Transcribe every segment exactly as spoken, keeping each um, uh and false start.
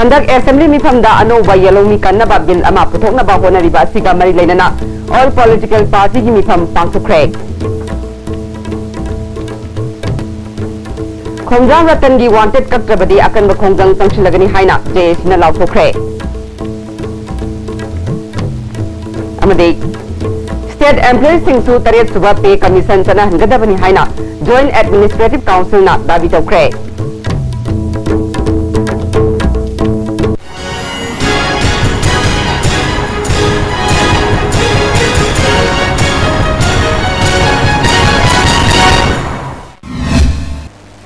ꯍꯟꯗꯛ ꯑꯦꯁꯦꯝꯕ꯭ꯂꯤ ꯃꯤꯐꯝꯗ ꯑꯅꯧꯕ ꯌꯦꯜꯍꯧꯃꯤ ꯀꯟꯅꯕ ꯕꯤꯜ ꯑꯃ ꯄꯨꯊꯣꯛꯅꯕ ꯍꯣꯠꯅꯔꯤꯕ ꯑꯁꯤꯒ ꯃꯔꯤ ꯂꯩꯅꯅ ꯑꯣꯜ ꯄꯣꯂꯤꯇꯤꯀꯦꯜ ꯄꯥꯔꯇꯤꯒꯤ ꯃꯤꯐꯝ ꯄꯥꯡꯊꯣꯛꯈ꯭ꯔꯦ꯫ ꯈꯣꯡꯖꯥꯡ ꯔꯇꯟꯒꯤ ꯋꯥꯟꯇꯦꯗ ꯀꯛꯇ꯭ꯔꯕꯗꯤ ꯑꯀꯟꯕ ꯈꯣꯡꯖꯪ ꯆꯪꯁꯤꯜꯂꯒꯅꯤ ꯍꯥꯏꯅ ꯖꯦ ꯑꯦ ꯁꯤꯅ ꯂꯥꯎꯊꯣꯛꯈ꯭ꯔꯦ꯫ ꯑꯃꯗꯤ ꯁ꯭ꯇꯦꯠ ꯑꯦꯝꯄ꯭ꯂꯣꯌꯤꯁꯤꯡꯁꯨ ꯇꯔꯦꯠ ꯁꯨꯕ ꯄꯦ ꯀꯃꯤꯁꯟ ꯆꯠꯅꯍꯟꯒꯗꯕꯅꯤ ꯍꯥꯏꯅ ꯖꯣꯏꯟꯠ ꯑꯦꯗꯃꯤꯅꯤꯁꯇ꯭ꯔꯦꯇꯤꯚ ꯀꯥꯎꯟꯁꯤꯜꯅ ꯗꯥꯕꯤ ꯇꯧꯈ꯭ꯔꯦ꯫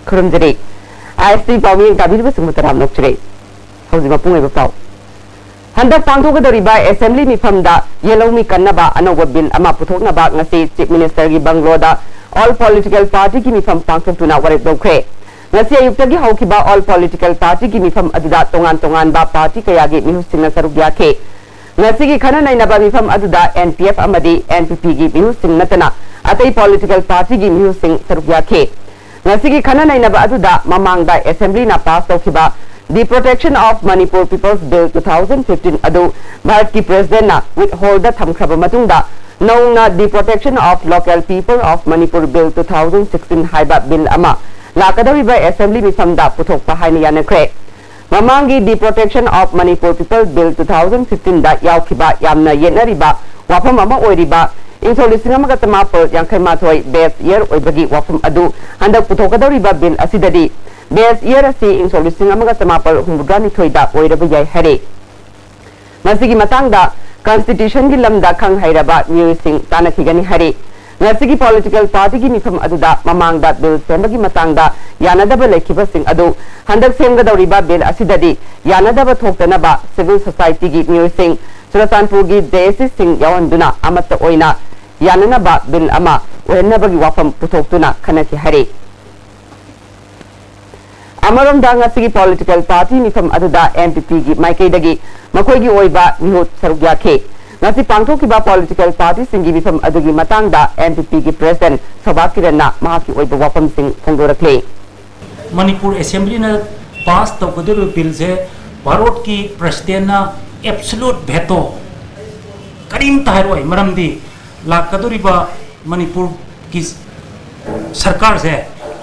ꯈꯨꯔꯨꯝꯖꯔꯤ꯫ ꯑꯥꯏ ꯑꯦꯁ ꯇꯤ ꯄꯥꯎꯃꯤ ꯇꯥꯕꯤꯔꯤꯕꯁꯤꯡꯕꯨ ꯇꯔꯥꯝꯅ ꯑꯣꯛꯆꯔꯤ꯫ ꯍꯧꯖꯤꯛ ꯃꯄꯨꯡ ꯑꯣꯏꯕ ꯄꯥꯎ꯫ ꯍꯟꯗꯛ ꯄꯥꯡꯊꯣꯛꯀꯗꯧꯔꯤꯕ ꯑꯦꯁꯦꯝꯕ꯭ꯂꯤ ꯃꯤꯐꯝꯗ ꯌꯦꯜꯍꯧꯃꯤ ꯀꯟꯅꯕ ꯑꯅꯧꯕ ꯕꯤꯜ ꯑꯃ ꯄꯨꯊꯣꯛꯅꯕ ꯉꯁꯤ ꯆꯤꯐ ꯃꯤꯅꯤꯁꯇꯔꯒꯤ ꯕꯪꯒ꯭ꯂꯣꯗ ꯑꯣꯜ ꯄꯣꯂꯤꯇꯤꯀꯦꯜ ꯄꯥꯔꯇꯤꯒꯤ ꯃꯤꯐꯝ ꯄꯥꯡꯊꯣꯛꯇꯨꯅ ꯋꯥꯔꯦꯞ ꯂꯧꯈ꯭ꯔꯦ꯫ ꯉꯁꯤ ꯑꯌꯨꯛꯇꯒꯤ ꯍꯧꯈꯤꯕ ꯑꯣꯜ ꯄꯣꯂꯤꯇꯤꯀꯦꯜ ꯄꯥꯔꯇꯤꯒꯤ ꯃꯤꯐꯝ ꯑꯗꯨꯗ ꯇꯣꯉꯥꯟ ꯇꯣꯉꯥꯟꯕ ꯄꯥꯔꯇꯤ ꯀꯌꯥꯒꯤ ꯃꯤꯍꯨꯠꯁꯤꯡꯅ ꯁꯔꯨꯛ ꯌꯥꯈꯤ꯫ ꯉꯁꯤꯒꯤ ꯈꯟꯅ ꯅꯩꯅꯕ ꯃꯤꯐꯝ ꯑꯗꯨꯗ ꯑꯦꯟ ꯄꯤ ꯑꯦꯐ ꯑꯃꯗꯤ ꯑꯦꯟ ꯄꯤ ꯄꯤꯒꯤ ꯃꯤꯍꯨꯠꯁꯤꯡ ꯅꯠꯇꯅ ꯑꯇꯩ ꯄꯣꯂꯤꯇꯤꯀꯦꯜ ꯄꯥꯔꯇꯤꯒꯤ ꯃꯤꯍꯨꯠꯁꯤꯡ ꯁꯔꯨꯛ ꯌꯥꯈꯤ꯫ ꯉꯁꯤꯒꯤ ꯈꯟꯅ ꯅꯩꯅꯕ ꯑꯗꯨꯗ ꯃꯃꯥꯡꯗ ꯑꯦꯁꯦꯝꯕ꯭ꯂꯤꯅ ꯄꯥꯁ ꯇꯧꯈꯤꯕ The Protection of Manipur People's Bill two thousand fifteen ꯑꯗꯨ ꯚꯥꯔꯠꯀꯤ ꯄ꯭ꯔꯦꯁꯤꯗꯦꯟꯠꯅ ꯋꯤꯠꯍꯣꯜꯗ ꯊꯝꯈ꯭ꯔꯕ ꯃꯇꯨꯡꯗ ꯅꯧꯅ The Protection of Local People of Manipur Bill two thousand sixteen ꯍꯥꯏꯕ ꯕꯤꯜ ꯑꯃ ꯂꯥꯛꯀꯗꯧꯔꯤꯕ ꯑꯦꯁꯦꯝꯕ꯭ꯂꯤ ꯃꯤꯐꯝꯗ ꯄꯨꯊꯣꯛꯄ ꯍꯥꯏꯅ ꯌꯥꯅꯈ꯭ꯔꯦ꯫ ꯃꯃꯥꯡꯒꯤ The Protection of Manipur People Bill two thousand fifteen ꯗ ꯌꯥꯎꯈꯤꯕ ꯌꯥꯝꯅ ꯌꯦꯠꯅꯔꯤꯕ ꯋꯥꯐꯝ ꯑꯃ ꯑꯣꯏꯔꯤꯕ ꯏꯪ ꯁꯣꯛ ꯂꯤꯁꯤꯡ ꯑꯃꯒ ꯆꯃꯥꯄꯜ ꯌꯥꯡꯈꯩ ꯃꯥꯊꯣꯏ base year ꯑꯣꯏꯕꯒꯤ ꯋꯥꯐꯝ ꯑꯗꯨ ꯍꯟꯗꯛ ꯄꯨꯊꯣꯛꯀꯗꯧꯔꯤꯕ ꯕꯤꯜ ꯑꯁꯤꯗꯗꯤ base year ꯑꯁꯤ ꯏꯪ ꯁꯣꯛ ꯂꯤꯁꯤꯡ ꯑꯃꯒ ꯆꯃꯥꯄꯜ ꯍꯨꯝꯐꯨꯇꯔꯥꯅꯤꯊꯣꯏꯗ ꯑꯣꯏꯔꯕ ꯌꯥꯏ ꯍꯥꯏꯔꯦ꯫ ꯃꯁꯤꯒꯤ ꯃꯇꯥꯡꯗ ꯀꯟꯁꯇꯤꯇ꯭ꯌꯨꯁꯟꯒꯤ ꯂꯝꯗ ꯈꯪ ꯍꯩꯔꯕ ꯃꯤꯑꯣꯏꯁꯤꯡ ꯇꯥꯟꯅꯈꯤꯒꯅꯤ ꯍꯥꯏꯔꯤ꯫ ꯉꯁꯤꯒꯤ ꯄꯣꯂꯤꯇꯤꯀꯦꯜ ꯄꯥꯔꯇꯤꯒꯤ ꯃꯤꯐꯝ ꯑꯗꯨꯗ ꯃꯃꯥꯡꯗ ꯕꯤꯜ ꯁꯦꯝꯕꯒꯤ ꯃꯇꯥꯡꯗ ꯌꯥꯅꯗꯕ ꯂꯩꯈꯤꯕꯁꯤꯡ ꯑꯗꯨ ꯍꯟꯗꯛ ꯁꯦꯝꯒꯗꯧꯔꯤꯕ ꯕꯤꯜ ꯑꯁꯤꯗꯗꯤ ꯌꯥꯅꯗꯕ ꯊꯣꯛꯇꯅꯕ ꯁꯤꯚꯤꯜ ꯁꯣꯁꯥꯏꯇꯤꯒꯤ ꯃꯤꯑꯣꯏꯁꯤꯡ, ꯆꯨꯔꯆꯥꯟꯄꯨꯔꯒꯤ ꯖꯦ ꯑꯦ ꯁꯤꯁꯤꯡ ꯌꯥꯎꯍꯟꯗꯨꯅ ꯑꯃꯠꯇ ꯑꯣꯏꯅ ꯌꯥꯅꯅꯕ ꯕꯤꯜ ꯑꯃ ꯑꯣꯏꯍꯟꯅꯕꯒꯤ ꯋꯥꯐꯝ ꯄꯨꯊꯣꯛꯇꯨꯅ ꯈꯟꯅꯈꯤ ꯍꯥꯏꯔꯤ꯫ ꯑꯃꯔꯣꯝꯗ ꯉꯁꯤꯒꯤ ꯄꯣꯂꯤꯇꯤꯀꯦꯜ ꯄꯥꯔꯇꯤ ꯃꯤꯐꯝ ꯑꯗꯨꯗ ꯑꯦꯟ ꯄꯤ ꯄꯤꯒꯤ ꯃꯥꯏꯀꯩꯗꯒꯤ ꯃꯈꯣꯏꯒꯤ ꯑꯣꯏꯕ ꯃꯤꯍꯨꯠ ꯁꯔꯨꯛ ꯌꯥꯈꯤ꯫ ꯉꯁꯤ ꯄꯥꯡꯊꯣꯛꯈꯤꯕ ꯄꯣꯂꯤꯇꯤꯀꯦꯜ ꯄꯥꯔꯇꯤꯁꯤꯡꯒꯤ ꯃꯤꯐꯝ ꯑꯗꯨꯒꯤ ꯃꯇꯥꯡꯗ ꯑꯦꯟ ꯄꯤ ꯄꯤꯒꯤ ꯄ꯭ꯔꯦꯁꯤꯗꯦꯟꯠ ꯁꯣꯚꯥ ꯀꯤꯔꯟꯅ ꯃꯍꯥꯛꯀꯤ ꯑꯣꯏꯕ ꯋꯥꯐꯝꯁꯤꯡ ꯐꯣꯡꯗꯣꯔꯛꯂꯤ꯫ ꯃꯅꯤꯄꯨꯔ ꯑꯦꯁꯦꯝꯕ꯭ꯂꯤꯅ ꯄꯥꯁ ꯇꯧꯒꯗꯧꯔꯤꯕ ꯕꯤꯜꯁꯦ ꯚꯥꯔꯠꯀꯤ ꯄ꯭ꯔꯁꯤꯗꯦꯟꯅ ꯑꯦꯕꯁꯣꯂꯨꯠ ꯚꯦꯇꯣ ꯀꯔꯤꯝꯇ ꯍꯥꯏꯔꯛꯑꯣꯏ꯫ ꯃꯔꯝꯗꯤ ꯂꯥꯛꯀꯗꯧꯔꯤꯕ ꯃꯅꯤꯄꯨꯔꯒꯤ ꯁꯔꯀꯥꯔꯁꯦ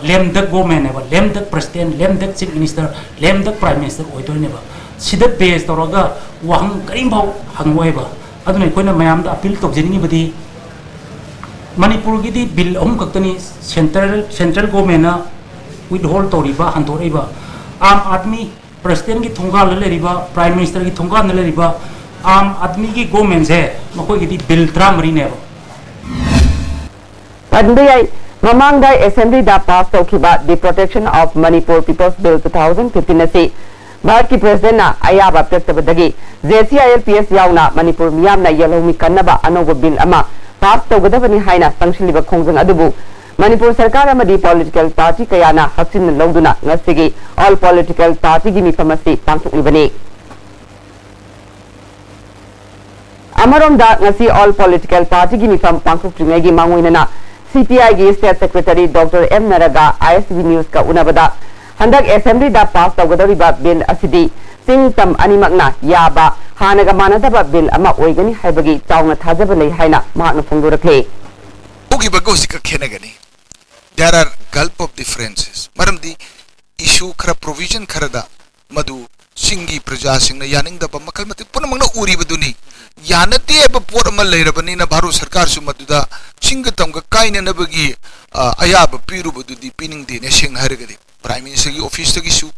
ꯂꯦꯝꯗꯛ ꯒꯣꯃꯦꯟꯅꯦꯕ, ꯂꯦꯝꯗꯛ ꯄ꯭ꯔꯁꯤꯗꯦꯟ, ꯂꯦꯝꯗꯛ ꯆꯤꯐ ꯃꯤꯅꯤꯁꯇꯔ, ꯂꯦꯝꯗꯛ ꯄ꯭ꯔꯥꯏꯝ ꯃꯤꯅꯤꯁꯇꯔ ꯑꯣꯏꯗꯣꯏꯅꯦꯕ꯫ ꯁꯤꯗ ꯕꯦꯁ ꯇꯧꯔꯒ ꯋꯥꯍꯪ ꯀꯔꯤꯝꯐꯥꯎ ꯍꯪꯉꯣꯏꯕ꯫ ꯑꯗꯨꯅ ꯑꯩꯈꯣꯏꯅ ꯃꯌꯥꯝꯗ ꯑꯄꯤꯜ ꯇꯧꯖꯅꯤꯡꯉꯤꯕꯗꯤ, ꯃꯅꯤꯄꯨꯔꯒꯤꯗꯤ ꯕꯤꯜ ꯑꯍꯨꯝ ꯈꯛꯇꯅꯤ ꯁꯦꯟꯇ꯭ꯔꯦꯜ ꯁꯦꯟꯇ꯭ꯔꯦꯜ ꯒꯣꯃꯦꯟꯅ ꯋꯤꯠꯍꯣꯜ ꯇꯧꯔꯤꯕ, ꯍꯟꯗꯣꯔꯛꯏꯕ꯫ ꯑꯥꯝ ꯑꯥꯗꯃꯤ ꯄ꯭ꯔꯁꯤꯗꯦꯟꯒꯤ ꯊꯣꯡꯒꯥꯜꯗ ꯂꯩꯔꯤꯕ, ꯄ꯭ꯔꯥꯏꯝ ꯃꯤꯅꯤꯁꯇꯔꯒꯤ ꯊꯣꯡꯒꯥꯜꯗ ꯂꯩꯔꯤꯕ ꯑꯥꯝ ꯑꯥꯗꯃꯤꯒꯤ ꯒꯣꯃꯦꯟꯁꯦ, ꯃꯈꯣꯏꯒꯤꯗꯤ ꯕꯤꯜ ꯇꯔꯥꯃꯔꯤꯅꯦꯕ꯫ ꯄꯟꯕ ꯌꯥꯏ, ꯃꯃꯥꯡꯗ ꯑꯦꯁꯦꯝꯕ꯭ꯂꯤꯗ ꯄꯥꯁ ꯇꯧꯈꯤꯕ The Protection of Manipur People's Bill two thousand fifteen ꯑꯁꯤ ꯚꯥꯔꯠꯀꯤ ꯄ꯭ꯔꯁꯤꯗꯦꯟꯅ ꯑꯌꯥꯕ ꯄꯤꯔꯛꯇꯕꯗꯒꯤ J C I L P S ꯌꯥꯎꯅ ꯃꯅꯤꯄꯨꯔ ꯃꯤꯌꯥꯝꯅ ꯌꯦꯜꯍꯧꯃꯤ ꯀꯟꯅꯕ ꯑꯅꯧꯕ ꯕꯤꯜ ꯑꯃ ꯄꯥꯁ ꯇꯧꯒꯗꯕꯅꯤ ꯍꯥꯏꯅ ꯆꯪꯁꯤꯜꯂꯤꯕ ꯈꯣꯡꯖꯪ ꯑꯗꯨꯕꯨ ꯃꯅꯤꯄꯨꯔ ꯁꯔꯀꯥꯔ ꯑꯃꯗꯤ ꯄꯣꯂꯤꯇꯤꯀꯦꯜ ꯄꯥꯔꯇꯤ ꯀꯌꯥꯅ ꯍꯛꯆꯤꯟꯅ ꯂꯧꯗꯨꯅ ꯉꯁꯤꯒꯤ ꯑꯣꯜ ꯄꯣꯂꯤꯇꯤꯀꯦꯜ ꯄꯥꯔꯇꯤꯒꯤ ꯃꯤꯐꯝ ꯑꯁꯤ ꯄꯥꯡꯊꯣꯛꯂꯤꯕꯅꯤ꯫ ꯑꯃꯔꯣꯝꯗ ꯉꯁꯤ ꯑꯣꯜ ꯄꯣꯂꯤꯇꯤꯀꯦꯜ ꯄꯥꯔꯇꯤꯒꯤ ꯃꯤꯐꯝ ꯄꯥꯡꯊꯣꯛꯇ꯭ꯔꯤꯉꯩꯒꯤ ꯃꯥꯡꯑꯣꯏꯅꯅ ꯁꯤ ꯄꯤ ꯑꯥꯏꯒꯤ ꯁ꯭ꯇꯦꯠ ꯁꯦꯀ꯭ꯔꯦꯇꯔꯤ ꯗꯣꯛꯇꯔ ꯑꯦꯝ ꯅꯔꯒꯥ ꯑꯥꯏ ꯑꯦꯁ ꯕꯤ ꯅ꯭ꯌꯨꯁꯀ ꯎꯅꯕꯗ ꯍꯟꯗꯛ ꯑꯦꯁꯦꯝꯕ꯭ꯂꯤꯗ ꯄꯥꯁ ꯇꯧꯒꯗꯧꯔꯤꯕ ꯕꯤꯜ ꯑꯁꯤꯗꯤ ꯆꯤꯡ ꯇꯝ ꯑꯅꯤꯃꯛꯅ ꯌꯥꯕ ꯍꯥꯟꯅꯒ ꯃꯥꯟꯅꯗꯕ ꯕꯤꯜ ꯑꯃ ꯑꯣꯏꯒꯅꯤ ꯍꯥꯏꯕꯒꯤ ꯆꯥꯎꯅ ꯊꯥꯖꯕ ꯂꯩ ꯍꯥꯏꯅ ꯃꯍꯥꯛꯅ ꯐꯣꯡꯗꯣꯔꯛꯂꯤ꯫ ꯍꯧꯈꯤꯕꯒ ꯍꯧꯖꯤꯛꯀ ꯈꯦꯠꯅꯒꯅꯤ꯫ There are gulf of differences꯫ ꯃꯔꯝꯗꯤ issue ꯈꯔ, provision ꯈꯔꯗ ꯃꯗꯨ ꯆꯤꯡꯒꯤ ꯄ꯭ꯔꯖꯥꯁꯤꯡꯅ ꯌꯥꯅꯤꯡꯗꯕ ꯃꯈꯜ ꯃꯊꯦꯜ ꯄꯨꯝꯅꯃꯛꯅ ꯎꯔꯤꯕꯗꯨꯅꯤ꯫ ꯌꯥꯅꯗꯦ ꯍꯥꯏꯕ ꯄꯣꯠ ꯑꯃ ꯂꯩꯔꯕꯅꯤꯅ ꯚꯥꯔꯠ ꯁꯔꯀꯥꯔꯁꯨ ꯃꯗꯨꯗ ꯆꯤꯡꯒ ꯇꯝꯒ ꯀꯥꯏꯅꯅꯕꯒꯤ, ꯑ, ꯑꯌꯥꯕ ꯄꯤꯔꯨꯕꯗꯨꯗꯤ ꯄꯤꯅꯤꯡꯗꯦꯅꯦ, ꯁꯦꯡꯅ ꯍꯥꯏꯔꯒꯗꯤ꯫ ꯄ꯭ꯔꯥꯏꯝ ꯃꯤꯅꯤꯁꯇꯔꯒꯤ ꯑꯣꯐꯤꯁꯇꯒꯤꯁꯨ,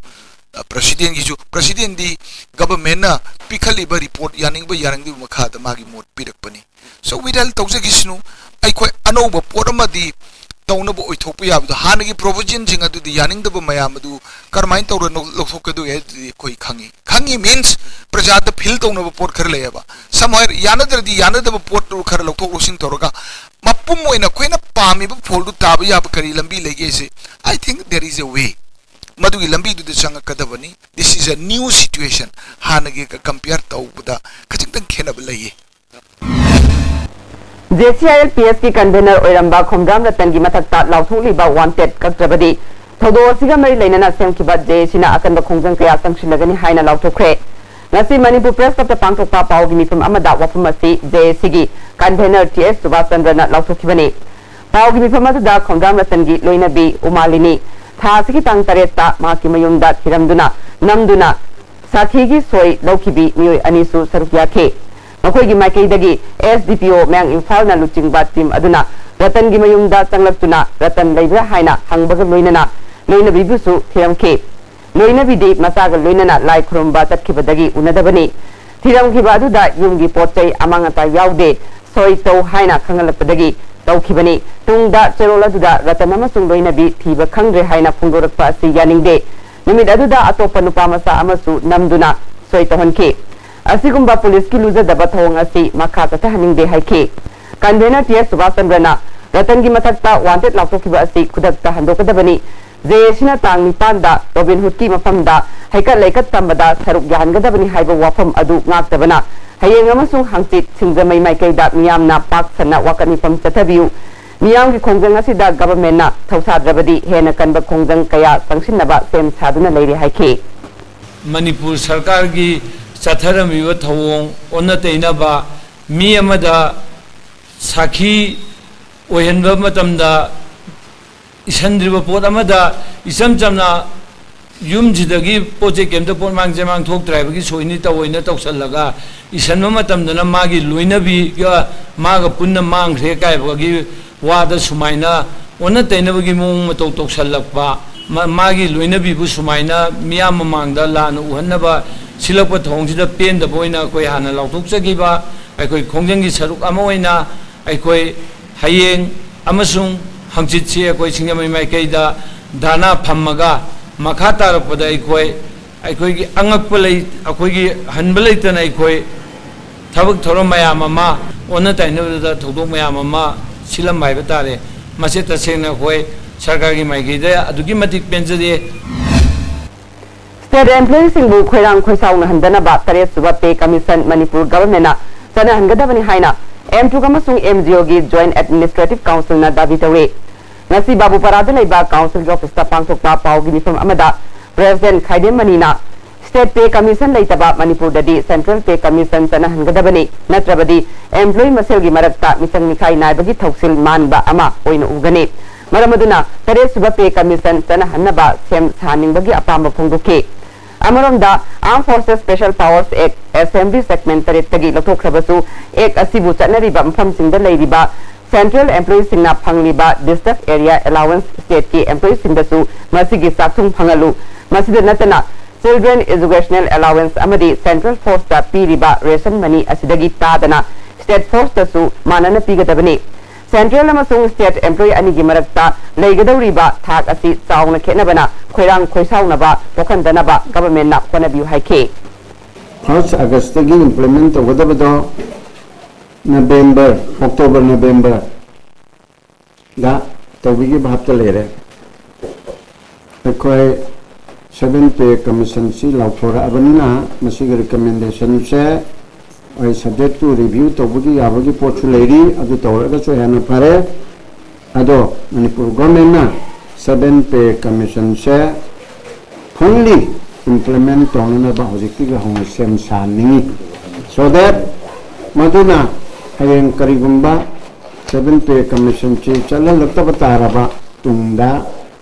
ꯑ, ꯄ꯭ꯔꯁꯤꯗꯦꯟꯒꯤꯁꯨ, ꯄ꯭ꯔꯁꯤꯗꯦꯟꯗꯤ ꯒꯚꯔꯟꯃꯦꯟꯠꯅ ꯄꯤꯈꯠꯂꯤꯕ ꯔꯤꯄꯣꯔꯠ ꯌꯥꯅꯤꯡꯕ ꯌꯥꯅꯤꯡꯗꯕ ꯃꯈꯥꯗ ꯃꯥꯒꯤ ꯃꯣꯠ ꯄꯤꯔꯛꯄꯅꯤ꯫ So, withhold ꯇꯧꯖꯈꯤꯁꯅꯨ꯫ ꯑꯩꯈꯣꯏ ꯑꯅꯧꯕ ꯄꯣꯠ ꯑꯃꯗꯤ ꯇꯧꯅꯕ ꯑꯣꯏꯊꯣꯛꯄ ꯌꯥꯕꯗꯣ, ꯍꯥꯟꯅꯒꯤ provisionꯁꯤꯡ ꯑꯗꯨꯗꯤ ꯌꯥꯅꯤꯡꯗꯕ ꯃꯌꯥꯝ ꯑꯗꯨ ꯀꯔꯝꯍꯥꯏꯅ ꯇꯧꯔ ꯂꯧ-, ꯂꯧꯊꯣꯛꯀꯗꯧꯏ ꯍꯥꯏꯕꯗꯨꯗꯤ ꯑꯩꯈꯣꯏ ꯈꯪꯉꯤ꯫ ꯈꯪꯉꯤ means ꯄ꯭ꯔꯖꯥꯗ feel ꯇꯧꯅꯕ ꯄꯣꯠ ꯈꯔ ꯂꯩꯌꯦꯕ꯫ Somewhere ꯌꯥꯅꯗ꯭ꯔꯗꯤ ꯌꯥꯅꯗꯕ ꯄꯣꯠꯇꯨ ꯈꯔ ꯂꯧꯊꯣꯛ ꯂꯧꯁꯤꯟ ꯇꯧꯔꯒ ꯃꯄꯨꯝ ꯑꯣꯏꯅ ꯑꯩꯈꯣꯏꯅ ꯄꯥꯝꯃꯤꯕ ꯐꯣꯜꯗꯨ ꯇꯥꯕ ꯌꯥꯕ ꯀꯔꯤ ꯂꯝꯕꯤ ꯂꯩꯒꯦ ꯍꯥꯏꯁꯦ, I think there is a way꯫ ꯃꯗꯨꯒꯤ ꯂꯝꯕꯤꯗꯨꯗ ꯆꯪꯉꯛꯀꯗꯕꯅꯤ꯫ This is a new situation꯫ ꯍꯥꯟꯅꯒꯤꯒ compare ꯇꯧꯕꯗ ꯈꯖꯤꯛꯇꯪ ꯈꯦꯠꯅꯕ ꯂꯩꯌꯦ꯫ J C I L P ꯑꯦꯁꯀꯤ convener ꯑꯣꯏꯔꯝꯕ ꯈꯣꯝꯗ꯭ꯔꯥꯝ ꯔꯇꯟꯒꯤ ꯃꯊꯛꯇ ꯂꯥꯎꯊꯣꯛꯂꯤꯕ wanted ꯀꯛꯇ꯭ꯔꯕꯗꯤ ꯊꯧꯗꯣꯛ ꯑꯁꯤꯒ ꯃꯔꯤ ꯂꯩꯅꯅ ꯁꯦꯝꯈꯤꯕ ꯖꯦ ꯑꯦ ꯁꯤꯅ ꯑꯀꯟꯕ ꯈꯣꯡꯖꯪ ꯀꯌꯥ ꯆꯪꯁꯤꯜꯂꯒꯅꯤ ꯍꯥꯏꯅ ꯂꯥꯎꯊꯣꯛꯈ꯭ꯔꯦ꯫ ꯉꯁꯤ ꯃꯅꯤꯄꯨꯔ ꯄ꯭ꯔꯦꯁ ꯀ꯭ꯂꯕꯇ ꯄꯥꯡꯊꯣꯛꯄ ꯄꯥꯎꯒꯤ ꯃꯤꯐꯝ ꯑꯃꯗ ꯋꯥꯐꯝ ꯑꯁꯤ ꯖꯦ ꯑꯦ ꯁꯤꯒꯤ ꯀꯟꯚꯦꯅꯔ ꯇꯤ ꯑꯦꯁ ꯁꯨꯕꯥꯁ ꯆꯟꯗ꯭ꯔꯅ ꯂꯥꯎꯊꯣꯛꯈꯤꯕꯅꯤ꯫ ꯄꯥꯎꯒꯤ ꯃꯤꯐꯝ ꯑꯗꯨꯗ ꯈꯣꯡꯖ꯭ꯔꯥꯝ ꯔꯇꯟꯒꯤ ꯂꯣꯏꯅꯕꯤ ꯎꯃꯥꯂꯤꯅꯤ ꯊꯥ ꯑꯁꯤꯒꯤ ꯇꯥꯡ ꯇꯔꯦꯠꯇ ꯃꯍꯥꯛꯀꯤ ꯃꯌꯨꯝꯗ ꯊꯤꯔꯝꯗꯨꯅ ꯅꯝꯗꯨꯅ ꯁꯥꯈꯤꯒꯤ ꯁꯣꯏ ꯂꯧꯈꯤꯕꯤ ꯃꯤꯑꯣꯏ ꯑꯅꯤꯁꯨ ꯁꯔꯨꯛ ꯌꯥꯈꯤ꯫ ꯃꯈꯣꯏꯒꯤ ꯃꯥꯏꯀꯩꯗꯒꯤ ꯑꯦꯁ ꯗꯤ ꯄꯤ ꯑꯣ ꯃꯌꯥꯡ ꯏꯝꯐꯥꯜꯅ ꯂꯨꯆꯤꯡꯕ ꯇꯤꯝ ꯑꯗꯨꯅ ꯔꯇꯟꯒꯤ ꯃꯌꯨꯝꯗ ꯆꯪꯂꯛꯇꯨꯅ ꯔꯇꯟ ꯂꯩꯕ꯭ꯔꯥ ꯍꯥꯏꯅ ꯍꯪꯕꯒ ꯂꯣꯏꯅꯅ ꯂꯣꯏꯅꯕꯤꯕꯨꯁꯨ ꯊꯤꯔꯝꯈꯤ꯫ ꯂꯣꯏꯅꯕꯤꯗꯤ ꯃꯆꯥꯒ ꯂꯣꯏꯅꯅ ꯂꯥꯏ ꯈꯨꯔꯨꯝꯕ ꯆꯠꯈꯤꯕꯗꯒꯤ ꯎꯅꯗꯕꯅꯤ꯫ ꯊꯤꯔꯝꯈꯤꯕ ꯑꯗꯨꯗ ꯌꯨꯝꯒꯤ ꯄꯣꯠ ꯆꯩ ꯑꯃꯥꯡ ꯑꯇꯥ ꯌꯥꯎꯗꯦ, ꯁꯣꯏ ꯇꯧ ꯍꯥꯏꯅ ꯈꯪꯍꯜꯂꯛꯄꯗꯒꯤ ꯇꯧꯈꯤꯕꯅꯤ꯫ ꯇꯨꯡꯗ ꯆꯦꯔꯣꯜ ꯑꯗꯨꯗ ꯔꯇꯟ ꯑꯃꯁꯨꯡ ꯂꯣꯏꯅꯕꯤ ꯊꯤꯕ ꯈꯪꯗ꯭ꯔꯦ ꯍꯥꯏꯅ ꯐꯣꯡꯗꯣꯔꯛꯄ ꯑꯁꯤ ꯌꯥꯅꯤꯡꯗꯦ꯫ ꯅꯨꯃꯤꯠ ꯑꯗꯨꯗ ꯑꯇꯣꯞꯄ ꯅꯨꯄꯥ ꯃꯆꯥ ꯑꯃꯁꯨ ꯅꯝꯗꯨꯅ ꯁꯣꯏ ꯇꯧꯍꯟꯈꯤ꯫ ꯑꯁꯤꯒꯨꯝꯕ ꯄꯨꯂꯤꯁꯀꯤ ꯂꯨꯖꯗꯕ ꯊꯧꯑꯣꯡ ꯑꯁꯤ ꯃꯈꯥ ꯆꯠꯊꯍꯟꯅꯤꯡꯗꯦ ꯍꯥꯏꯈꯤ꯫ ꯀꯟꯚꯦꯅꯔ ꯇꯤ ꯑꯦꯁ ꯁꯨꯕꯥꯁ ꯆꯟꯗ꯭ꯔꯅ ꯔꯇꯟꯒꯤ ꯃꯊꯛꯇ ꯋꯥꯟꯇꯦꯗ ꯂꯥꯎꯊꯣꯛꯈꯤꯕ ꯑꯁꯤ ꯈꯨꯗꯛꯇ ꯍꯟꯗꯣꯛꯀꯗꯕꯅꯤ꯫ ꯖꯦ ꯑꯦ ꯁꯤꯅ ꯇꯥꯡ ꯅꯤꯄꯥꯟꯗ ꯔꯣꯕꯤꯟ ꯍꯨꯗꯀꯤ ꯃꯐꯝꯗ ꯍꯩꯀꯠ ꯂꯩꯀꯠ ꯇꯝꯕꯗ ꯁꯔꯨꯛ ꯌꯥꯍꯟꯒꯗꯕꯅꯤ ꯍꯥꯏꯕ ꯋꯥꯐꯝ ꯑꯗꯨ ꯉꯥꯛꯇꯕꯅ ꯍꯌꯦꯡ ꯑꯃꯁꯨꯡ ꯍꯪꯆꯤꯠ ꯁꯤꯡꯖꯃꯩ ꯃꯥꯏꯀꯩꯗ ꯃꯤꯌꯥꯝꯅ ꯄꯥꯛ ꯁꯟꯅ ꯋꯥꯀꯠ ꯃꯤꯐꯝ ꯆꯠꯊꯕꯤꯌꯨ꯫ ꯃꯤꯌꯥꯝꯒꯤ ꯈꯣꯡꯖꯪ ꯑꯁꯤꯗ ꯒꯚꯔꯟꯃꯦꯟꯠꯅ ꯊꯧꯁꯥꯗ꯭ꯔꯕꯗꯤ ꯍꯦꯟꯅ ꯀꯟꯕ ꯈꯣꯡꯖꯪ ꯀꯌꯥ ꯆꯪꯁꯤꯟꯅꯕ ꯁꯦꯝ ꯁꯥꯗꯨꯅ ꯂꯩꯔꯤ ꯍꯥꯏꯈꯤ꯫ ꯃꯅꯤꯄꯨꯔ ꯁꯔꯀꯥꯔꯒꯤ ꯆꯠꯊꯔꯝꯃꯤꯕ ꯊꯧꯑꯣꯡ ꯑꯣꯟꯅ ꯇꯩꯅꯕ, ꯃꯤ ꯑꯃꯗ ꯁꯥꯈꯤ ꯑꯣꯏꯍꯟꯕ ꯃꯇꯝꯗ ꯏꯁꯟꯗ꯭ꯔꯤꯕ ꯄꯣꯠ ꯑꯃꯗ ꯏꯆꯝ ꯆꯝꯅ ꯌꯨꯝꯁꯤꯗꯒꯤ ꯄꯣꯠ ꯆꯩ ꯀꯩꯝꯇ ꯄꯣꯠ ꯃꯥꯡ ꯆꯦ ꯃꯥꯡ ꯊꯣꯛꯇ꯭ꯔꯦ ꯍꯥꯏꯕꯒꯤ ꯁꯣꯏꯅꯤ ꯇꯧꯑꯣꯏꯅ ꯇꯧꯁꯜꯂꯒ ꯏꯁꯟꯕ ꯃꯇꯝꯗꯅ ꯃꯥꯒꯤ ꯂꯣꯏꯅꯕꯤꯒ ꯃꯥꯒ ꯄꯨꯟꯅ ꯃꯥꯡꯈ꯭ꯔꯦ ꯀꯥꯏꯕꯒꯤ ꯋꯥꯗ ꯁꯨꯃꯥꯏꯅ ꯑꯣꯟꯅ ꯇꯩꯅꯕꯒꯤ ꯃꯑꯣꯡ ꯃꯇꯧ ꯇꯧꯁꯜꯂꯛꯄ, ꯃꯥ-, ꯃꯥꯒꯤ ꯂꯣꯏꯅꯕꯤꯕꯨ ꯁꯨꯃꯥꯏꯅ ꯃꯤꯌꯥꯝ ꯃꯃꯥꯡꯗ ꯂꯥꯟꯅ ꯎꯍꯟꯅꯕ ꯁꯤꯜꯂꯛꯄ ꯊꯧꯑꯣꯡꯁꯤꯗ ꯄꯦꯟꯗꯕ ꯑꯣꯏꯅ ꯑꯩꯈꯣꯏ ꯍꯥꯟꯅ ꯂꯥꯎꯊꯣꯛꯆꯈꯤꯕ ꯑꯩꯈꯣꯏ ꯈꯣꯡꯖꯪꯒꯤ ꯁꯔꯨꯛ ꯑꯃ ꯑꯣꯏꯅ ꯑꯩꯈꯣꯏ ꯍꯌꯦꯡ ꯑꯃꯁꯨꯡ ꯍꯪꯆꯤꯠꯁꯤ ꯑꯩꯈꯣꯏ ꯁꯤꯡꯖꯃꯩ ꯃꯥꯏꯀꯩꯗ ꯙꯔꯅꯥ ꯐꯝꯃꯒ ꯃꯈꯥ ꯇꯥꯔꯛꯄꯗ ꯑꯩꯈꯣꯏ, ꯑꯩꯈꯣꯏꯒꯤ ꯑꯉꯛꯄ ꯂꯩ, ꯑꯩꯈꯣꯏꯒꯤ ꯍꯟꯕ ꯂꯩꯇꯅ ꯑꯩꯈꯣꯏ ꯊꯕꯛ ꯊꯧꯔꯝ ꯃꯌꯥꯝ ꯑꯃ, ꯑꯣꯟꯅ ꯇꯩꯅꯕꯗ ꯊꯧꯗꯣꯛ ꯃꯌꯥꯝ ꯑꯃ ꯁꯤꯜꯂꯝꯕ ꯍꯥꯏꯕ ꯇꯥꯔꯦ꯫ ꯃꯁꯤ ꯇꯁꯦꯡꯅ ꯑꯩꯈꯣꯏ ꯁꯔꯀꯥꯔꯒꯤ ꯃꯥꯏꯀꯩꯗ ꯑꯗꯨꯛꯀꯤ ꯃꯇꯤꯛ ꯄꯦꯟꯖꯗꯦ꯫ ꯁ꯭ꯇꯦꯠ ꯑꯦꯝꯄ꯭ꯂꯣꯌꯤꯁꯤꯡꯕꯨ ꯈꯣꯏꯔꯥꯡ ꯈꯣꯏꯁꯥꯎꯅꯍꯟꯗꯅꯕ ꯇꯔꯦꯠ ꯁꯨꯕ ꯄꯦ ꯀꯃꯤꯁꯟ ꯃꯅꯤꯄꯨꯔ ꯒꯚꯔꯟꯃꯦꯟꯠꯅ ꯆꯠꯅꯍꯟꯒꯗꯕꯅꯤ ꯍꯥꯏꯅ ꯑꯦꯝꯇ꯭ꯔꯨꯛ ꯑꯃꯁꯨꯡ ꯑꯦꯝꯖꯤꯑꯣꯒꯤ ꯖꯣꯏꯟꯠ ꯑꯦꯗꯃꯤꯅꯤꯁꯇ꯭ꯔꯦꯇꯤꯚ ꯀꯥꯎꯟꯁꯤꯜꯅ ꯗꯥꯕꯤ ꯇꯧꯏ꯫ ꯉꯁꯤ ꯕꯥꯕꯨꯄꯥꯔꯥꯗ ꯂꯩꯕ ꯀꯥꯎꯟꯁꯤꯜꯒꯤ ꯑꯣꯐꯤꯁꯇ ꯄꯥꯡꯊꯣꯛꯄ ꯄꯥꯎꯒꯤ ꯃꯤꯐꯝ ꯑꯃꯗ ꯄ꯭ꯔꯦꯁꯤꯗꯦꯟꯠ ꯈꯥꯏꯗꯦꯝ ꯃꯅꯤꯅ ꯁ꯭ꯇꯦꯠ ꯄꯦ ꯀꯃꯤꯁꯟ ꯂꯩꯇꯕ ꯃꯅꯤꯄꯨꯔꯗꯗꯤ ꯁꯦꯟꯇ꯭ꯔꯦꯜ ꯄꯦ ꯀꯃꯤꯁꯟ ꯆꯠꯅꯍꯟꯒꯗꯕꯅꯤ, ꯅꯠꯇ꯭ꯔꯕꯗꯤ ꯑꯦꯝꯄ꯭ꯂꯣꯌꯤ ꯃꯁꯦꯜꯒꯤ ꯃꯔꯛꯇ ꯃꯤꯆꯪ ꯃꯤꯈꯥꯏ ꯅꯥꯏꯕꯒꯤ ꯊꯧꯁꯤꯜ ꯃꯥꯟꯕ ꯑꯃ ꯑꯣꯏꯅ ꯎꯒꯅꯤ꯫ ꯃꯔꯝ ꯑꯗꯨꯅ ꯇꯔꯦꯠ ꯁꯨꯕ ꯄꯦ ꯀꯃꯤꯁꯟ ꯆꯠꯅꯍꯟꯅꯕ ꯁꯦꯝ ꯁꯥꯍꯟꯅꯤꯡꯕꯒꯤ ꯑꯄꯥꯝꯕ ꯐꯣꯡꯗꯣꯛꯈꯤ꯫ ꯑꯃꯔꯣꯝꯗ, Armed Forces Special Powers Act, Assembly Segment ꯇꯔꯦꯠꯇꯒꯤ ꯂꯧꯊꯣꯛꯈ꯭ꯔꯕꯁꯨ, ꯑꯦꯛ ꯑꯁꯤꯕꯨ ꯆꯠꯅꯔꯤꯕ ꯃꯐꯝꯁꯤꯡꯗ ꯂꯩꯔꯤꯕ ꯁꯦꯟꯇ꯭ꯔꯦꯜ ꯑꯦꯝꯄ꯭ꯂꯣꯌꯤꯁꯤꯡꯅ ꯐꯪꯂꯤꯕ ꯗꯤꯁꯇ꯭ꯔꯤꯛ ꯑꯦꯔꯤꯌꯥ ꯑꯦꯂꯥꯋꯦꯟꯁ ꯁ꯭ꯇꯦꯠꯀꯤ ꯑꯦꯝꯄ꯭ꯂꯣꯌꯤꯁꯤꯡꯗꯁꯨ ꯃꯁꯤꯒꯤ ꯆꯥꯛꯊꯨꯡ ꯐꯪꯍꯜꯂꯨ꯫ ꯃꯁꯤꯗ ꯅꯠꯇꯅ, ꯆꯤꯜꯗ꯭ꯔꯦꯟ ꯑꯦꯖꯨꯀꯦꯁꯅꯦꯜ ꯑꯦꯂꯥꯋꯦꯟꯁ ꯑꯃꯗꯤ ꯁꯦꯟꯇ꯭ꯔꯦꯜ ꯐꯣꯔꯁꯇ ꯄꯤꯔꯤꯕ ꯔꯦꯁꯟ ꯃꯅꯤ ꯑꯁꯤꯗꯒꯤ ꯇꯥꯗꯅ ꯁ꯭ꯇꯦꯠ ꯐꯣꯔꯁꯇꯁꯨ ꯃꯥꯟꯅꯅ ꯄꯤꯒꯗꯕꯅꯤ꯫ ꯁꯦꯟꯇ꯭ꯔꯦꯜ ꯑꯃꯁꯨꯡ ꯁ꯭ꯇꯦꯠ ꯑꯦꯝꯄ꯭ꯂꯣꯌꯤ ꯑꯅꯤꯒꯤ ꯃꯔꯛꯇ ꯂꯩꯒꯗꯧꯔꯤꯕ ꯊꯥꯛ ꯑꯁꯤ ꯆꯥꯎꯅ ꯈꯦꯠꯅꯕꯅ ꯈꯣꯏꯔꯥꯡ ꯈꯣꯏꯁꯥꯎꯅꯕ ꯄꯣꯛꯍꯟꯗꯅꯕ ꯒꯚꯔꯟꯃꯦꯟꯠꯅ ꯍꯣꯠꯅꯕꯤꯌꯨ ꯍꯥꯏꯈꯤ꯫ ꯐꯥꯔꯁ ꯑꯥꯒꯁꯇꯒꯤ ꯏꯝꯄ꯭ꯂꯤꯃꯦꯟꯠ ꯇꯧꯒꯗꯕꯗꯣ ꯅꯕꯦꯝꯕꯔ, ꯑꯣꯛꯇꯣꯕꯔ, ꯅꯕꯦꯝꯕꯔꯗ ꯇꯧꯕꯤꯒꯤ ꯚꯥꯞꯇ ꯂꯩꯔꯦ꯫ ꯑꯩꯈꯣꯏ ꯁꯚꯦꯟ ꯄꯦ ꯀꯃꯤꯁꯟꯁꯤ ꯂꯥꯎꯊꯣꯔꯛꯑꯕꯅꯤꯅ ꯃꯁꯤꯒꯤ ꯔꯤꯀꯃꯦꯟꯗꯦꯁꯟꯁꯦ ꯑꯩ ꯁꯕꯖꯦꯛꯇꯨ ꯔꯤꯚ꯭ꯌꯨ ꯇꯧꯕꯒꯤ ꯌꯥꯕꯒꯤ ꯄꯣꯠꯁꯨ ꯂꯩꯔꯤ, ꯑꯗꯨ ꯇꯧꯔꯒꯁꯨ ꯍꯦꯟꯅ ꯐꯔꯦ꯫ ꯑꯗꯣ ꯃꯅꯤꯄꯨꯔ ꯒꯣꯔꯃꯦꯟꯅ ꯁꯚꯦꯟ ꯄꯦ ꯀꯃꯤꯁꯟꯁꯦ ꯐꯨꯜꯂꯤ ꯏꯝꯄ꯭ꯂꯤꯃꯦꯟꯠ ꯇꯧꯅꯅꯕ ꯍꯧꯖꯤꯛꯇꯒꯤ ꯍꯧꯅ ꯁꯦꯝ ꯁꯥꯍꯟꯅꯤꯡꯏ꯫ So that ꯃꯗꯨꯅ ꯍꯌꯦꯡ ꯀꯔꯤꯒꯨꯝꯕ ꯁꯚꯦꯟ ꯄꯦ ꯀꯃꯤꯁꯟꯁꯤ ꯆꯠꯍꯜꯂꯛꯇꯕ ꯇꯥꯔꯕ ꯇꯨꯡꯗ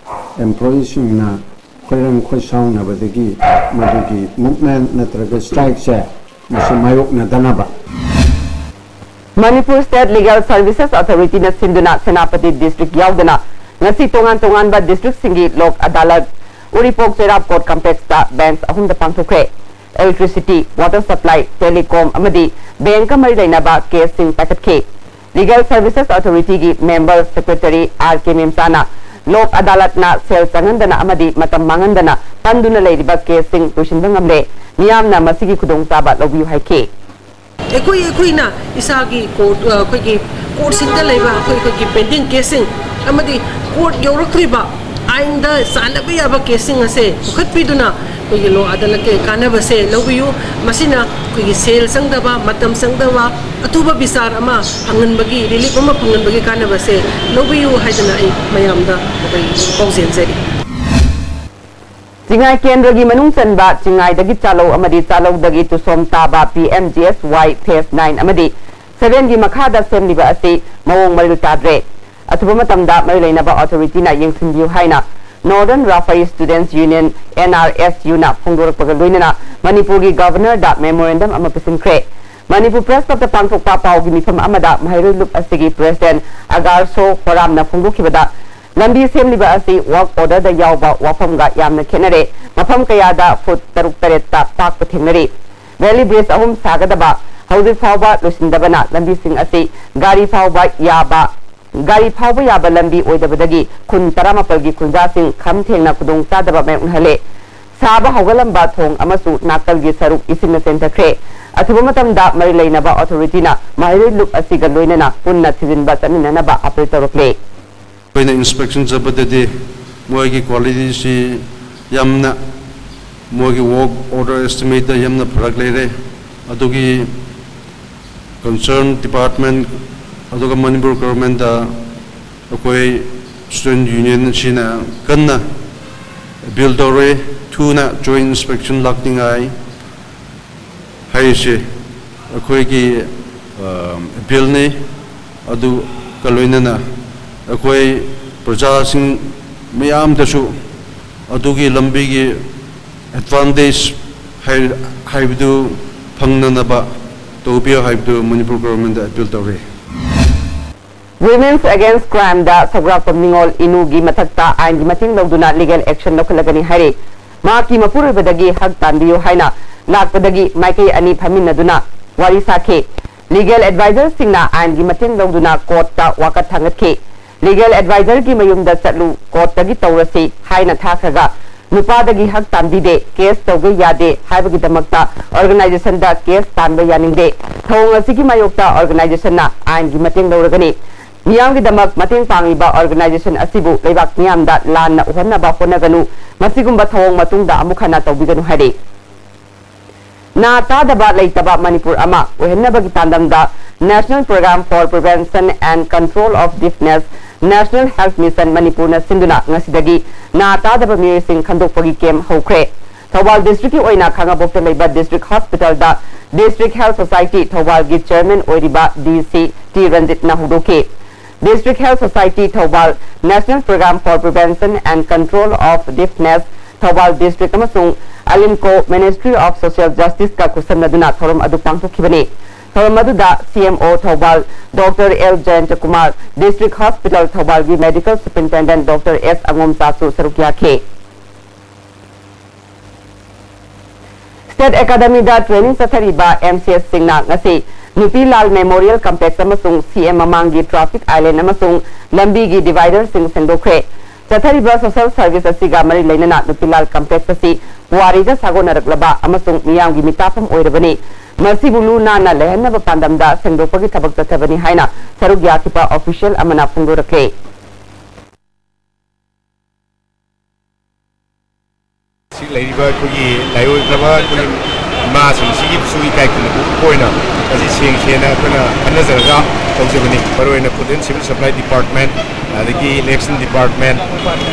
ꯑꯦꯝꯄ꯭ꯂꯣꯌꯤꯁꯤꯡꯅ ꯈꯣꯏꯔꯪ ꯈꯣꯏꯁꯥꯎꯅꯕꯗꯒꯤ ꯃꯗꯨꯒꯤ ꯃꯨꯚꯃꯦꯟꯠ ꯅꯠꯇ꯭ꯔꯒ ꯁ꯭ꯇ꯭ꯔꯥꯏꯛꯁꯦ ꯃꯁꯤ ꯃꯥꯌꯣꯛꯅꯗꯅꯕ꯫ ꯃꯅꯤꯄꯨꯔ ꯁ꯭ꯇꯦꯠ ꯂꯤꯒꯦꯜ ꯁꯔꯚꯤꯁꯦꯁ ꯑꯣꯊꯣꯔꯤꯇꯤꯅ ꯁꯤꯟꯗꯨꯅ ꯁꯦꯅꯥꯄꯇꯤ ꯗꯤꯁꯇ꯭ꯔꯤꯛ ꯌꯥꯎꯗꯅ ꯉꯁꯤ ꯇꯣꯉꯥꯟ ꯇꯣꯉꯥꯟꯕ ꯗꯤꯁꯇ꯭ꯔꯤꯛꯁꯤꯡꯒꯤ ꯂꯣꯛ ꯑꯗꯥꯂꯠ, ꯎꯔꯤꯄꯣꯛ ꯆꯩꯔꯥꯞ ꯀꯣꯔꯠ ꯀꯝꯄ꯭ꯂꯦꯛꯁꯇ ꯕꯦꯟꯆ ꯑꯍꯨꯝꯗ ꯄꯥꯡꯊꯣꯛꯈ꯭ꯔꯦ꯫ ꯏꯂꯦꯛꯇ꯭ꯔꯤꯁꯤꯇꯤ, ꯋꯥꯇꯔ ꯁꯄ꯭ꯂꯥꯏ, ꯇꯦꯂꯤꯀꯣꯝ ꯑꯃꯗꯤ ꯕꯦꯡꯀ ꯃꯔꯤ ꯂꯩꯅꯕ ꯀꯦꯁꯁꯤꯡ ꯄꯥꯏꯈꯠꯈꯤ꯫ ꯂꯤꯒꯦꯜ ꯁꯔꯚꯤꯁꯦꯁ ꯑꯣꯊꯣꯔꯤꯇꯤꯒꯤ ꯃꯦꯝꯕꯔ ꯁꯦꯀ꯭ꯔꯦꯇꯔꯤ ꯑꯥꯔ ꯀꯦ ꯃꯦꯝꯆꯥꯅ ꯂꯣꯛ ꯑꯗꯥꯂꯠꯅ ꯁꯦꯜ ꯆꯪꯍꯟꯗꯅ ꯑꯃꯗꯤ ꯃꯇꯝ ꯃꯥꯡꯍꯟꯗꯅ ꯄꯟꯗꯨꯅ ꯂꯩꯔꯤꯕ ꯀꯦꯁꯁꯤꯡ ꯂꯣꯏꯁꯤꯟꯕ ꯉꯝꯂꯦ꯫ ꯃꯤꯌꯥꯝꯅ ꯃꯁꯤꯒꯤ ꯈꯨꯗꯣꯡꯆꯥꯕ ꯂꯧꯕꯤꯌꯨ ꯍꯥꯏꯈꯤ꯫ ꯑꯩꯈꯣꯏ ꯑꯩꯈꯣꯏꯅ ꯏꯁꯥꯒꯤ ꯀꯣꯔꯠ ꯑꯩꯈꯣꯏꯒꯤ ꯀꯣꯔꯠꯁꯤꯡꯗ ꯂꯩꯕ ꯑꯩꯈꯣꯏ ꯑꯩꯈꯣꯏꯒꯤ ꯄꯦꯟꯗꯤꯡ ꯀꯦꯁꯁꯤꯡ ꯑꯃꯗꯤ ꯀꯣꯔꯠ ꯌꯧꯔꯛꯇ꯭ꯔꯤꯕ ꯑꯥꯏꯟꯗ ꯆꯥꯟꯅꯕ ꯌꯥꯕ ꯀꯦꯁꯁꯤꯡ ꯑꯁꯦ ꯄꯨꯈꯠꯄꯤꯗꯨꯅ ꯑꯩꯈꯣꯏꯒꯤ ꯂꯣ ꯑꯗꯥꯂꯠꯀꯤ ꯀꯥꯟꯅꯕꯁꯦ ꯂꯧꯕꯤꯌꯨ꯫ ꯃꯁꯤꯅ ꯑꯩꯈꯣꯏꯒꯤ ꯁꯦꯜ ꯆꯪꯗꯕ, ꯃꯇꯝ ꯆꯪꯗꯕ, ꯑꯊꯨꯕ ꯕꯤꯆꯥꯔ ꯑꯃ ꯐꯪꯍꯟꯕꯒꯤ, ꯔꯤꯂꯤꯐ ꯑꯃ ꯐꯪꯍꯟꯕꯒꯤ ꯀꯥꯟꯅꯕꯁꯦ ꯂꯧꯕꯤꯌꯨ ꯍꯥꯏꯗꯅ ꯑꯩ ꯃꯌꯥꯝꯗ ꯑꯩꯈꯣꯏ ꯄꯥꯎꯖꯦꯜꯖꯔꯤ꯫ ꯆꯤꯡꯉꯥꯏ ꯀꯦꯟꯗ꯭ꯔꯒꯤ ꯃꯅꯨꯡ ꯆꯟꯕ ꯆꯤꯡꯉꯥꯏꯗꯒꯤ ꯆꯥꯂꯧ ꯑꯃꯗꯤ ꯆꯥꯂꯧꯗꯒꯤ ꯇꯨꯁꯣꯝ ꯇꯥꯕ ꯄꯤ ꯑꯦꯝ ꯖꯤ ꯑꯦꯁ ꯋꯥꯏ ꯐꯦꯁ ꯅꯥꯏꯟ ꯑꯃꯗꯤ ꯁꯚꯦꯟꯒꯤ ꯃꯈꯥꯗ ꯁꯦꯝꯂꯤꯕ ꯑꯁꯤ ꯃꯑꯣꯡ ꯃꯔꯤꯜ ꯇꯥꯗ꯭ꯔꯦ꯫ ꯑꯊꯨꯕ ꯃꯇꯝꯗ ꯃꯔꯤ ꯂꯩꯅꯕ ꯑꯣꯊꯣꯔꯤꯇꯤꯅ ꯌꯦꯡꯁꯤꯟꯕꯤꯌꯨ ꯍꯥꯏꯅ Northern Rafai Students Union, N R S U ꯅ ꯐꯣꯡꯗꯣꯔꯛꯄꯒ ꯂꯣꯏꯅꯅ ꯃꯅꯤꯄꯨꯔꯒꯤ ꯒꯚꯔꯅꯔꯗ ꯃꯦꯃꯣꯔꯦꯟꯗꯝ ꯑꯃ ꯄꯤꯁꯤꯟꯈ꯭ꯔꯦ꯫ ꯃꯅꯤꯄꯨꯔ ꯄ꯭ꯔꯦꯁ ꯀ꯭ꯂꯕꯇ ꯄꯥꯡꯊꯣꯛꯄ ꯄꯥꯎꯒꯤ ꯃꯤꯐꯝ ꯑꯃꯗ ꯃꯍꯩꯔꯣꯏ ꯂꯨꯞ ꯑꯁꯤꯒꯤ ꯄ꯭ꯔꯦꯁꯤꯗꯦꯟꯠ ꯑꯒꯥꯔꯁꯣ ꯍꯣꯔꯥꯝꯅ ꯐꯣꯡꯗꯣꯛꯈꯤꯕꯗ, ꯂꯝꯕꯤ ꯁꯦꯝꯂꯤꯕ ꯑꯁꯤ ꯋꯥꯔꯛ ꯑꯣꯔꯗꯔꯗ ꯌꯥꯎꯕ ꯋꯥꯐꯝꯒ ꯌꯥꯝꯅ ꯈꯦꯠꯅꯔꯦ꯫ ꯃꯐꯝ ꯀꯌꯥꯗ ꯐꯨꯠ ꯇꯔꯨꯛ ꯇꯔꯦꯠꯇ ꯄꯥꯛꯄ ꯊꯦꯡꯅꯔꯤ꯫ ꯚꯦꯂꯤ ꯕ꯭ꯔꯤꯖ ꯑꯍꯨꯝ ꯁꯥꯒꯗꯕ ꯍꯧꯖꯤꯛ ꯐꯥꯎꯕ ꯂꯣꯏꯁꯤꯟꯗꯕꯅ ꯂꯝꯕꯤꯁꯤꯡ ꯑꯁꯤ ꯒꯥꯔꯤ ꯐꯥꯎꯕ ꯌꯥꯕ, ꯒꯥꯔꯤ ꯐꯥꯎꯕ ꯌꯥꯕ ꯂꯝꯕꯤ ꯑꯣꯏꯗꯕꯗꯒꯤ ꯈꯨꯟ ꯇꯔꯥꯃꯥꯄꯜꯒꯤ ꯈꯨꯟꯖꯥꯁꯤꯡ ꯈꯝ ꯊꯦꯡꯅ ꯈꯨꯗꯣꯡ ꯆꯥꯗꯕ ꯃꯥꯌꯣꯛꯅꯍꯜꯂꯦ꯫ ꯁꯥꯕ ꯍꯧꯒꯠꯂꯝꯕ ꯊꯣꯡ ꯑꯃꯁꯨ ꯅꯥꯀꯜꯒꯤ ꯁꯔꯨꯛ ꯏꯁꯤꯡꯅ ꯆꯦꯟꯊꯈ꯭ꯔꯦ꯫ ꯑꯊꯨꯕ ꯃꯇꯝꯗ ꯃꯔꯤ ꯂꯩꯅꯕ ꯑꯣꯊꯣꯔꯤꯇꯤꯅ ꯃꯍꯩꯔꯣꯏ ꯂꯨꯞ ꯑꯁꯤꯒ ꯂꯣꯏꯅꯅ ꯄꯨꯟꯅ ꯊꯤꯖꯤꯟꯕ ꯆꯠꯃꯤꯟꯅꯅꯕ ꯑꯄꯤꯜ ꯇꯧꯔꯛꯂꯦ꯫ ꯑꯩꯈꯣꯏꯅ ꯏꯟꯁꯄꯦꯛꯁꯟ ꯆꯠꯄꯗꯗꯤ ꯃꯣꯏꯒꯤ ꯀ꯭ꯋꯥꯂꯤꯇꯤꯁꯤ ꯌꯥꯝꯅ, ꯃꯣꯏꯒꯤ ꯋꯥꯔꯛ ꯑꯣꯔꯗꯔ ꯑꯦꯁꯇꯤꯃꯦꯠꯇ ꯌꯥꯝꯅ ꯐꯔꯛ ꯂꯩꯔꯦ꯫ ꯑꯗꯨꯒꯤ ꯀꯟꯁꯔꯟ ꯗꯤꯄꯥꯔꯠꯃꯦꯟ ꯑꯗꯨꯒ ꯃꯅꯤꯄꯨꯔ ꯒꯣꯚꯔꯟꯃꯦꯟꯠꯇ ꯑꯩꯈꯣꯏ ꯁ꯭ꯇꯨꯗꯦꯟꯠ ꯌꯨꯅꯤꯌꯟ ꯑꯁꯤꯅ ꯀꯟꯅ ꯑꯄꯤꯜ ꯇꯧꯔꯤ, ꯊꯨꯅ ꯖꯣꯏꯟꯠ ꯏꯟꯁꯄꯦꯛꯁꯟ ꯂꯥꯛꯅꯤꯡꯉꯥꯏ ꯍꯥꯏꯔꯤꯁꯦ ꯑꯩꯈꯣꯏꯒꯤ, ꯑ, ꯑꯄꯤꯜꯅꯤ꯫ ꯑꯗꯨꯒ ꯂꯣꯏꯅꯅ ꯑꯩꯈꯣꯏ ꯄ꯭ꯔꯖꯥꯁꯤꯡ ꯃꯌꯥꯝꯗꯁꯨ ꯑꯗꯨꯒꯤ ꯂꯝꯕꯤꯒꯤ ꯑꯦꯗꯚꯥꯟꯇꯦꯖ ꯍꯥꯏ-, ꯍꯥꯏꯕꯗꯨ ꯐꯪꯅꯅꯕ ꯇꯧꯕꯤꯌꯨ ꯍꯥꯏꯕꯗꯨ ꯃꯅꯤꯄꯨꯔ ꯒꯣꯚꯔꯟꯃꯦꯟꯠꯇ ꯑꯄꯤꯜ ꯇꯧꯔꯤ꯫ Women's Against Crimeꯗ ꯁꯧꯒ꯭ꯔꯥꯛꯄꯝ ꯅꯤꯉꯣꯜ ꯏꯅꯨꯒꯤ ꯃꯊꯛꯇ ꯑꯥꯏꯟꯒꯤ ꯃꯇꯦꯡ ꯂꯧꯗꯨꯅ ꯂꯤꯒꯦꯜ ꯑꯦꯛꯁꯟ ꯂꯧꯈꯠꯂꯒꯅꯤ ꯍꯥꯏꯔꯤ꯫ ꯃꯍꯥꯛꯀꯤ ꯃꯄꯨꯔꯣꯏꯕꯗꯒꯤ ꯍꯛ ꯇꯥꯟꯕꯤꯌꯨ ꯍꯥꯏꯅ ꯂꯥꯛꯄꯗꯒꯤ ꯃꯥꯏꯀꯩ ꯑꯅꯤ ꯐꯝꯃꯤꯟꯅꯗꯨꯅ ꯋꯥꯔꯤ ꯁꯥꯈꯤ꯫ ꯂꯤꯒꯦꯜ ꯑꯦꯗꯚꯥꯏꯖꯔꯁꯤꯡꯅ ꯑꯥꯏꯟꯒꯤ ꯃꯇꯦꯡ ꯂꯧꯗꯨꯅ ꯀꯣꯔꯠꯇ ꯋꯥꯀꯠ ꯊꯥꯡꯒꯠꯈꯤ꯫ ꯂꯤꯒꯦꯜ ꯑꯦꯗꯚꯥꯏꯖꯔꯒꯤ ꯃꯌꯨꯝꯗ ꯆꯠꯂꯨ, ꯀꯣꯔꯠꯇꯒꯤ ꯇꯧꯔꯁꯤ ꯍꯥꯏꯅ ꯊꯥꯈ꯭ꯔꯒ ꯅꯨꯄꯥꯗꯒꯤ ꯍꯛ ꯇꯥꯟꯕꯤꯗꯦ, ꯀꯦꯁ ꯇꯧꯒꯦ ꯌꯥꯗꯦ ꯍꯥꯏꯕꯒꯤꯗꯃꯛꯇ ꯑꯣꯔꯒꯅꯥꯏꯖꯦꯁꯟꯗ ꯀꯦꯁ ꯇꯥꯟꯕ ꯌꯥꯅꯤꯡꯗꯦ꯫ ꯊꯧꯑꯣꯡ ꯑꯁꯤꯒꯤ ꯃꯥꯌꯣꯛꯇ ꯑꯣꯔꯒꯅꯥꯏꯖꯦꯁꯟꯅ ꯑꯥꯏꯟꯒꯤ ꯃꯇꯦꯡ ꯂꯧꯔꯒꯅꯤ꯫ ꯃꯤꯌꯥꯝꯒꯤꯗꯃꯛ ꯃꯇꯦꯡ ꯄꯥꯡꯂꯤꯕ organization ꯑꯁꯤꯕꯨ ꯂꯩꯕꯥꯛ ꯃꯤꯌꯥꯝꯗ ꯂꯥꯟꯅ ꯎꯍꯟꯅꯕ ꯍꯣꯠꯅꯒꯅꯨ, ꯃꯁꯤꯒꯨꯝꯕ ꯊꯧꯑꯣꯡ ꯃꯇꯨꯡꯗ ꯑꯃꯨꯛ ꯍꯟꯅ ꯇꯧꯕꯤꯒꯅꯨ ꯍꯥꯏꯔꯤ꯫ ꯅꯥ ꯇꯥꯗꯕ ꯂꯩꯇꯕ ꯃꯅꯤꯄꯨꯔ ꯑꯃ ꯑꯣꯏꯍꯟꯅꯕꯒꯤ ꯄꯥꯟꯗꯝꯗ National Program for Prevention and Control of Deafness, National Health Mission ꯃꯅꯤꯄꯨꯔꯅ ꯁꯤꯟꯗꯨꯅ ꯉꯁꯤꯗꯒꯤ ꯅꯥ ꯇꯥꯗꯕ ꯃꯤꯑꯣꯏꯁꯤꯡ ꯈꯟꯗꯣꯛꯄꯒꯤ camp ꯍꯧꯈ꯭ꯔꯦ꯫ ꯊꯧꯕꯥꯜ districtꯀꯤ ꯑꯣꯏꯅ ꯈꯥꯉꯕꯣꯛꯇ ꯂꯩꯕ district hospitalꯗ District Health Society ꯊꯧꯕꯥꯜꯒꯤ chairman ꯑꯣꯏꯔꯤꯕ ꯗꯤ ꯁꯤ ꯇꯤ ꯔꯟꯖꯤꯠꯅ ꯍꯧꯗꯣꯛꯈꯤ꯫ District Health Society Thoubal, National Program for Prevention and Control of Deafness Thoubal district ꯑꯃꯁꯨꯡ ALINCO, Ministry of Social Justiceꯀ ꯈꯨꯠꯁꯝꯅꯗꯨꯅ ꯊꯧꯔꯝ ꯑꯗꯨ ꯄꯥꯡꯊꯣꯛꯈꯤꯕꯅꯤ꯫ ꯊꯧꯔꯝ ꯑꯗꯨꯗ C M O Thoubal doctor L ꯖꯌꯟꯇꯀꯨꯃꯥꯔ, District Hospital ꯊꯧꯕꯥꯜꯒꯤ medical superintendent ꯗꯣꯛꯇꯔ ꯑꯦꯁ ꯑꯉꯣꯝꯆꯥꯁꯨ ꯁꯔꯨꯛ ꯌꯥꯈꯤ꯫ State Academyꯗ training ꯆꯠꯊꯔꯤꯕ M C Sꯁꯤꯡꯅ ꯉꯁꯤ ꯅꯨꯄꯤ ꯂꯥꯜ Memorial Complex ꯑꯃꯁꯨꯡ C M ꯃꯃꯥꯡꯒꯤ traffic island ꯑꯃꯁꯨꯡ ꯂꯝꯕꯤꯒꯤ dividerꯁꯤꯡ ꯁꯦꯡꯗꯣꯛꯈ꯭ꯔꯦ꯫ ꯆꯠꯊꯔꯤꯕ social service ꯑꯁꯤꯒ ꯃꯔꯤ ꯂꯩꯅꯅ ꯅꯨꯄꯤ ꯂꯥꯜ complex ꯑꯁꯤ ꯄꯨꯋꯥꯔꯤꯒ ꯁꯥꯒꯣꯟꯅꯔꯛꯂꯕ ꯑꯃꯁꯨꯡ ꯃꯤꯌꯥꯝꯒꯤ ꯃꯤꯇꯥꯐꯝ ꯑꯣꯏꯔꯕꯅꯤ꯫ ꯃꯁꯤꯕꯨ ꯂꯨ ꯅꯥꯟꯅ ꯂꯩꯍꯟꯅꯕ ꯄꯥꯟꯗꯝꯗ ꯁꯦꯡꯗꯣꯛꯄꯒꯤ ꯊꯕꯛ ꯆꯠꯊꯕꯅꯤ ꯍꯥꯏꯅ ꯁꯔꯨꯛ ꯌꯥꯈꯤꯕ official ꯑꯃꯅ ꯐꯣꯡꯗꯣꯔꯛꯂꯦ꯫ ꯁꯤ ꯂꯩꯔꯤꯕ ꯑꯩꯈꯣꯏꯒꯤ ꯂꯥꯏꯑꯣꯏꯈ꯭ꯔꯕ ꯑꯩꯈꯣꯏꯒꯤ ꯏꯃꯥꯁꯤꯡꯁꯤꯒꯤꯁꯨ ꯏꯀꯥꯏ ꯈꯨꯝꯅꯕ ꯎꯠꯄ ꯑꯣꯏꯅ ꯃꯁꯤ ꯁꯦꯡꯁꯦꯅ ꯑꯩꯈꯣꯏꯅ ꯈꯟꯅꯖꯔꯒ ꯇꯧꯖꯕꯅꯤ꯫ ꯃꯔꯨꯑꯣꯏꯅ Food and Civil Supply Department, ꯑꯗꯒꯤ Election Department,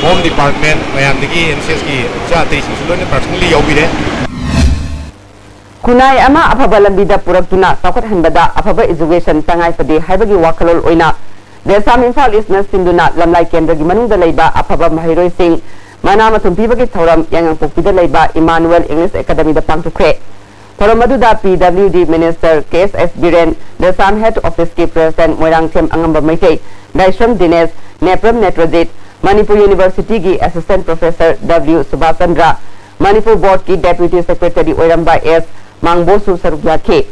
Home Department, ꯃꯌꯥꯝꯗꯒꯤ M C Sꯀꯤ ꯑꯣꯖꯥ ꯑꯇꯩꯁꯤꯡꯁꯨ ꯂꯣꯏꯅ personally ꯌꯥꯎꯕꯤꯔꯦ꯫ ꯈꯨꯟꯅꯥꯏ ꯑꯃ ꯑꯐꯕ ꯂꯝꯕꯤꯗ ꯄꯨꯔꯛꯇꯨꯅ ꯆꯥꯎꯈꯠꯍꯟꯕꯗ ꯑꯐꯕ education ꯇꯉꯥꯏ ꯐꯗꯦ ꯍꯥꯏꯕꯒꯤ ꯋꯥꯈꯜꯂꯣꯟ ꯑꯣꯏꯅ ꯗꯦꯁꯥꯝ ꯏꯝꯐꯥꯜ ꯏꯁꯅ ꯁꯤꯟꯗꯨꯅ ꯂꯝꯂꯥꯏ ꯀꯦꯟꯗ꯭ꯔꯒꯤ ꯃꯅꯨꯡꯗ ꯂꯩꯕ ꯑꯐꯕ ꯃꯍꯩꯔꯣꯏꯁꯤꯡ ꯃꯅꯥ ꯃꯊꯨꯝ ꯄꯤꯕꯒꯤ ꯊꯧꯔꯝ ꯌꯥꯏꯉꯪꯄꯣꯛꯄꯤꯗ ꯂꯩꯕ Emmanuel English Academyꯗ ꯄꯥꯡꯊꯣꯛꯈ꯭ꯔꯦ꯫ ꯊꯧꯔꯝ ꯑꯗꯨꯗ P W D Minister K S S Biren, ꯗꯦꯁꯥꯝ Head Officeꯀꯤ President Moirangthem ꯑꯉꯝꯕ ꯃꯩꯇꯩ, ꯂꯥꯏꯁ꯭ꯔꯝ ꯗꯤꯅꯦꯁ, Nepram ꯅꯦꯇ꯭ꯔꯖꯤꯠ, Manipur Universityꯒꯤ Assistant Professor W Subhas Chandra, Manipur Boardꯀꯤ Deputy Secretary ꯑꯣꯏꯔꯝꯕ ꯑꯦꯁ ꯃꯥꯡꯕꯣꯁꯨ ꯁꯔꯨꯛ ꯌꯥꯈꯤ꯫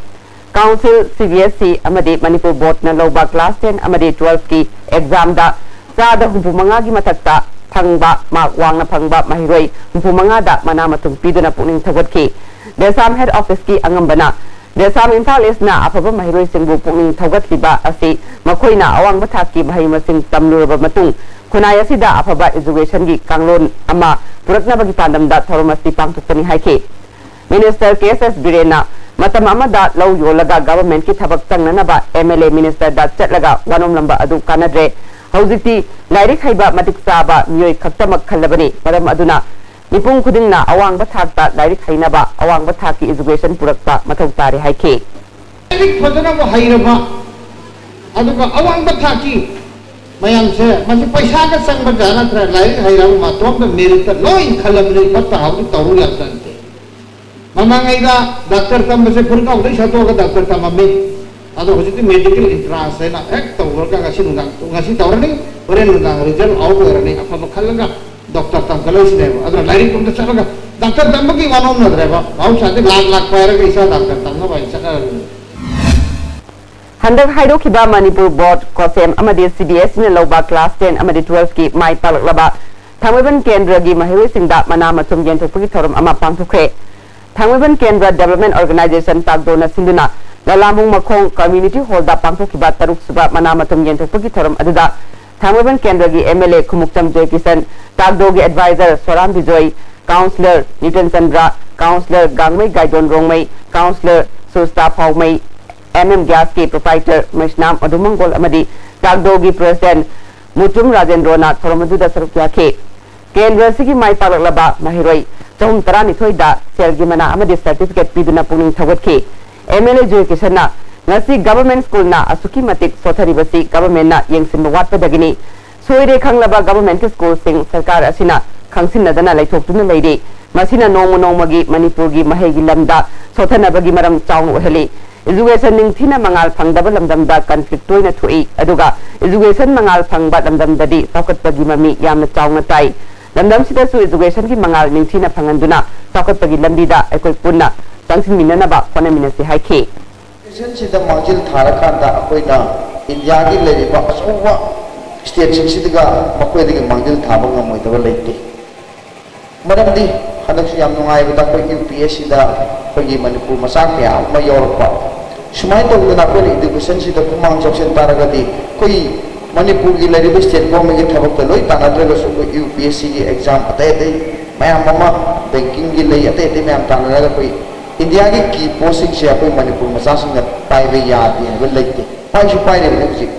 Council, C B S E ꯑꯃꯗꯤ ꯃꯅꯤꯄꯨꯔ Boardꯅ ꯂꯧꯕ class ten ꯑꯃꯗꯤ twelveꯀꯤ examꯗ ꯆꯥꯗ ꯍꯨꯝꯐꯨ ꯃꯉꯥꯒꯤ ꯃꯊꯛꯇ ꯐꯪꯕ, mark ꯋꯥꯡꯅ ꯐꯪꯕ ꯃꯍꯩꯔꯣꯏ ꯍꯨꯝꯐꯨ ꯃꯉꯥꯗ ꯃꯅꯥ ꯃꯊꯨꯝ ꯄꯤꯗꯨꯅ ꯄꯨꯛꯅꯤꯡ ꯊꯧꯒꯠꯈꯤ꯫ ꯗꯦꯁꯥꯝ Head Officeꯀꯤ ꯑꯉꯝꯕꯅ ꯗꯦꯁꯥꯝ ꯏꯝꯐꯥꯜ ꯏꯁꯅ ꯑꯐꯕ ꯃꯍꯩꯔꯣꯏꯁꯤꯡꯕꯨ ꯄꯨꯛꯅꯤꯡ ꯊꯧꯒꯠꯂꯤꯕ ꯑꯁꯤ ꯃꯈꯣꯏꯅ ꯑꯋꯥꯡꯕ ꯊꯥꯛꯀꯤ ꯃꯍꯩ ꯃꯁꯤꯡ ꯇꯝꯂꯨꯔꯕ ꯃꯇꯨꯡ ꯈꯨꯟꯅꯥꯏ ꯑꯁꯤꯗ ꯑꯐꯕ educationꯒꯤ ꯀꯥꯡꯂꯣꯟ ꯑꯃ ꯄꯨꯔꯛꯅꯕꯒꯤ ꯄꯥꯟꯗꯝꯗ ꯊꯧꯔꯝ ꯑꯁꯤ ꯄꯥꯡꯊꯣꯛꯄꯅꯤ ꯍꯥꯏꯈꯤ꯫ Minister ꯀꯦ ꯑꯦꯁ ꯑꯦꯁ ꯕꯤꯔꯦꯟꯅ ꯃꯇꯝ ꯑꯃꯗ ꯂꯧ ꯌꯣꯜꯂꯒ governmentꯀꯤ ꯊꯕꯛ ꯆꯪꯅꯅꯕ M L A ministerꯗ ꯆꯠꯂꯒ ꯋꯥꯅꯣꯝꯂꯝꯕ ꯑꯗꯨ ꯀꯥꯟꯅꯗ꯭ꯔꯦ꯫ ꯍꯧꯖꯤꯛꯇꯤ ꯂꯥꯏꯔꯤꯛ ꯍꯩꯕ ꯃꯇꯤꯛ ꯆꯥꯕ ꯃꯤꯑꯣꯏ ꯈꯛꯇꯃꯛ ꯈꯜꯂꯕꯅꯤ꯫ ꯃꯔꯝ ꯑꯗꯨꯅ ꯃꯤꯄꯨꯝ ꯈꯨꯗꯤꯡꯅ ꯑꯋꯥꯡꯕ ꯊꯥꯛꯇ ꯂꯥꯏꯔꯤꯛ ꯍꯩꯅꯕ, ꯑꯋꯥꯡꯕ ꯊꯥꯛꯀꯤ education ꯄꯨꯔꯛꯄ ꯃꯊꯧ ꯇꯥꯔꯦ ꯍꯥꯏꯈꯤ꯫ ꯂꯥꯏꯔꯤꯛ ꯐꯖꯅꯕꯨ ꯍꯩꯔꯕ, ꯑꯗꯨꯒ ꯑꯋꯥꯡꯕ ꯊꯥꯛꯀꯤ ꯃꯌꯥꯝꯁꯦ, ꯃꯁꯤ ꯄꯩꯁꯥꯒ ꯆꯪꯕ ꯖꯥꯠ ꯅꯠꯇ꯭ꯔꯦ꯫ ꯂꯥꯏꯔꯤꯛ ꯍꯩꯔꯕ ꯃꯇꯣꯝꯗ meritꯇ ꯂꯣꯏ ꯈꯜꯂꯕꯅꯤ, ꯐꯠꯇ ꯍꯥꯎꯗꯤ ꯇꯧꯔꯨ ꯌꯥꯕꯖꯥꯠ ꯅꯠꯇꯦ꯫ ꯃꯃꯥꯡꯉꯩꯗ doctor ꯇꯝꯕꯁꯦ ꯐꯨꯔꯤꯠꯈꯥꯎꯗꯩ ꯁꯠꯇꯣꯛꯑꯒ doctor ꯇꯝꯃꯝꯃꯤ꯫ ꯑꯗꯣ ꯍꯧꯖꯤꯛꯇꯤ medical entrance ꯍꯥꯏꯅ ꯍꯦꯛ ꯇꯧꯔꯒ ꯉꯁꯤ ꯅꯨꯡꯗꯥꯡ, ꯉꯁꯤ ꯇꯧꯔꯅꯤ, ꯍꯣꯔꯦꯟ ꯅꯨꯡꯗꯥꯡ result out ꯑꯣꯏꯔꯅꯤ, ꯑꯐꯕ ꯈꯜꯂꯒ doctor ꯇꯝꯈꯠꯂꯛꯏꯁꯤꯅꯦꯕ꯫ ꯑꯗꯨꯅ ꯂꯥꯏꯔꯤꯛ ꯂꯣꯝꯗ ꯆꯠꯂꯒ doctor ꯇꯝꯕꯒꯤ ꯋꯥꯅꯣꯝꯅꯗ꯭ꯔꯦꯕ꯫ ꯃꯍꯧꯁꯥꯗꯤ ꯂꯥꯛ ꯂꯥꯛ ꯄꯥꯏꯔꯒ ꯏꯆꯥ doctor ꯇꯝꯅꯕ ꯍꯥꯏꯅ ꯆꯠꯅꯔꯕꯅꯤ꯫ ꯍꯟꯗꯛ ꯍꯥꯏꯗꯣꯛꯈꯤꯕ ꯃꯅꯤꯄꯨꯔ ꯕꯣꯔꯗ, ꯀꯣꯁꯦꯝ ꯑꯃꯗꯤ C B S Eꯅ ꯂꯧꯕ class ten ꯑꯃꯗꯤ twelveꯀꯤ ꯃꯥꯏ ꯄꯥꯛꯂꯛꯂꯕ ꯊꯥꯡꯃꯩꯕꯟ ꯀꯦꯟꯗ꯭ꯔꯒꯤ ꯃꯍꯩꯔꯣꯏꯁꯤꯡꯗ ꯃꯅꯥ ꯃꯊꯨꯝ ꯌꯦꯟꯊꯣꯛꯄꯒꯤ ꯊꯧꯔꯝ ꯑꯃ ꯄꯥꯡꯊꯣꯛꯈ꯭ꯔꯦ꯫ ꯊꯥꯡꯃꯩꯕꯟ ꯀꯦꯟꯗ꯭ꯔ Development Organisation ꯇꯥꯛꯗꯣꯅ ꯁꯤꯟꯗꯨꯅ ꯂꯂꯥꯝꯕꯨꯡ ꯃꯈꯣꯡ Community Hallꯗ ꯄꯥꯡꯊꯣꯛꯈꯤꯕ ꯇꯔꯨꯛꯁꯨꯕ ꯃꯅꯥ ꯃꯊꯨꯝ ꯌꯦꯟꯊꯣꯛꯄꯒꯤ ꯊꯧꯔꯝ ꯑꯗꯨꯗ ꯊꯥꯡꯃꯩꯕꯟ ꯀꯦꯟꯗ꯭ꯔꯒꯤ M L A Khumukcham Joykishan, ꯇꯥꯛꯗꯣꯒꯤ advisor ꯁꯣꯔꯥꯝ Bijoy, councillor ꯅꯤꯇꯟ Chandra, councillor ꯒꯥꯡꯃꯩ ꯒꯥꯏꯗꯣꯟ Rongmei, councillor ꯁꯨꯁꯇꯥ ꯐꯥꯎꯃꯩ, M M Gasꯀꯤ proprietor ꯃꯩꯁꯅꯥꯝ ꯑꯗꯨꯃꯪꯒꯣꯜ ꯑꯃꯗꯤ ꯇꯥꯛꯗꯣꯒꯤ president ꯃꯨꯇꯨꯝ ꯔꯥꯖꯦꯟꯗ꯭ꯔꯣꯅ ꯊꯧꯔꯝ ꯑꯗꯨꯗ ꯁꯔꯨꯛ ꯌꯥꯈꯤ꯫ ꯀꯦꯟꯗ꯭ꯔ ꯑꯁꯤꯒꯤ ꯃꯥꯏ ꯄꯥꯛꯂꯛꯂꯕ ꯃꯍꯩꯔꯣꯏ ꯆꯍꯨꯝ ꯇꯔꯥꯅꯤꯊꯣꯏꯗ ꯁꯦꯜꯒꯤ ꯃꯅꯥ ꯑꯃꯗꯤ certificate ꯄꯤꯗꯨꯅ ꯄꯨꯛꯅꯤꯡ ꯊꯧꯒꯠꯈꯤ꯫ M L A ꯖꯣꯏꯀꯤꯁꯟꯅ ꯉꯁꯤ government schoolꯅ ꯑꯁꯨꯛꯀꯤ ꯃꯇꯤꯛ ꯁꯣꯠꯊꯔꯤꯕꯁꯤ governmentꯅ ꯌꯦꯡꯁꯤꯟꯕ ꯋꯥꯠꯄꯗꯒꯤꯅꯤ꯫ ꯁꯣꯏꯔꯦ ꯈꯪꯂꯕ governmentꯀꯤ schoolꯁꯤꯡ ꯁꯔꯀꯥꯔ ꯑꯁꯤꯅ ꯈꯪꯁꯤꯟꯅꯗꯅ ꯂꯩꯊꯣꯛꯇꯨꯅ ꯂꯩꯔꯤ꯫ ꯃꯁꯤꯅ ꯅꯣꯡꯃ ꯅꯣꯡꯃꯒꯤ ꯃꯅꯤꯄꯨꯔꯒꯤ ꯃꯍꯩꯒꯤ ꯂꯝꯗ ꯁꯣꯠꯊꯅꯕꯒꯤ ꯃꯔꯝ ꯆꯥꯎꯅ ꯑꯣꯏꯍꯜꯂꯤ꯫ Education ꯅꯤꯡꯊꯤꯅ ꯃꯉꯥꯜ ꯐꯪꯗꯕ ꯂꯝꯗꯝꯗ conflict ꯇꯣꯏꯅ ꯊꯣꯛꯏ, ꯑꯗꯨꯒ education ꯃꯉꯥꯜ ꯐꯪꯕ ꯂꯝꯗꯝꯗꯗꯤ ꯆꯥꯎꯈꯠꯄꯒꯤ ꯃꯃꯤ ꯌꯥꯝꯅ ꯆꯥꯎꯅ ꯇꯥꯏ꯫ ꯂꯝꯗꯝꯁꯤꯗꯁꯨ educationꯒꯤ ꯃꯉꯥꯜ ꯅꯤꯡꯊꯤꯅ ꯐꯪꯍꯟꯗꯨꯅ ꯆꯥꯎꯈꯠꯄꯒꯤ ꯂꯝꯕꯤꯗ ꯑꯩꯈꯣꯏ ꯄꯨꯟꯅ ꯆꯪꯁꯤꯟꯃꯤꯟꯅꯅꯕ ꯍꯣꯠꯅꯃꯤꯟꯅꯁꯤ ꯍꯥꯏꯈꯤ꯫ Educationꯁꯤꯗ ꯃꯥꯡꯖꯤꯜ ꯊꯥꯔꯀꯥꯟꯗ ꯑꯩꯈꯣꯏꯅ ꯏꯟꯗꯤꯌꯥꯒꯤ ꯂꯩꯔꯤꯕ ꯑꯆꯧꯕ stateꯁꯤꯡꯁꯤꯗꯒ ꯃꯈꯣꯏꯗꯒꯤ ꯃꯥꯡꯖꯤꯜ ꯊꯥꯕ ꯉꯝꯃꯣꯏꯗꯕ ꯂꯩꯇꯦ꯫ ꯃꯔꯝꯗꯤ ꯍꯟꯗꯛꯁꯨ ꯌꯥꯝ ꯅꯨꯡꯉꯥꯏꯕꯗ ꯑꯩꯈꯣꯏ UPSCꯗ ꯑꯩꯈꯣꯏꯒꯤ ꯃꯅꯤꯄꯨꯔ ꯃꯆꯥ ꯀꯌꯥ ꯑꯃ ꯌꯥꯎꯔꯛꯄ꯫ ꯁꯨꯃꯥꯏꯅ ꯇꯧꯗꯅ ꯑꯩꯈꯣꯏꯅ educationꯁꯤꯗ ꯈꯨꯃꯥꯡ ꯆꯥꯎꯁꯤꯟ ꯇꯥꯔꯒꯗꯤ, ꯑꯩꯈꯣꯏ ꯃꯅꯤꯄꯨꯔꯒꯤ ꯂꯩꯔꯤꯕ state governmentꯀꯤ ꯊꯕꯛꯇ ꯂꯣꯏ ꯇꯥꯟꯅꯗ꯭ꯔꯒꯁꯨ, ꯑꯩꯈꯣꯏ UPSCꯒꯤ exam ꯑꯇꯩ ꯑꯇꯩ ꯃꯌꯥꯝ ꯑꯃ, bankingꯒꯤ ꯂꯩ, ꯑꯇꯩ ꯑꯇꯩ ꯃꯌꯥꯝ ꯇꯥꯟꯅꯔꯒ ꯑꯩꯈꯣꯏ Indiaꯒꯤ key postꯁꯤꯡꯁꯦ ꯑꯩꯈꯣꯏ ꯃꯅꯤꯄꯨꯔ ꯃꯆꯥꯁꯤꯡꯅ ꯄꯥꯏꯕ ꯌꯥꯗꯦ ꯍꯥꯏꯕ ꯂꯩꯇꯦ꯫ ꯄꯥꯏꯁꯨ ꯄꯥꯏꯔꯤꯕꯅꯤ ꯍꯧꯖꯤꯛ꯫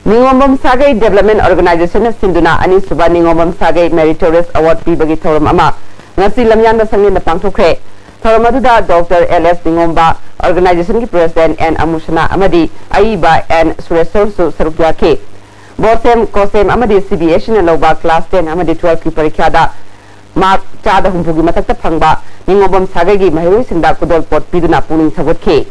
ꯅꯤꯉꯣꯝꯕꯝ ꯁꯥꯒꯩ Development Organisationꯅ ꯁꯤꯟꯗꯨꯅ ꯑꯅꯤꯁꯨꯕ ꯅꯤꯉꯣꯝꯕꯝ ꯁꯥꯒꯩ Meritorious Award ꯄꯤꯕꯒꯤ ꯊꯧꯔꯝ ꯑꯃ ꯉꯁꯤ ꯂꯝꯌꯥꯟꯕ ꯁꯪꯂꯦꯟꯗ ꯄꯥꯡꯊꯣꯛꯈ꯭ꯔꯦ꯫ ꯊꯧꯔꯝ ꯑꯗꯨꯗ Doctor L S ꯅꯤꯉꯣꯝꯕ, Organisationꯒꯤ President N ꯑꯃꯨꯁꯅꯥ ꯑꯃꯗꯤ ꯑꯏꯕ N ꯁꯨꯔꯦꯁꯣꯔꯁꯨ ꯁꯔꯨꯛ ꯌꯥꯈꯤ꯫ ꯕꯣꯁꯦꯝ, ꯀꯣꯁꯦꯝ ꯑꯃꯗꯤ CBSEꯅ ꯂꯧꯕ class ten ꯑꯃꯗꯤ twelveꯀꯤ ꯄꯔꯤꯈ꯭ꯌꯥꯗ mark ꯆꯥꯗ ꯍꯨꯝꯐꯨꯒꯤ ꯃꯊꯛꯇ ꯐꯪꯕ ꯅꯤꯉꯣꯝꯕꯝ ꯁꯥꯒꯩꯒꯤ ꯃꯍꯩꯔꯣꯏꯁꯤꯡꯗ ꯈꯨꯗꯣꯜꯄꯣꯠ ꯄꯤꯗꯨꯅ ꯄꯨꯛꯅꯤꯡ ꯊꯧꯒꯠꯈꯤ꯫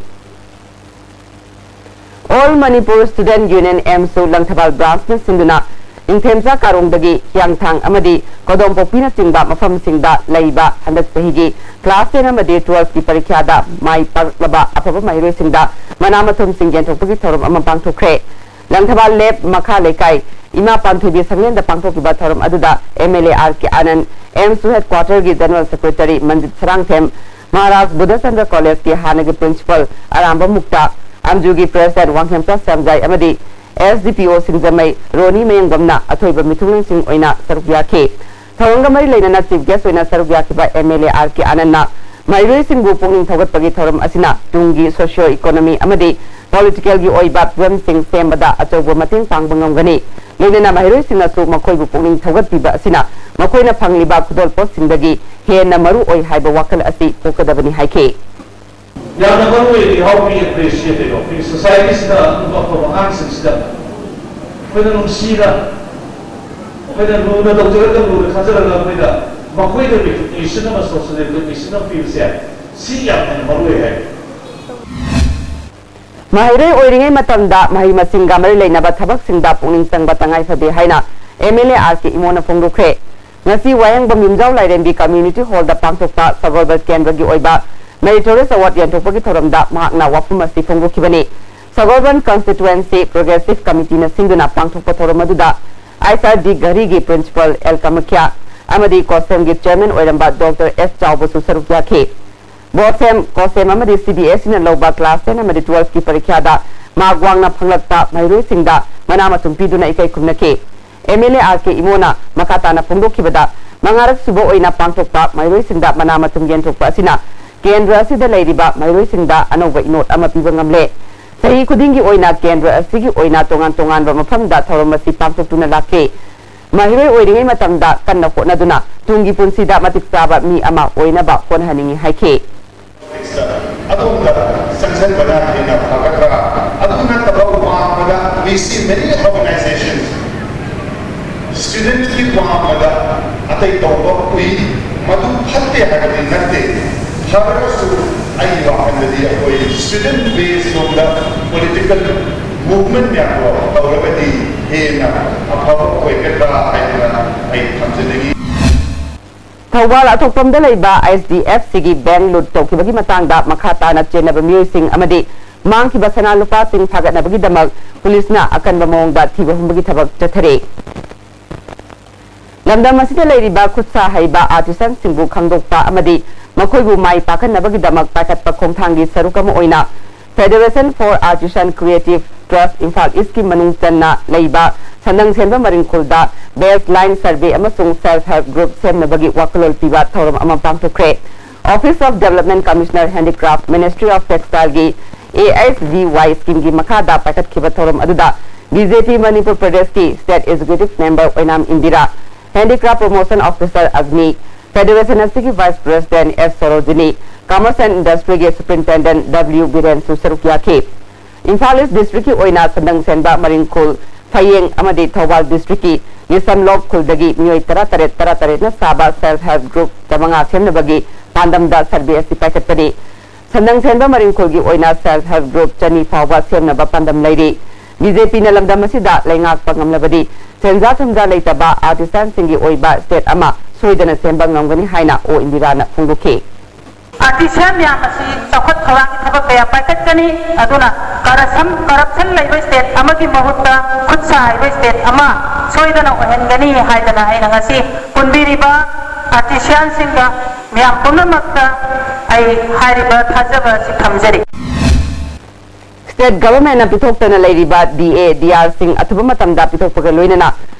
All Manipur Student Union, AMSU, Langthabal branchꯅ ꯁꯤꯟꯗꯨꯅ ꯅꯤꯡꯊꯦꯝꯆꯥ ꯀꯥꯔꯣꯡꯗꯒꯤ ꯍꯤꯌꯥꯡꯊꯥꯡ ꯑꯃꯗꯤ ꯀꯣꯗꯣꯝꯄꯣꯛꯄꯤꯅꯆꯤꯡꯕ ꯃꯐꯝꯁꯤꯡꯗ ꯂꯩꯕ ꯍꯟꯗꯛ ꯆꯍꯤꯒꯤ class ten ꯑꯃꯗꯤ twelveꯀꯤ ꯄꯔꯤꯈ꯭ꯌꯥꯗ ꯃꯥꯏ ꯄꯥꯛꯂꯕ ꯑꯐꯕ ꯃꯍꯩꯔꯣꯏꯁꯤꯡꯗ ꯃꯅꯥ ꯃꯊꯨꯝꯁꯤꯡ ꯌꯦꯟꯊꯣꯛꯄꯒꯤ ꯊꯧꯔꯝ ꯑꯃ ꯄꯥꯡꯊꯣꯛꯈ꯭ꯔꯦ꯫ ꯂꯪꯊꯕꯥꯜ ꯂꯦꯞ ꯃꯈꯥ ꯂꯩꯀꯥꯏ ꯏꯃꯥ ꯄꯥꯟꯊꯣꯏꯕꯤ ꯁꯪꯂꯦꯟꯗ ꯄꯥꯡꯊꯣꯛꯈꯤꯕ ꯊꯧꯔꯝ ꯑꯗꯨꯗ MLA R K Anand, AMSU headquarterꯒꯤ General Secretary ꯃꯟꯖꯤꯠ Sarangthem, Maharaj Budhachandra Collegeꯀꯤ ꯍꯥꯟꯅꯒꯤ Principal ꯑꯔꯥꯝꯕꯝ ꯃꯨꯛꯇꯥ, AMSUꯒꯤ President ꯋꯥꯡꯈꯦꯝꯆꯥ ꯁ꯭ꯌꯥꯝꯖꯥꯏ ꯑꯃꯗꯤ SDPO ꯁꯤꯡꯖꯃꯩ ꯔꯣꯅꯤ ꯃꯌꯦꯡꯕꯝꯅ ꯑꯊꯣꯏꯕ ꯃꯤꯊꯨꯡꯂꯦꯟꯁꯤꯡ ꯑꯣꯏꯅ ꯁꯔꯨꯛ ꯌꯥꯈꯤ꯫ ꯊꯧꯔꯝꯒ ꯃꯔꯤ ꯂꯩꯅꯅ Chief Guest ꯑꯣꯏꯅ ꯁꯔꯨꯛ ꯌꯥꯈꯤꯕ MLA R K Anandꯅ ꯃꯍꯩꯔꯣꯏꯁꯤꯡꯕꯨ ꯄꯨꯛꯅꯤꯡ ꯊꯧꯒꯠꯄꯒꯤ ꯊꯧꯔꯝ ꯑꯁꯤꯅ ꯇꯨꯡꯒꯤ socio economy ꯑꯃꯗꯤ politicalꯒꯤ ꯑꯣꯏꯕ ꯐꯤꯕꯝꯁꯤꯡ ꯁꯦꯝꯕꯗ ꯑꯆꯧꯕ ꯃꯇꯦꯡ ꯄꯥꯡꯕ ꯉꯝꯒꯅꯤ꯫ ꯂꯣꯏꯅꯅ ꯃꯍꯩꯔꯣꯏꯁꯤꯡꯅꯁꯨ ꯃꯈꯣꯏꯕꯨ ꯄꯨꯛꯅꯤꯡ ꯊꯧꯒꯠꯄꯤꯕ ꯑꯁꯤꯅ ꯃꯈꯣꯏꯅ ꯐꯪꯂꯤꯕ ꯈꯨꯗꯣꯜꯄꯣꯠꯁꯤꯡꯗꯒꯤ ꯍꯦꯟꯅ ꯃꯔꯨ ꯑꯣꯏ ꯍꯥꯏꯕ ꯋꯥꯈꯜ ꯑꯁꯤ ꯄꯣꯛꯀꯗꯕꯅꯤ ꯍꯥꯏꯈꯤ꯫ ꯌꯥꯝꯅ ꯃꯔꯨ ꯑꯣꯏꯔꯤꯗꯤ how we appreciate ꯀꯩꯅꯣ ꯑꯩꯈꯣꯏꯒꯤ societyꯁꯤꯗ ꯑꯗꯨꯒ ꯑꯐꯕ ꯑꯉꯥꯡꯁꯤꯡꯁꯤꯗ ꯑꯩꯈꯣꯏꯅ ꯅꯨꯡꯁꯤꯅ ꯑꯩꯈꯣꯏꯅ ꯂꯨꯅ ꯇꯧꯖꯔꯒ ꯂꯨꯅ ꯈꯟꯖꯔꯒ ꯑꯩꯈꯣꯏꯅ ꯃꯈꯣꯏꯗ recognition ꯑꯃ social recognition ꯑꯃ ꯄꯤꯕꯁꯦ ꯁꯤ ꯌꯥꯝ ꯍꯦꯟꯅ ꯃꯔꯨ ꯑꯣꯏ ꯍꯥꯏ꯫ ꯃꯍꯩꯔꯣꯏ ꯑꯣꯏꯔꯤꯉꯩ ꯃꯇꯝꯗ ꯃꯍꯩ ꯃꯁꯤꯡꯒ ꯃꯔꯤ ꯂꯩꯅꯕ ꯊꯕꯛꯁꯤꯡꯗ ꯄꯨꯛꯅꯤꯡ ꯆꯪꯕ ꯇꯉꯥꯏ ꯐꯗꯦ ꯍꯥꯏꯅ MLA R K ꯏꯃꯣꯅ ꯐꯣꯡꯗꯣꯛꯈ꯭ꯔꯦ꯫ ꯉꯁꯤ ꯋꯥꯍꯦꯡꯕꯝ ꯌꯨꯝꯖꯥꯎ ꯂꯥꯏꯔꯦꯝꯕꯤ community hallꯗ ꯄꯥꯡꯊꯣꯛꯄ ꯁꯒꯣꯜꯕꯜ ꯀꯦꯟꯗ꯭ꯔꯒꯤ ꯑꯣꯏꯕ Meritorious Award ꯌꯦꯟꯊꯣꯛꯄꯒꯤ ꯊꯧꯔꯝꯗ ꯃꯍꯥꯛꯅ ꯋꯥꯐꯝ ꯑꯁꯤ ꯐꯣꯡꯗꯣꯛꯈꯤꯕꯅꯤ꯫ ꯁꯒꯣꯜꯕꯟ Constituency Progressive Committeeꯅ ꯁꯤꯟꯗꯨꯅ ꯄꯥꯡꯊꯣꯛꯄ ꯊꯧꯔꯝ ꯑꯗꯨꯗ ꯑꯥꯏꯁ ꯑꯥꯔ ꯗꯤ ꯘꯔꯤꯒꯤ Principal L ꯀꯃꯈ꯭ꯌꯥ, ꯑꯃꯗꯤ ꯀꯣꯁꯦꯝꯒꯤ ꯆꯦꯌꯔꯃꯦꯟ ꯑꯣꯏꯔꯝꯕ ꯗꯣꯛꯇꯔ ꯑꯦꯁ ꯆꯥꯎꯕꯁꯨ ꯁꯔꯨꯛ ꯌꯥꯈꯤ꯫ ꯕꯣꯁꯦꯝ, ꯀꯣꯁꯦꯝ ꯑꯃꯗꯤ ꯁꯤ ꯕꯤ ꯑꯦꯁ ꯏꯅ ꯂꯧꯕ ꯀ꯭ꯂꯥꯁ ꯇꯦꯟ ꯑꯃꯗꯤ ꯇꯨꯋꯦꯜꯐꯀꯤ ꯄꯔꯤꯈ꯭ꯌꯥꯗ ꯃꯥꯔꯛ ꯋꯥꯡꯅ ꯐꯪꯂꯛꯄ ꯃꯍꯩꯔꯣꯏꯁꯤꯡꯗ ꯃꯅꯥ ꯃꯊꯨꯝ ꯄꯤꯗꯨꯅ ꯏꯀꯩ ꯈꯨꯝꯅꯈꯤ꯫ ꯑꯦꯝ ꯑꯦꯜ ꯑꯦ ꯑꯥꯔ ꯀꯦ ꯏꯃꯣꯅ ꯃꯈꯥ ꯇꯥꯅ ꯐꯣꯡꯗꯣꯛꯈꯤꯕꯗ, ꯃꯉꯥꯔꯛ ꯁꯨꯕ ꯑꯣꯏꯅ ꯄꯥꯡꯊꯣꯛꯄ ꯃꯍꯩꯔꯣꯏꯁꯤꯡꯗ ꯃꯅꯥ ꯃꯊꯨꯝ ꯌꯦꯟꯊꯣꯛꯄ ꯑꯁꯤꯅ ꯀꯦꯟꯗ꯭ꯔ ꯑꯁꯤꯗ ꯂꯩꯔꯤꯕ ꯃꯍꯩꯔꯣꯏꯁꯤꯡꯗ ꯑꯅꯧꯕ ꯏꯅꯣꯠ ꯑꯃ ꯄꯤꯕ ꯉꯝꯂꯦ꯫ ꯆꯍꯤ ꯈꯨꯗꯤꯡꯒꯤ ꯑꯣꯏꯅ ꯀꯦꯟꯗ꯭ꯔ ꯑꯁꯤꯒꯤ ꯑꯣꯏꯅ ꯇꯣꯉꯥꯟ ꯇꯣꯉꯥꯟꯕ ꯃꯐꯝꯗ ꯊꯧꯔꯝ ꯑꯁꯤ ꯄꯥꯡꯊꯣꯛꯇꯨꯅ ꯂꯥꯛꯈꯤ꯫ ꯃꯍꯩꯔꯣꯏ ꯑꯣꯏꯔꯤꯉꯩ ꯃꯇꯝꯗ ꯀꯟꯅ ꯍꯣꯠꯅꯗꯨꯅ ꯇꯨꯡꯒꯤ ꯄꯨꯟꯁꯤꯗ ꯃꯇꯤꯛ ꯆꯥꯕ ꯃꯤ ꯑꯃ ꯑꯣꯏꯅꯕ ꯍꯣꯠꯅꯍꯟꯅꯤꯡꯏ ꯍꯥꯏꯈꯤ꯫ ꯑꯗꯣꯝꯗ ꯆꯪꯁꯤꯟꯕꯅ ꯍꯦꯟꯅ ꯐꯒꯗ꯭ꯔꯥ? ꯑꯗꯨ ꯅꯠꯇꯕ ꯋꯥꯡꯃꯗ we see many organizations students ꯀꯤ ꯋꯥꯡꯃꯗ ꯑꯇꯩ ꯇꯧꯕ ꯎꯏ꯫ ꯃꯗꯨ ꯐꯠꯇꯦ ꯍꯥꯏꯕꯗꯤ ꯅꯠꯇꯦ꯫ ꯐꯔꯁꯨ ꯑꯩꯒꯤ ꯋꯥꯈꯜꯗꯗꯤ ꯑꯩꯈꯣꯏ student base ꯂꯣꯝꯗ political movement ꯃꯌꯥꯝꯗꯣ ꯇꯧꯔꯒꯗꯤ ꯍꯦꯟꯅ ꯑꯐꯕ ꯑꯣꯏꯒꯗ꯭ꯔꯥ ꯍꯥꯏꯗꯅ ꯑꯩ ꯊꯝꯖꯅꯤꯡꯏ꯫ ꯊꯧꯕꯥꯜ ꯑꯊꯣꯛꯄꯝꯗ ꯂꯩꯕ ꯑꯩꯆ ꯗꯤ ꯑꯦꯐ ꯁꯤꯒꯤ ꯕꯦꯡꯛ ꯂꯨꯠ ꯇꯧꯈꯤꯕꯒꯤ ꯃꯇꯥꯡꯗ ꯃꯈꯥ ꯇꯥꯅ ꯆꯦꯟꯅꯕ ꯃꯤꯑꯣꯏꯁꯤꯡ ꯑꯃꯗꯤ ꯃꯥꯡꯈꯤꯕ ꯁꯅꯥ ꯂꯨꯄꯥꯁꯤꯡ ꯐꯥꯒꯠꯅꯕꯒꯤꯗꯃꯛ ꯄꯨꯂꯤꯁꯅ ꯑꯀꯟꯕ ꯃꯑꯣꯡꯗ ꯊꯤꯕ ꯍꯨꯝꯕꯒꯤ ꯊꯕꯛ ꯆꯠꯊꯔꯤ꯫ ꯂꯝꯗꯝ ꯑꯁꯤꯗ ꯂꯩꯔꯤꯕ ꯈꯨꯠꯁꯥ ꯍꯩꯕ artisan ꯁꯤꯡꯕꯨ ꯈꯪꯗꯣꯛꯄ ꯑꯃꯗꯤ ꯃꯈꯣꯏꯕꯨ ꯃꯥꯏ ꯄꯥꯛꯍꯟꯅꯕꯒꯤꯗꯃꯛ ꯄꯥꯏꯈꯠꯄ ꯈꯣꯡꯊꯥꯡꯒꯤ ꯁꯔꯨꯛ ꯑꯃ ꯑꯣꯏꯅ Federation for Artisan Creative Trust Imphal ꯏꯁꯀꯤ ꯃꯅꯨꯡ ꯆꯟꯅ ꯂꯩꯕ ꯁꯟꯗꯪ ꯁꯦꯟꯕ ꯃꯔꯤꯡꯈꯨꯜꯗ baseline survey ꯑꯃꯁꯨꯡ self help group ꯁꯦꯝꯅꯕꯒꯤ ꯋꯥꯈꯜꯂꯣꯟ ꯄꯤꯕ ꯊꯧꯔꯝ ꯑꯃ ꯄꯥꯡꯊꯣꯛꯈ꯭ꯔꯦ꯫ Office of Development Commissioner Handicraft, Ministry of Textile ꯒꯤ A H V Y scheme ꯒꯤ ꯃꯈꯥꯗ ꯄꯥꯏꯈꯠꯈꯤꯕ ꯊꯧꯔꯝ ꯑꯗꯨꯗ B J P ꯃꯅꯤꯄꯨꯔ ꯄ꯭ꯔꯗꯦꯁꯀꯤ State Executive Member ꯑꯣꯏꯅꯥꯝ Indira, Handicraft Promotion Officer ꯑꯒꯅꯤ, Federation ꯑꯁꯤꯒꯤ Vice President S Sarojini, Commerce and Industry ꯒꯤ Superintendent W ꯕꯤꯔꯦꯟꯁꯨ ꯁꯔꯨꯛ ꯌꯥꯈꯤ꯫ ꯏꯝꯐꯥꯜ ꯏꯁ ꯗꯤꯁꯇ꯭ꯔꯤꯛꯀꯤ ꯑꯣꯏꯅ ꯁꯟꯗꯪ ꯁꯦꯟꯕ ꯃꯔꯤꯡꯈꯨꯜ, ꯐꯌꯦꯡ ꯑꯃꯗꯤ ꯊꯧꯕꯥꯜ ꯗꯤꯁꯇ꯭ꯔꯤꯛꯀꯤ ꯅꯤꯁꯝꯂꯣꯛ ꯈꯨꯜꯗꯒꯤ ꯃꯤꯑꯣꯏ ꯇꯔꯥꯇꯔꯦꯠ ꯇꯔꯥꯇꯔꯦꯠꯅ ꯁꯥꯕ self help group ꯆꯥꯃꯉꯥ ꯁꯦꯝꯅꯕꯒꯤ ꯄꯥꯟꯗꯝꯗ survey ꯑꯁꯤ ꯄꯥꯏꯈꯠꯄꯅꯤ꯫ ꯁꯟꯗꯪ ꯁꯦꯟꯕ ꯃꯔꯤꯡꯈꯨꯜꯒꯤ ꯑꯣꯏꯅ self help group ꯆꯅꯤ ꯐꯥꯎꯕ ꯁꯦꯝꯅꯕ ꯄꯥꯟꯗꯝ ꯂꯩꯔꯤ꯫ B J P ꯅ ꯂꯝꯗꯝ ꯑꯁꯤꯗ ꯂꯩꯉꯥꯛꯄ ꯉꯝꯂꯕꯗꯤ ꯁꯦꯟꯖꯥ ꯊꯨꯝꯖꯥ ꯂꯩꯇꯕ artisan ꯁꯤꯡꯒꯤ ꯑꯣꯏꯕ state ꯑꯃ ꯁꯣꯏꯗꯅ ꯁꯦꯝꯕ ꯉꯝꯒꯅꯤ ꯍꯥꯏꯅ ꯑꯣ ꯏꯟꯗꯤꯔꯥꯅ ꯐꯣꯡꯗꯣꯛꯈꯤ꯫ ꯑꯥꯔꯇꯤꯁꯤꯌꯥꯟ ꯃꯌꯥꯝ ꯑꯁꯤ ꯆꯥꯎꯈꯠ ꯊꯧꯔꯥꯡꯒꯤ ꯊꯕꯛ ꯀꯌꯥ ꯄꯥꯏꯈꯠꯀꯅꯤ꯫ ꯑꯗꯨꯅ ꯀꯔꯞꯁꯟ ꯀꯔꯞꯁꯟ ꯂꯩꯕ ꯁ꯭ꯇꯦꯠ ꯑꯃꯒꯤ ꯃꯍꯨꯠꯇ ꯈꯨꯠ ꯁꯥ ꯍꯩꯕ ꯁ꯭ꯇꯦꯠ ꯑꯃ ꯁꯣꯏꯗꯅ ꯑꯣꯏꯍꯟꯒꯅꯤ ꯍꯥꯏꯗꯅ ꯑꯩꯅ ꯉꯁꯤ ꯄꯨꯟꯕꯤꯔꯤꯕ ꯑꯥꯔꯇꯤꯁꯤꯌꯥꯟꯁꯤꯡꯒ ꯃꯌꯥꯝ ꯄꯨꯝꯅꯃꯛꯇ ꯑꯩ ꯍꯥꯏꯔꯤꯕ ꯊꯥꯖꯕ ꯑꯁꯤ ꯊꯝꯖꯔꯤ꯫ State Governmentꯅ ꯄꯤꯊꯣꯛꯇꯅ ꯂꯩꯔꯤꯕ ꯗꯤ ꯑꯦ, ꯗꯤ ꯑꯥꯔꯁꯤꯡ ꯑꯊꯨꯕ ꯃꯇꯝꯗ ꯄꯤꯊꯣꯛꯄꯒ ꯂꯣꯏꯅꯅ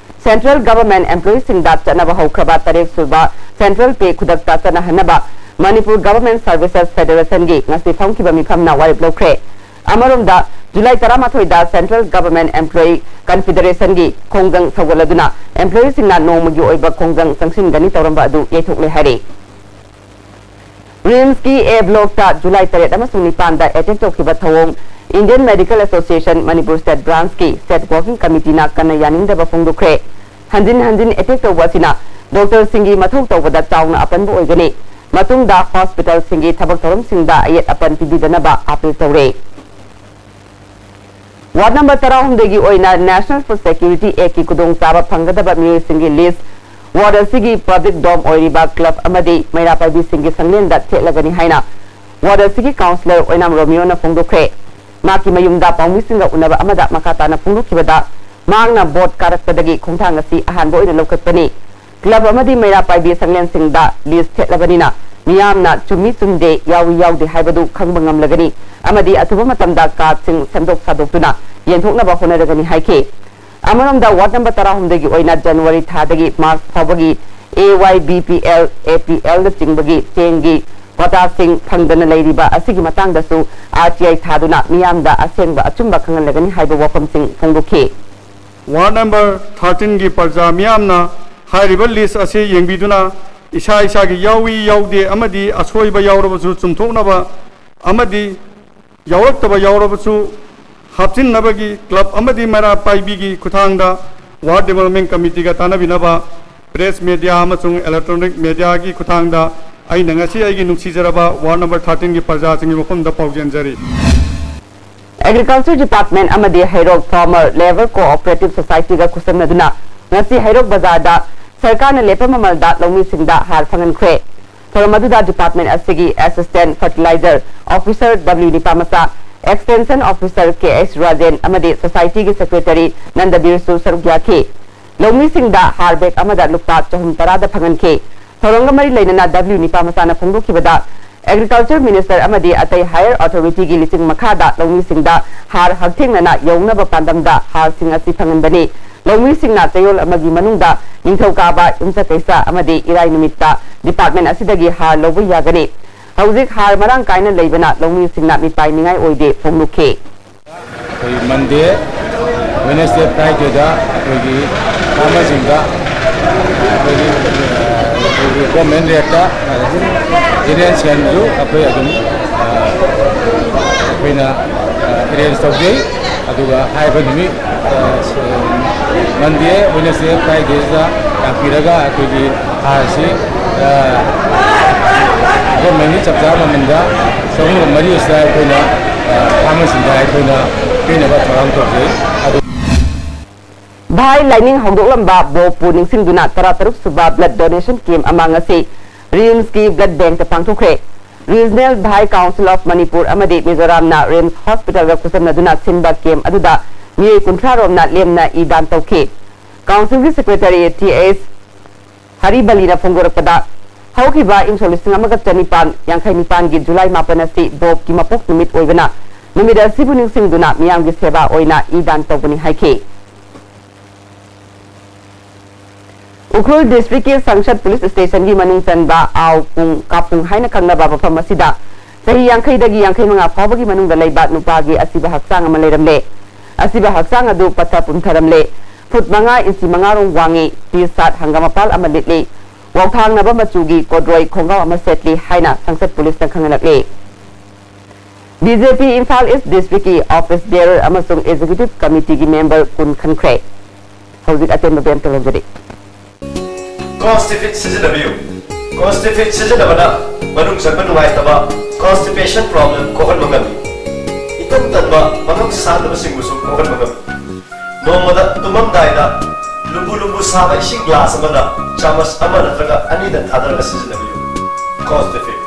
Central Government employeeꯁꯤꯡꯗ ꯆꯠꯅꯕ ꯍꯧꯈ꯭ꯔꯕ ꯇꯔꯦꯠ ꯁꯨꯕ Central Pay ꯈꯨꯗꯛꯇ ꯆꯠꯅꯍꯟꯅꯕ Manipur Government Services Federationꯒꯤ ꯉꯁꯤ ꯐꯝꯈꯤꯕ ꯃꯤꯐꯝꯅ ꯋꯥꯔꯦꯞ ꯂꯧꯈ꯭ꯔꯦ꯫ ꯑꯃꯔꯣꯝꯗ, ꯖꯨꯂꯥꯏ ꯇꯔꯥꯃꯥꯊꯣꯏꯗ Central Government Employee Confederationꯒꯤ ꯈꯣꯡꯖꯪ ꯁꯧꯒꯠꯂꯗꯨꯅ employeeꯁꯤꯡꯅ ꯅꯣꯡꯃꯒꯤ ꯑꯣꯏꯕ ꯈꯣꯡꯖꯪ ꯆꯪꯁꯤꯟꯒꯅꯤ ꯇꯧꯔꯝꯕ ꯑꯗꯨ ꯌꯩꯊꯣꯛꯂꯦ ꯍꯥꯏꯔꯤ꯫ ꯔꯤꯝꯁꯀꯤ ꯑꯦ ꯕ꯭ꯂꯣꯛꯇ ꯖꯨꯂꯥꯏ ꯇꯔꯦꯠ ꯑꯃꯁꯨꯡ ꯅꯤꯄꯥꯟꯗ attack ꯇꯧꯈꯤꯕ ꯊꯧꯑꯣꯡ Indian Medical Association Manipur State Branchꯀꯤ State Working Committeeꯅ ꯀꯟꯅ ꯌꯥꯅꯤꯡꯗꯕ ꯐꯣꯡꯗꯣꯛꯈ꯭ꯔꯦ꯫ ꯍꯟꯖꯤꯟ ꯍꯟꯖꯤꯟ attack ꯇꯧꯕ ꯑꯁꯤꯅ doctorꯁꯤꯡꯒꯤ ꯃꯊꯧ ꯇꯧꯕꯗ ꯆꯥꯎꯅ ꯑꯄꯟꯕ ꯑꯣꯏꯒꯅꯤ꯫ ꯃꯇꯨꯡꯗ hospitalꯁꯤꯡꯒꯤ ꯊꯕꯛ ꯊꯧꯔꯝꯁꯤꯡꯗ ꯑꯌꯦꯠ ꯑꯄꯟ ꯄꯤꯕꯤꯗꯅꯕ appeal ꯇꯧꯔꯦ꯫ Ward number ꯇꯔꯥꯍꯨꯝꯗꯣꯏꯒꯤ ꯑꯣꯏꯅ National Food Security Actꯀꯤ ꯈꯨꯗꯣꯡꯆꯥꯕ ꯐꯪꯒꯗꯕ ꯃꯤꯑꯣꯏꯁꯤꯡꯒꯤ list ward ꯑꯁꯤꯒꯤ public dome ꯑꯣꯏꯔꯤꯕ club ꯑꯃꯗꯤ ꯃꯩꯔꯥ ꯄꯥꯏꯕꯤꯁꯤꯡꯒꯤ ꯁꯪꯂꯦꯟꯗ ꯊꯦꯠꯂꯒꯅꯤ ꯍꯥꯏꯅ ward ꯑꯁꯤꯒꯤ councillor ꯑꯣꯏꯅꯥꯝ ꯔꯣꯃꯤꯌꯣꯅ ꯐꯣꯡꯗꯣꯛꯈ꯭ꯔꯦ꯫ ꯃꯍꯥꯛꯀꯤ ꯃꯌꯨꯝꯗ ꯄꯥꯎꯃꯤꯁꯤꯡꯒ ꯎꯅꯕ ꯑꯃꯗ ꯃꯈꯥ ꯇꯥꯅ ꯐꯣꯡꯗꯣꯛꯈꯤꯕꯗ, ꯃꯍꯥꯛꯅ vote ꯀꯥꯔꯛꯄꯗꯒꯤ ꯈꯣꯡꯊꯥꯡ ꯑꯁꯤ ꯑꯍꯥꯟꯕ ꯑꯣꯏꯅ ꯂꯧꯈꯠꯄꯅꯤ꯫ Club ꯑꯃꯗꯤ ꯃꯩꯔꯥ ꯄꯥꯏꯕꯤ ꯁꯪꯂꯦꯟꯁꯤꯡꯗ list ꯊꯦꯠꯂꯕꯅꯤꯅ ꯃꯤꯌꯥꯝꯅ ꯆꯨꯝꯃꯤ ꯆꯨꯝꯗꯦ, ꯌꯥꯎꯏ ꯌꯥꯎꯗꯦ ꯍꯥꯏꯕꯗꯨ ꯈꯪꯕ ꯉꯝꯂꯒꯅꯤ ꯑꯃꯗꯤ ꯑꯊꯨꯕ ꯃꯇꯝꯗ cardꯁꯤꯡ ꯁꯦꯝꯗꯣꯛ ꯁꯥꯗꯣꯛꯇꯨꯅ ꯌꯦꯟꯊꯣꯛꯅꯕ ꯍꯣꯠꯅꯔꯒꯅꯤ ꯍꯥꯏꯈꯤ꯫ ꯑꯃꯔꯣꯝꯗ, ward number ꯇꯔꯥꯍꯨꯝꯗꯣꯏꯒꯤ ꯑꯣꯏꯅ January ꯊꯥꯗꯒꯤ March ꯐꯥꯎꯕꯒꯤ A Y B P L, A P Lꯅꯆꯤꯡꯕꯒꯤ ꯆꯦꯡꯒꯤ ꯀ꯭ꯋꯥꯇꯥꯁꯤꯡ ꯐꯪꯗꯅ ꯂꯩꯔꯤꯕ ꯑꯁꯤꯒꯤ ꯃꯇꯥꯡꯗꯁꯨ R T I ꯊꯥꯗꯨꯅ ꯃꯤꯌꯥꯝꯗ ꯑꯁꯦꯡꯕ ꯑꯆꯨꯝꯕ ꯈꯪꯍꯜꯂꯒꯅꯤ ꯍꯥꯏꯕ ꯋꯥꯐꯝꯁꯤꯡ ꯐꯣꯡꯗꯣꯛꯈꯤ꯫ Ward number thirteenꯒꯤ ꯄ꯭ꯔꯖꯥ ꯃꯤꯌꯥꯝꯅ ꯍꯥꯏꯔꯤꯕ list ꯑꯁꯤ ꯌꯦꯡꯕꯤꯗꯨꯅ ꯏꯁꯥ ꯏꯁꯥꯒꯤ ꯌꯥꯎꯏ ꯌꯥꯎꯗꯦ ꯑꯃꯗꯤ ꯑꯁꯣꯏꯕ ꯌꯥꯎꯔꯕꯁꯨ ꯆꯨꯝꯊꯣꯛꯅꯕ ꯑꯃꯗꯤ ꯌꯥꯎꯔꯛꯇꯕ ꯌꯥꯎꯔꯕꯁꯨ ꯍꯥꯞꯆꯤꯟꯅꯕꯒꯤ club ꯑꯃꯗꯤ ꯃꯩꯔꯥ ꯄꯥꯏꯕꯤꯒꯤ ꯈꯨꯠꯊꯥꯡꯗ Ward Development Committeeꯒ ꯇꯥꯟꯅꯕꯤꯅꯕ press media ꯑꯃꯁꯨꯡ electronic mediaꯒꯤ ꯈꯨꯠꯊꯥꯡꯗ ꯑꯩꯅ ꯉꯁꯤ ꯑꯩꯒꯤ ꯅꯨꯡꯁꯤꯖꯔꯕ ward number thirteenꯒꯤ ꯄ꯭ꯔꯖꯥꯁꯤꯡꯒꯤ ꯃꯐꯝꯗ ꯄꯥꯎꯖꯦꯟꯖꯔꯤ꯫ Agriculture Department ꯑꯃꯗꯤ ꯍꯩꯔꯣꯛ Farmer Labour Cooperative Societyꯒ ꯈꯨꯠꯁꯝꯅꯗꯨꯅ ꯉꯁꯤ ꯍꯩꯔꯣꯛ ꯕꯖꯥꯔꯗ ꯁꯔꯀꯥꯔꯅ ꯂꯦꯞꯄ ꯃꯃꯜꯗ ꯂꯧꯃꯤꯁꯤꯡꯗ ꯍꯥꯔ ꯐꯪꯍꯟꯈ꯭ꯔꯦ꯫ ꯊꯧꯔꯝ ꯑꯗꯨꯗ department ꯑꯁꯤꯒꯤ assistant fertilizer officer W ꯅꯤꯄꯥꯃꯆꯥ, extension officer K H Rajen ꯑꯃꯗꯤ society ꯒꯤ secretary ꯅꯟꯗꯕꯤꯔꯁꯨ ꯁꯔꯨꯛ ꯌꯥꯈꯤ꯫ ꯂꯧꯃꯤꯁꯤꯡꯗ ꯍꯥꯔ bag ꯑꯃꯗ ꯂꯨꯄꯥ ꯆꯍꯨꯝ ꯇꯔꯥꯗ ꯐꯪꯍꯟꯈꯤ꯫ ꯊꯧꯔꯝꯒ ꯃꯔꯤ ꯂꯩꯅꯅ W ꯅꯤꯄꯥꯃꯆꯥꯅ ꯐꯣꯡꯗꯣꯛꯈꯤꯕꯗ, agriculture minister ꯑꯃꯗꯤ ꯑꯇꯩ higher authority ꯒꯤ ꯂꯤꯆꯤꯡ ꯃꯈꯥꯗ ꯂꯧꯃꯤꯁꯤꯡꯗ ꯍꯥꯔ ꯍꯛꯊꯦꯡꯅꯅ ꯌꯧꯅꯕ ꯄꯥꯟꯗꯝꯗ ꯍꯥꯔꯁꯤꯡ ꯑꯁꯤ ꯐꯪꯍꯟꯕꯅꯤ꯫ ꯂꯧꯃꯤꯁꯤꯡꯅ ꯆꯌꯣꯜ ꯑꯃꯒꯤ ꯃꯅꯨꯡꯗ ꯅꯤꯡꯊꯧꯀꯥꯕ, ꯌꯨꯝꯁꯀꯩꯁ ꯑꯃꯗꯤ ꯏꯔꯥꯏ ꯅꯨꯃꯤꯠꯇ department ꯑꯁꯤꯗꯒꯤ ꯍꯥꯔ ꯂꯧꯕ ꯌꯥꯒꯅꯤ꯫ ꯍꯧꯖꯤꯛ ꯍꯥꯔ ꯃꯔꯥꯡ ꯀꯥꯏꯅ ꯂꯩꯕꯅ ꯂꯧꯃꯤꯁꯤꯡꯅ ꯃꯤꯄꯥꯏꯅꯤꯡꯉꯥꯏ ꯑꯣꯏꯗꯦ ꯐꯣꯡꯗꯣꯛꯈꯤ꯫ ꯑꯩꯈꯣꯏ Monday, Wednesday, Friday ꯗ ꯑꯩꯈꯣꯏꯒꯤ farmer ꯁꯤꯡꯗ ꯑꯩꯈꯣꯏꯒꯤ, ꯑꯩꯈꯣꯏꯒꯤ government rate ꯇ ꯑꯗꯨꯝ ꯏꯔꯦꯟ ꯁꯦꯟꯁꯨ ꯑꯩꯈꯣꯏ ꯑꯗꯨꯝ, ꯑ, ꯑꯩꯈꯣꯏꯅ, ꯑ, arrange ꯇꯧꯖꯩ꯫ ꯑꯗꯨꯒ ꯍꯥꯏꯔꯤꯕ ꯅꯨꯃꯤꯠ, ꯑ, Monday, Wednesday, Friday ꯁꯤꯗ ꯂꯥꯛꯄꯤꯔꯒ ꯑꯩꯈꯣꯏꯒꯤ ꯍꯥꯔꯁꯤ, ꯑ, government ꯀꯤ ꯆꯞ ꯆꯥꯕ ꯃꯃꯜꯗ ꯆꯍꯨꯝꯒ ꯃꯔꯤ ꯑꯁꯤꯗ ꯑꯩꯈꯣꯏꯅ, ꯑ, farmer ꯁꯤꯡꯗ ꯑꯩꯈꯣꯏꯅ ꯄꯤꯅꯕ ꯊꯧꯔꯥꯡ ꯇꯧꯖꯩ꯫ ꯑꯗꯨ ꯚꯥꯏ ꯂꯥꯏꯅꯤꯡ ꯍꯧꯗꯣꯛꯂꯝꯕ ꯕꯣꯕꯄꯨ ꯅꯤꯡꯁꯤꯡꯗꯨꯅ ꯇꯔꯥꯇꯔꯨꯛ ꯁꯨꯕ blood donation camp ꯑꯃ ꯉꯁꯤ RIMS ꯀꯤ blood bank ꯇ ꯄꯥꯡꯊꯣꯛꯈ꯭ꯔꯦ꯫ Regional Bhai Council of Manipur ꯑꯃꯗꯤ ꯃꯤꯖꯣꯔꯥꯝꯅ RIMS Hospital ꯒ ꯈꯨꯠꯁꯝꯅꯗꯨꯅ ꯁꯤꯟꯕ camp ꯑꯗꯨꯗ ꯃꯤꯑꯣꯏ ꯀꯨꯟꯊ꯭ꯔꯥ ꯔꯣꯝꯅ ꯂꯦꯝꯅ ꯏ ꯗꯥꯟ ꯇꯧꯈꯤ꯫ Council ꯒꯤ secretary T H ꯍꯔꯤꯕꯂꯤꯅ ꯐꯣꯡꯗꯣꯔꯛꯄꯗ, ꯍꯧꯈꯤꯕ ꯏꯪ ꯁꯣꯛ ꯂꯤꯁꯤꯡ ꯑꯃꯒ ꯆꯅꯤꯄꯥꯟ ꯌꯥꯡꯈꯩ ꯅꯤꯄꯥꯟꯒꯤ July ꯃꯥꯄꯟ ꯑꯁꯤ ꯕꯣꯕꯀꯤ ꯃꯄꯣꯛ ꯅꯨꯃꯤꯠ ꯑꯣꯏꯕꯅ, ꯅꯨꯃꯤꯠ ꯑꯁꯤꯕꯨ ꯅꯤꯡꯁꯤꯡꯗꯨꯅ ꯃꯤꯌꯥꯝꯒꯤ ꯁꯦꯕꯥ ꯑꯣꯏꯅ ꯏ ꯗꯥꯟ ꯇꯧꯕꯅꯤ ꯍꯥꯏꯈꯤ꯫ ꯎꯈ꯭ꯔꯨꯜ district ꯀꯤ ꯁꯪꯁꯠ police station ꯒꯤ ꯃꯅꯨꯡ ꯆꯟꯕ ꯑꯥꯎ ꯄꯨꯡ ꯀꯥꯄꯨꯡ ꯍꯥꯏꯅ ꯈꯪꯅꯕ ꯃꯐꯝ ꯑꯁꯤꯗ ꯆꯍꯤ ꯌꯥꯡꯈꯩꯗꯒꯤ ꯌꯥꯡꯈꯩ ꯃꯉꯥ ꯐꯥꯎꯕꯒꯤ ꯃꯅꯨꯡꯗ ꯂꯩꯕ ꯅꯨꯄꯥꯒꯤ ꯑꯁꯤꯕ ꯍꯛꯆꯥꯡ ꯑꯃ ꯂꯩꯔꯝꯂꯦ꯫ ꯑꯁꯤꯕ ꯍꯛꯆꯥꯡ ꯑꯗꯨ ꯄꯠꯊ ꯄꯨꯝꯊꯔꯝꯂꯦ꯫ ꯐꯨꯠ ꯃꯉꯥ ꯏꯟꯆꯤ ꯃꯉꯥ ꯔꯣꯝ ꯋꯥꯡꯉꯤ, T-shirt ꯍꯪꯒꯥꯃꯄꯥꯜ ꯑꯃ ꯂꯤꯠꯂꯤ, ꯋꯥꯎꯊꯥꯡꯅꯕ ꯃꯆꯨꯒꯤ ꯀꯣꯗ꯭ꯔꯣꯏ ꯈꯣꯡꯒ꯭ꯔꯥꯎ ꯑꯃ ꯁꯦꯠꯂꯤ ꯍꯥꯏꯅ ꯁꯪꯁꯠ police ꯅ ꯈꯪꯍꯜꯂꯛꯂꯤ꯫ B J P Imphal East district ꯀꯤ office bearer ꯑꯃꯁꯨꯡ executive committee ꯒꯤ member ꯀꯨꯟ ꯈꯟꯈ꯭ꯔꯦ꯫ ꯍꯧꯖꯤꯛ ꯑꯇꯦꯟꯕ ꯕꯦꯝꯇ ꯂꯧꯖꯔꯤ꯫ Constipate ꯁꯤꯖꯤꯟꯅꯕꯤꯌꯨ꯫ Constipate ꯁꯤꯖꯤꯟꯅꯕꯅ ꯃꯅꯨꯡ ꯆꯪꯕ ꯅꯨꯡꯉꯥꯏꯇꯕ constipation problem ꯀꯣꯛꯍꯟꯕ ꯉꯝꯃꯤ꯫ ꯏꯇꯟ ꯇꯟꯕ ꯃꯐꯝ ꯁꯥꯗꯕꯁꯤꯡꯕꯨꯁꯨ ꯀꯣꯛꯍꯟꯕ ꯉꯝꯃꯤ꯫ ꯅꯣꯡꯃꯗ ꯇꯨꯝꯃꯝꯗꯥꯏꯗ ꯂꯨꯝꯕꯨ ꯂꯨꯝꯕꯨ ꯁꯥꯕ ꯏꯁꯤꯡ glass ꯑꯃꯗ ꯆꯥꯃꯁ ꯑꯃ ꯅꯠꯇ꯭ꯔꯒ ꯑꯅꯤꯗ ꯊꯥꯗꯔꯒ ꯁꯤꯖꯤꯟꯅꯕꯤꯌꯨ꯫ First defeat.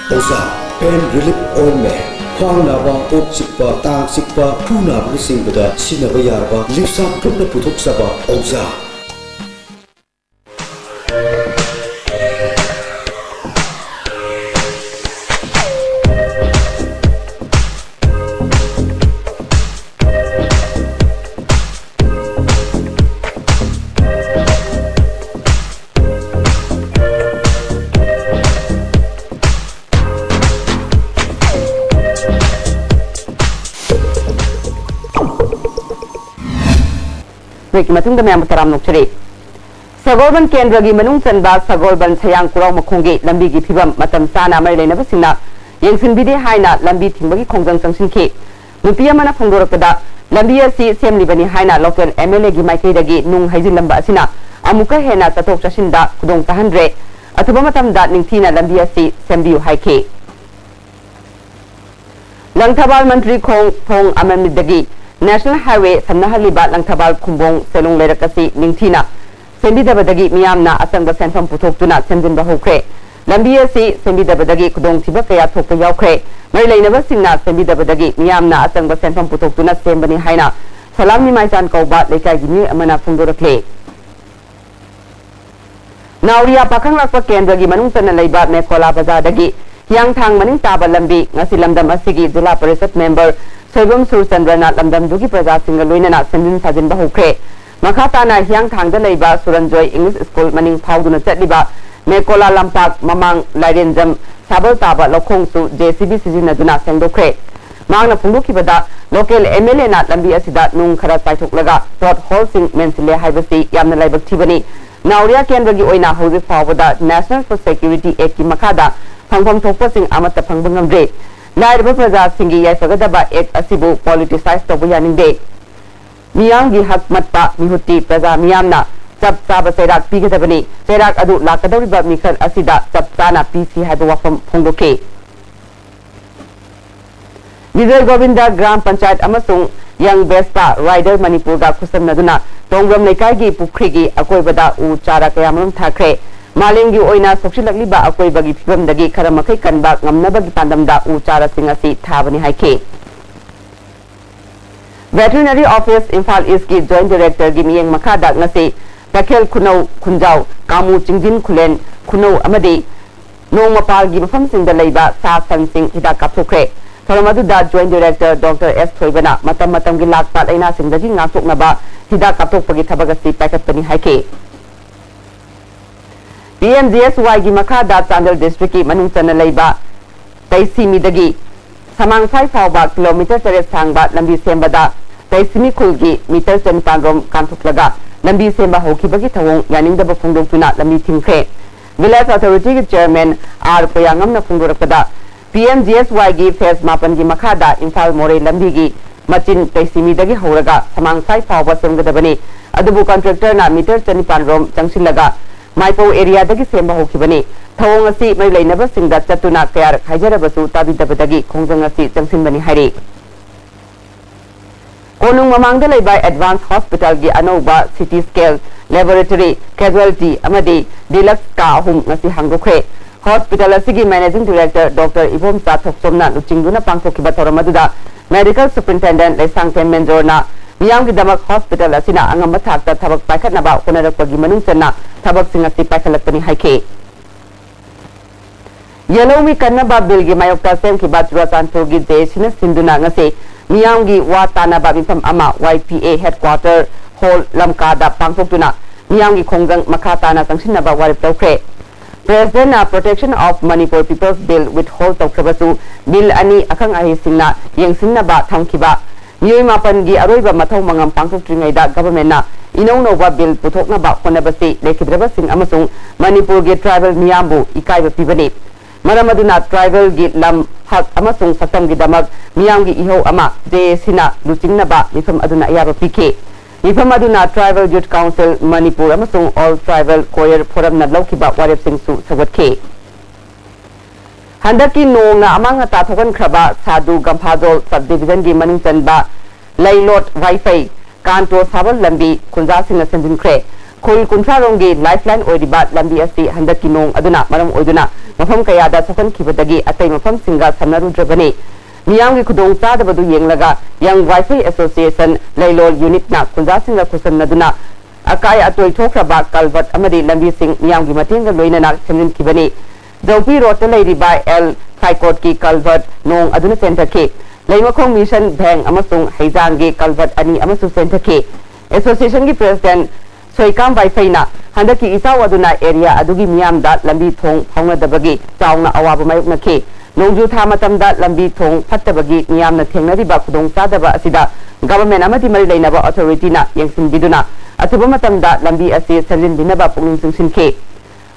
ꯑꯣꯖꯥ, pain relief ointment꯫ ꯈ꯭ꯋꯥꯡ ꯅꯥꯕ, ꯀꯣꯛ ꯆꯤꯛꯄ, ꯇꯥꯡ ꯆꯤꯛꯄ, ꯈꯨ ꯅꯥꯕꯅꯆꯤꯡꯕꯗ ꯁꯤꯖꯤꯟꯅꯕ ꯌꯥꯔꯕ ꯂꯤꯞꯁꯥ ꯒ꯭ꯔꯨꯞꯅ ꯄꯨꯊꯣꯛꯆꯕ ꯑꯣꯖꯥ꯫ ꯕ꯭ꯔꯦꯛꯀꯤ ꯃꯇꯨꯡꯗ ꯃꯌꯥꯝꯕꯨ ꯇꯔꯥꯝꯅ ꯑꯣꯛꯆꯔꯤ꯫ ꯁꯒꯣꯜꯕꯟ ꯀꯦꯟꯗ꯭ꯔꯒꯤ ꯃꯅꯨꯡ ꯆꯟꯕ ꯁꯒꯣꯜꯕꯟ ꯁꯌꯥꯡ ꯀꯨꯔꯥꯎ ꯃꯈꯣꯡꯒꯤ ꯂꯝꯕꯤꯒꯤ ꯐꯤꯕꯝ ꯃꯇꯝ ꯆꯥꯅ ꯃꯔꯤ ꯂꯩꯅꯕꯁꯤꯡꯅ ꯌꯦꯡꯁꯤꯟꯕꯤꯗꯦ ꯍꯥꯏꯅ ꯂꯝꯕꯤ ꯊꯤꯡꯕꯒꯤ ꯈꯣꯡꯖꯪ ꯆꯪꯁꯤꯟꯈꯤ꯫ ꯅꯨꯄꯤ ꯑꯃꯅ ꯐꯣꯡꯗꯣꯔꯛꯄꯗ, ꯂꯝꯕꯤ ꯑꯁꯤ ꯁꯦꯝꯂꯤꯕꯅꯤ ꯍꯥꯏꯅ local M L A ꯒꯤ ꯃꯥꯏꯀꯩꯗꯒꯤ ꯅꯨꯡ ꯍꯩꯖꯤꯜꯂꯝꯕ ꯑꯁꯤꯅ ꯑꯃꯨꯛꯀ ꯍꯦꯟꯅ ꯆꯠꯊꯣꯛ ꯆꯠꯁꯤꯟꯗ ꯈꯨꯗꯣꯡ ꯆꯥꯍꯟꯗ꯭ꯔꯦ꯫ ꯑꯊꯨꯕ ꯃꯇꯝꯗ ꯅꯤꯡꯊꯤꯅ ꯂꯝꯕꯤ ꯑꯁꯤ ꯁꯦꯝꯕꯤꯌꯨ ꯍꯥꯏꯈꯤ꯫ ꯂꯪꯊꯕꯥꯜ ꯃꯟꯇ꯭ꯔꯤ ꯈꯣꯡ ꯊꯣꯡ ꯑꯃꯃꯤꯗꯒꯤ National Highway ꯁꯝꯅꯍꯜꯂꯤꯕ ꯂꯪꯊꯕꯥꯜ ꯈꯨꯝꯕꯣꯡ ꯁꯦꯂꯨꯡ ꯂꯩꯔꯛ ꯑꯁꯤ ꯅꯤꯡꯊꯤꯅ ꯁꯦꯝꯕꯤꯗꯕꯗꯒꯤ ꯃꯤꯌꯥꯝꯅ ꯑꯆꯪꯕ ꯁꯦꯟꯐꯝ ꯄꯨꯊꯣꯛꯇꯨꯅ ꯁꯦꯝꯖꯤꯟꯕ ꯍꯧꯈ꯭ꯔꯦ꯫ ꯂꯝꯕꯤ ꯑꯁꯤ ꯁꯦꯝꯕꯤꯗꯕꯗꯒꯤ ꯈꯨꯗꯣꯡꯊꯤꯕ ꯀꯌꯥ ꯊꯣꯛꯄ ꯌꯥꯎꯈ꯭ꯔꯦ꯫ ꯃꯔꯤ ꯂꯩꯅꯕꯁꯤꯡꯅ ꯁꯦꯝꯕꯤꯗꯕꯗꯒꯤ ꯃꯤꯌꯥꯝꯅ ꯑꯆꯪꯕ ꯁꯦꯟꯐꯝ ꯄꯨꯊꯣꯛꯇꯨꯅ ꯁꯦꯝꯕꯅꯤ ꯍꯥꯏꯅ ꯁꯂꯥꯝ ꯅꯤꯃꯥꯏꯆꯥꯟ ꯀꯧꯕ ꯂꯩꯀꯥꯏꯒꯤ ꯃꯤꯑꯣꯏ ꯑꯃꯅ ꯐꯣꯡꯗꯣꯔꯛꯂꯦ꯫ ꯅꯥꯎꯔꯤꯌꯥ ꯄꯥꯈꯪꯂꯥꯛꯄ ꯀꯦꯟꯗ꯭ꯔꯒꯤ ꯃꯅꯨꯡ ꯆꯟꯅ ꯂꯩꯕ ꯃꯦꯀꯣꯂꯥ ꯕꯖꯥꯔꯗꯒꯤ ꯍꯤꯌꯥꯡꯊꯥꯡ ꯃꯅꯤꯡ ꯇꯥꯕ ꯂꯝꯕꯤ, ꯉꯁꯤ ꯂꯝꯗꯝ ꯑꯁꯤꯒꯤ ꯖꯤꯂꯥ ꯄꯔꯤꯁꯠ ꯃꯦꯝꯕꯔ ꯁꯣꯏꯕꯝ ꯁꯨꯔꯆꯟꯗ꯭ꯔꯅ ꯂꯝꯗꯝꯗꯨꯒꯤ ꯄ꯭ꯔꯖꯥꯁꯤꯡꯒ ꯂꯣꯏꯅꯅ ꯁꯦꯝꯖꯤꯟ ꯁꯥꯖꯤꯟꯕ ꯍꯧꯈ꯭ꯔꯦ꯫ ꯃꯈꯥ ꯇꯥꯅ ꯍꯤꯌꯥꯡꯊꯥꯡꯗ ꯂꯩꯕ ꯁꯨꯔꯟꯖꯣꯏ ꯏꯪꯂꯤꯁ ꯁ꯭ꯀꯨꯜ ꯃꯅꯤꯡ ꯐꯥꯎꯗꯨꯅ ꯆꯠꯂꯤꯕ ꯃꯦꯀꯣꯂꯥ ꯂꯝꯄꯥꯛ ꯃꯃꯥꯡ ꯂꯥꯏꯔꯦꯟꯖꯝ ꯁꯥꯕꯜ ꯇꯥꯕ ꯂꯧꯈꯣꯡꯁꯨ J C B ꯁꯤꯖꯤꯟꯅꯗꯨꯅ ꯁꯦꯡꯗꯣꯛꯈ꯭ꯔꯦ꯫ ꯃꯍꯥꯛꯅ ꯐꯣꯡꯗꯣꯛꯈꯤꯕꯗ, local M L A ꯅ ꯂꯝꯕꯤ ꯑꯁꯤꯗ ꯅꯨꯡ ꯈꯔ ꯆꯥꯏꯊꯣꯛꯂꯒ pothole ꯁꯤꯡ ꯃꯦꯟꯁꯤꯜꯂꯦ ꯍꯥꯏꯕꯁꯤ ꯌꯥꯝꯅ ꯂꯥꯏꯕꯛ ꯊꯤꯕꯅꯤ꯫ ꯅꯥꯎꯔꯤꯌꯥ ꯀꯦꯟꯗ꯭ꯔꯒꯤ ꯑꯣꯏꯅ ꯍꯧꯖꯤꯛ ꯐꯥꯎꯕꯗ National Food Security Act ꯀꯤ ꯃꯈꯥꯗ ꯐꯪꯐꯝ ꯊꯣꯛꯄꯁꯤꯡ ꯑꯃꯠꯇ ꯐꯪꯕ ꯉꯝꯗ꯭ꯔꯦ꯫ ꯂꯥꯏꯔꯕ ꯄ꯭ꯔꯖꯥꯁꯤꯡꯒꯤ ꯌꯥꯏꯐꯒꯗꯕ Act ꯑꯁꯤꯕꯨ politicize ꯇꯧꯕ ꯌꯥꯅꯤꯡꯗꯦ꯫ ꯃꯤꯌꯥꯝꯒꯤ ꯍꯛ ꯃꯠꯄ ꯃꯤꯍꯨꯠꯇꯤ ꯄ꯭ꯔꯖꯥ ꯃꯤꯌꯥꯝꯅ ꯆꯞ ꯆꯥꯕ ꯆꯩꯔꯥꯛ ꯄꯤꯒꯗꯕꯅꯤ꯫ ꯆꯩꯔꯥꯛ ꯑꯗꯨ ꯂꯥꯛꯀꯗꯧꯔꯤꯕ ꯃꯤꯈꯜ ꯑꯁꯤꯗ ꯆꯞ ꯆꯥꯅ ꯄꯤꯁꯤ ꯍꯥꯏꯕ ꯋꯥꯐꯝ ꯐꯣꯡꯗꯣꯛꯈꯤ꯫ ꯕꯤꯖꯣꯏ ꯒꯣꯕꯤꯟꯗ ꯒ꯭ꯔꯥꯝ ꯄꯟꯆꯥꯌꯠ ꯑꯃꯁꯨꯡ ꯌꯪ ꯕꯦꯁꯄꯥ ꯔꯥꯏꯗꯔ ꯃꯅꯤꯄꯨꯔꯒ ꯈꯨꯠꯁꯝꯅꯗꯨꯅ ꯇꯣꯡꯕ꯭ꯔꯝ ꯂꯩꯀꯥꯏꯒꯤ ꯄꯨꯈ꯭ꯔꯤꯒꯤ ꯑꯀꯣꯏꯕꯗ ꯎ ꯆꯥꯔꯥ ꯀꯌꯥꯃꯔꯨꯝ ꯊꯥꯈ꯭ꯔꯦ꯫ ꯃꯥꯂꯦꯝꯒꯤ ꯑꯣꯏꯅ ꯁꯣꯛꯆꯤꯜꯂꯛꯂꯤꯕ ꯑꯀꯣꯏꯕꯒꯤ ꯐꯤꯕꯝꯗꯒꯤ ꯈꯔ ꯃꯈꯩ ꯀꯟꯕ ꯉꯝꯅꯕꯒꯤ ꯄꯥꯟꯗꯝꯗ ꯎ ꯆꯥꯔꯥꯁꯤꯡ ꯑꯁꯤ ꯊꯥꯕꯅꯤ ꯍꯥꯏꯈꯤ꯫ Veterinary Office Imphal East ꯀꯤ Joint Director ꯒꯤ ꯃꯤꯠꯌꯦꯡ ꯃꯈꯥꯗ ꯉꯁꯤ ꯇꯈꯦꯜ ꯈꯨꯅꯧ, ꯈꯨꯟꯖꯥꯎ, ꯀꯥꯃꯨ ꯆꯤꯡꯖꯤꯟ ꯈꯨꯂꯦꯟ, ꯈꯨꯅꯧ ꯑꯃꯗꯤ ꯅꯣꯡꯃꯄꯥꯜꯒꯤ ꯃꯐꯝꯁꯤꯡꯗ ꯂꯩꯕ ꯁꯥ ꯁꯟꯁꯤꯡ ꯍꯤꯗꯥꯛ ꯀꯥꯞꯊꯣꯛꯈ꯭ꯔꯦ꯫ ꯊꯧꯔꯝ ꯑꯗꯨꯗ Joint Director Doctor S ꯊꯣꯏꯕꯅ ꯃꯇꯝ ꯃꯇꯝꯒꯤ ꯂꯥꯛꯄ ꯂꯥꯏꯅꯥꯁꯤꯡꯗꯒꯤ ꯉꯥꯛꯊꯣꯛꯅꯕ ꯍꯤꯗꯥꯛ ꯀꯥꯞꯊꯣꯛꯄꯒꯤ ꯊꯕꯛ ꯑꯁꯤ ꯄꯥꯏꯈꯠꯄꯅꯤ ꯍꯥꯏꯈꯤ꯫ P M G S Y ꯒꯤ ꯃꯈꯥꯗ ꯆꯥꯟꯗꯦꯜ district ꯀꯤ ꯃꯅꯨꯡ ꯆꯟꯅ ꯂꯩꯕ ꯇꯩꯁꯤꯃꯤꯗꯒꯤ ꯁꯃꯥꯡꯁꯥꯏ ꯐꯥꯎꯕ kilometre ꯇꯔꯦꯠ ꯁꯥꯡꯕ ꯂꯝꯕꯤ ꯁꯦꯝꯕꯗ ꯇꯩꯁꯤꯃꯤ ꯈꯨꯜꯒꯤ metre ꯆꯅꯤꯄꯥꯟ ꯔꯣꯝ ꯀꯥꯟꯊꯣꯛꯂꯒ ꯂꯝꯕꯤ ꯁꯦꯝꯕ ꯍꯧꯈꯤꯕꯒꯤ ꯊꯧꯑꯣꯡ ꯌꯥꯅꯤꯡꯗꯕ ꯐꯣꯡꯗꯣꯛꯇꯨꯅ ꯂꯝꯕꯤ ꯊꯤꯡꯈ꯭ꯔꯦ꯫ Village Authority ꯒꯤ Chairman R ꯀꯣꯌꯥꯉꯝꯅ ꯐꯣꯡꯗꯣꯔꯛꯄꯗ, P M G S Y ꯒꯤ phase ꯃꯥꯄꯟꯒꯤ ꯃꯈꯥꯗ ꯏꯝꯐꯥꯜ ꯃꯣꯔꯦ ꯂꯝꯕꯤꯒꯤ ꯃꯆꯤꯟ ꯇꯩꯁꯤꯃꯤꯗꯒꯤ ꯍꯧꯔꯒ ꯁꯃꯥꯡꯁꯥꯏ ꯐꯥꯎꯕ ꯁꯦꯝꯒꯗꯕꯅꯤ꯫ ꯑꯗꯨꯕꯨ contractor ꯅ metre ꯆꯅꯤꯄꯥꯟ ꯔꯣꯝ ꯆꯪꯁꯤꯜꯂꯒ ꯃꯥꯏꯄꯧ area ꯗꯒꯤ ꯁꯦꯝꯕ ꯍꯧꯈꯤꯕꯅꯤ꯫ ꯊꯧꯑꯣꯡ ꯑꯁꯤ ꯃꯔꯤ ꯂꯩꯅꯕꯁꯤꯡꯗ ꯆꯠꯇꯨꯅ ꯀꯌꯥꯔꯛ ꯍꯥꯏꯖꯔꯕꯁꯨ ꯇꯥꯕꯤꯗꯕꯗꯒꯤ ꯈꯣꯡꯖꯪ ꯑꯁꯤ ꯆꯪꯁꯤꯟꯕꯅꯤ ꯍꯥꯏꯔꯤ꯫ ꯀꯣꯅꯨꯡ ꯃꯃꯥꯡꯗ ꯂꯩꯕ Advance Hospital ꯒꯤ ꯑꯅꯧꯕ C T scan laboratory, casualty ꯑꯃꯗꯤ deluxe ꯀꯥ ꯑꯍꯨꯝ ꯉꯁꯤ ꯍꯥꯡꯗꯣꯛꯈ꯭ꯔꯦ꯫ Hospital ꯑꯁꯤꯒꯤ Managing Director Doctor ꯏꯕꯣꯝꯆꯥ ꯊꯣꯛꯆꯣꯝꯅ ꯂꯨꯆꯤꯡꯗꯨꯅ ꯄꯥꯡꯊꯣꯛꯈꯤꯕ ꯊꯧꯔꯝ ꯑꯗꯨꯗ Medical Superintendent ꯂꯩꯁꯥꯡꯊꯦꯝ ꯃꯦꯟꯖꯣꯔꯅ ꯃꯤꯌꯥꯝꯒꯤꯗꯃꯛ hospital ꯑꯁꯤꯅ ꯑꯉꯝꯕ ꯊꯥꯛꯇ ꯊꯕꯛ ꯄꯥꯏꯈꯠꯅꯕ ꯍꯣꯠꯅꯔꯛꯄꯒꯤ ꯃꯅꯨꯡ ꯆꯟꯅ ꯊꯕꯛꯁꯤꯡ ꯑꯁꯤ ꯄꯥꯏꯈꯠꯂꯛꯄꯅꯤ ꯍꯥꯏꯈꯤ꯫ ꯌꯦꯜꯍꯧꯃꯤ ꯀꯟꯅꯕ ꯕꯤꯜꯒꯤ ꯃꯥꯌꯣꯛꯇ ꯁꯦꯝꯈꯤꯕ ꯆꯨꯔꯥꯆꯥꯟꯄꯨꯔꯒꯤ J A C ꯅ ꯁꯤꯟꯗꯨꯅ ꯉꯁꯤ ꯃꯤꯌꯥꯝꯒꯤ ꯋꯥ ꯇꯥꯅꯕ ꯃꯤꯐꯝ ꯑꯃ Y P A headquarter hall ꯂꯝꯀꯥꯗ ꯄꯥꯡꯊꯣꯛꯇꯨꯅ ꯃꯤꯌꯥꯝꯒꯤ ꯈꯣꯡꯖꯪ ꯃꯈꯥ ꯇꯥꯅ ꯆꯪꯁꯤꯟꯅꯕ ꯋꯥꯔꯦꯞ ꯂꯧꯈ꯭ꯔꯦ꯫ President ꯅ Protection of Manipur People's Bill withhold ꯇꯧꯈ꯭ꯔꯕꯁꯨ, ꯕꯤꯜ ꯑꯅꯤ ꯑꯈꯪ ꯑꯍꯩꯁꯤꯡꯅ ꯌꯦꯡꯁꯤꯟꯅꯕ ꯊꯝꯈꯤꯕ ꯃꯤꯑꯣꯏ ꯃꯥꯄꯟꯒꯤ ꯑꯔꯣꯏꯕ ꯃꯊꯧ ꯃꯉꯝ ꯄꯥꯡꯊꯣꯛꯇ꯭ꯔꯤꯉꯩꯗ government ꯅ ꯏꯅꯧ ꯅꯧꯕ ꯕꯤꯜ ꯄꯨꯊꯣꯛꯅꯕ ꯍꯣꯠꯅꯕꯁꯤ ꯂꯩꯈꯤꯗ꯭ꯔꯕꯁꯤꯡ ꯑꯃꯁꯨꯡ ꯃꯅꯤꯄꯨꯔꯒꯤ tribal ꯃꯤꯌꯥꯝꯕꯨ ꯏꯀꯥꯏꯕ ꯄꯤꯕꯅꯤ꯫ ꯃꯔꯝ ꯑꯗꯨꯅ tribal ꯒꯤ ꯂꯝ, ꯍꯛ ꯑꯃꯁꯨꯡ ꯁꯛꯇꯝꯒꯤꯗꯃꯛ ꯃꯤꯌꯥꯝꯒꯤ ꯏꯍꯧ ꯑꯃ J A C ꯅ ꯂꯨꯆꯤꯡꯅꯕ ꯃꯤꯐꯝ ꯑꯗꯨꯅ ꯑꯌꯥꯕ ꯄꯤꯈꯤ꯫ ꯃꯤꯐꯝ ꯑꯗꯨꯅ Tribal Youth Council ꯃꯅꯤꯄꯨꯔ ꯑꯃꯁꯨꯡ All Tribal Choir Forumꯅ ꯂꯧꯈꯤꯕ ꯋꯥꯔꯦꯞꯁꯤꯡꯁꯨ ꯁꯧꯒꯠꯈꯤ꯫ ꯍꯟꯗꯛꯀꯤ ꯅꯣꯡꯅ ꯑꯃꯥꯡ ꯑꯇꯥ ꯊꯣꯛꯍꯟꯈ꯭ꯔꯕ ꯁꯥꯗꯨ ꯒꯝꯐꯥꯗꯣꯜ Sub Divisionꯒꯤ ꯃꯅꯨꯡ ꯆꯟꯕ ꯂꯩꯂꯣꯠ ꯋꯥꯏꯐꯩ ꯀꯥꯟꯇꯣ ꯁꯥꯕꯜ ꯂꯝꯕꯤ ꯈꯨꯟꯖꯥꯁꯤꯡꯅ ꯁꯦꯝꯖꯤꯟꯈ꯭ꯔꯦ꯫ ꯈꯨꯜ ꯀꯨꯟꯊ꯭ꯔꯥ ꯔꯣꯝꯒꯤ lifeline ꯑꯣꯏꯔꯤꯕ ꯂꯝꯕꯤ ꯑꯁꯤ ꯍꯟꯗꯛꯀꯤ ꯅꯣꯡ ꯑꯗꯨꯅ ꯃꯔꯝ ꯑꯣꯏꯗꯨꯅ ꯃꯐꯝ ꯀꯌꯥꯗ ꯁꯣꯛꯍꯟꯈꯤꯕꯗꯒꯤ ꯑꯇꯩ ꯃꯐꯝꯁꯤꯡꯒ ꯁꯝꯅꯔꯨꯗ꯭ꯔꯕꯅꯤ꯫ ꯃꯤꯌꯥꯝꯒꯤ ꯈꯨꯗꯣꯡ ꯆꯥꯗꯕꯗꯨ ꯌꯦꯡꯂꯒ Young Vaiphei Association ꯂꯩꯂꯣꯜ unitꯅ ꯈꯨꯟꯖꯥꯁꯤꯡꯒ ꯈꯨꯠꯁꯝꯅꯗꯨꯅ ꯑꯀꯥꯏ ꯑꯇꯣꯏ ꯊꯣꯛꯈ꯭ꯔꯕ culvert ꯑꯃꯗꯤ ꯂꯝꯕꯤꯁꯤꯡ ꯃꯤꯌꯥꯝꯒꯤ ꯃꯇꯦꯡꯒ ꯂꯣꯏꯅꯅ ꯁꯦꯝꯖꯤꯟꯈꯤꯕꯅꯤ꯫ ꯖꯧꯄꯤ roadꯇ ꯂꯩꯔꯤꯕ ꯑꯦꯜ ꯈꯥꯏꯀꯣꯠꯀꯤ culvert ꯅꯣꯡ ꯑꯗꯨꯅ ꯆꯦꯟꯊꯈꯤ꯫ ꯂꯩꯃꯈꯣꯡ Mission Bank ꯑꯃꯁꯨꯡ ꯍꯩꯖꯥꯡꯒꯤ culvert ꯑꯅꯤ ꯑꯃꯁꯨ ꯆꯦꯟꯊꯈꯤ꯫ Associationꯒꯤ President ꯁꯣꯏꯀꯥꯝ ꯋꯥꯏꯐꯩꯅ ꯍꯟꯗꯛꯀꯤ ꯏꯆꯥꯎ ꯑꯗꯨꯅ area ꯑꯗꯨꯒꯤ ꯃꯤꯌꯥꯝꯗ ꯂꯝꯕꯤ ꯊꯣꯡ ꯐꯥꯎꯅꯗꯕꯒꯤ ꯆꯥꯎꯅ ꯑꯋꯥꯕ ꯃꯥꯌꯣꯛꯅꯈꯤ꯫ ꯅꯣꯡꯖꯨ ꯊꯥ ꯃꯇꯝꯗ ꯂꯝꯕꯤ ꯊꯣꯡ ꯐꯠꯇꯕꯒꯤ ꯃꯤꯌꯥꯝꯅ ꯊꯦꯡꯅꯔꯤꯕ ꯈꯨꯗꯣꯡꯆꯥꯗꯕ ꯑꯁꯤꯗ government ꯑꯃꯗꯤ ꯃꯔꯤ ꯂꯩꯅꯕ authorityꯅ ꯌꯦꯡꯁꯤꯟꯕꯤꯗꯨꯅ ꯑꯊꯨꯕ ꯃꯇꯝꯗ ꯂꯝꯕꯤ ꯑꯁꯤ ꯁꯦꯝꯖꯤꯟꯕꯤꯅꯕ ꯄꯨꯛꯅꯤꯡ ꯆꯤꯡꯁꯤꯟꯈꯤ꯫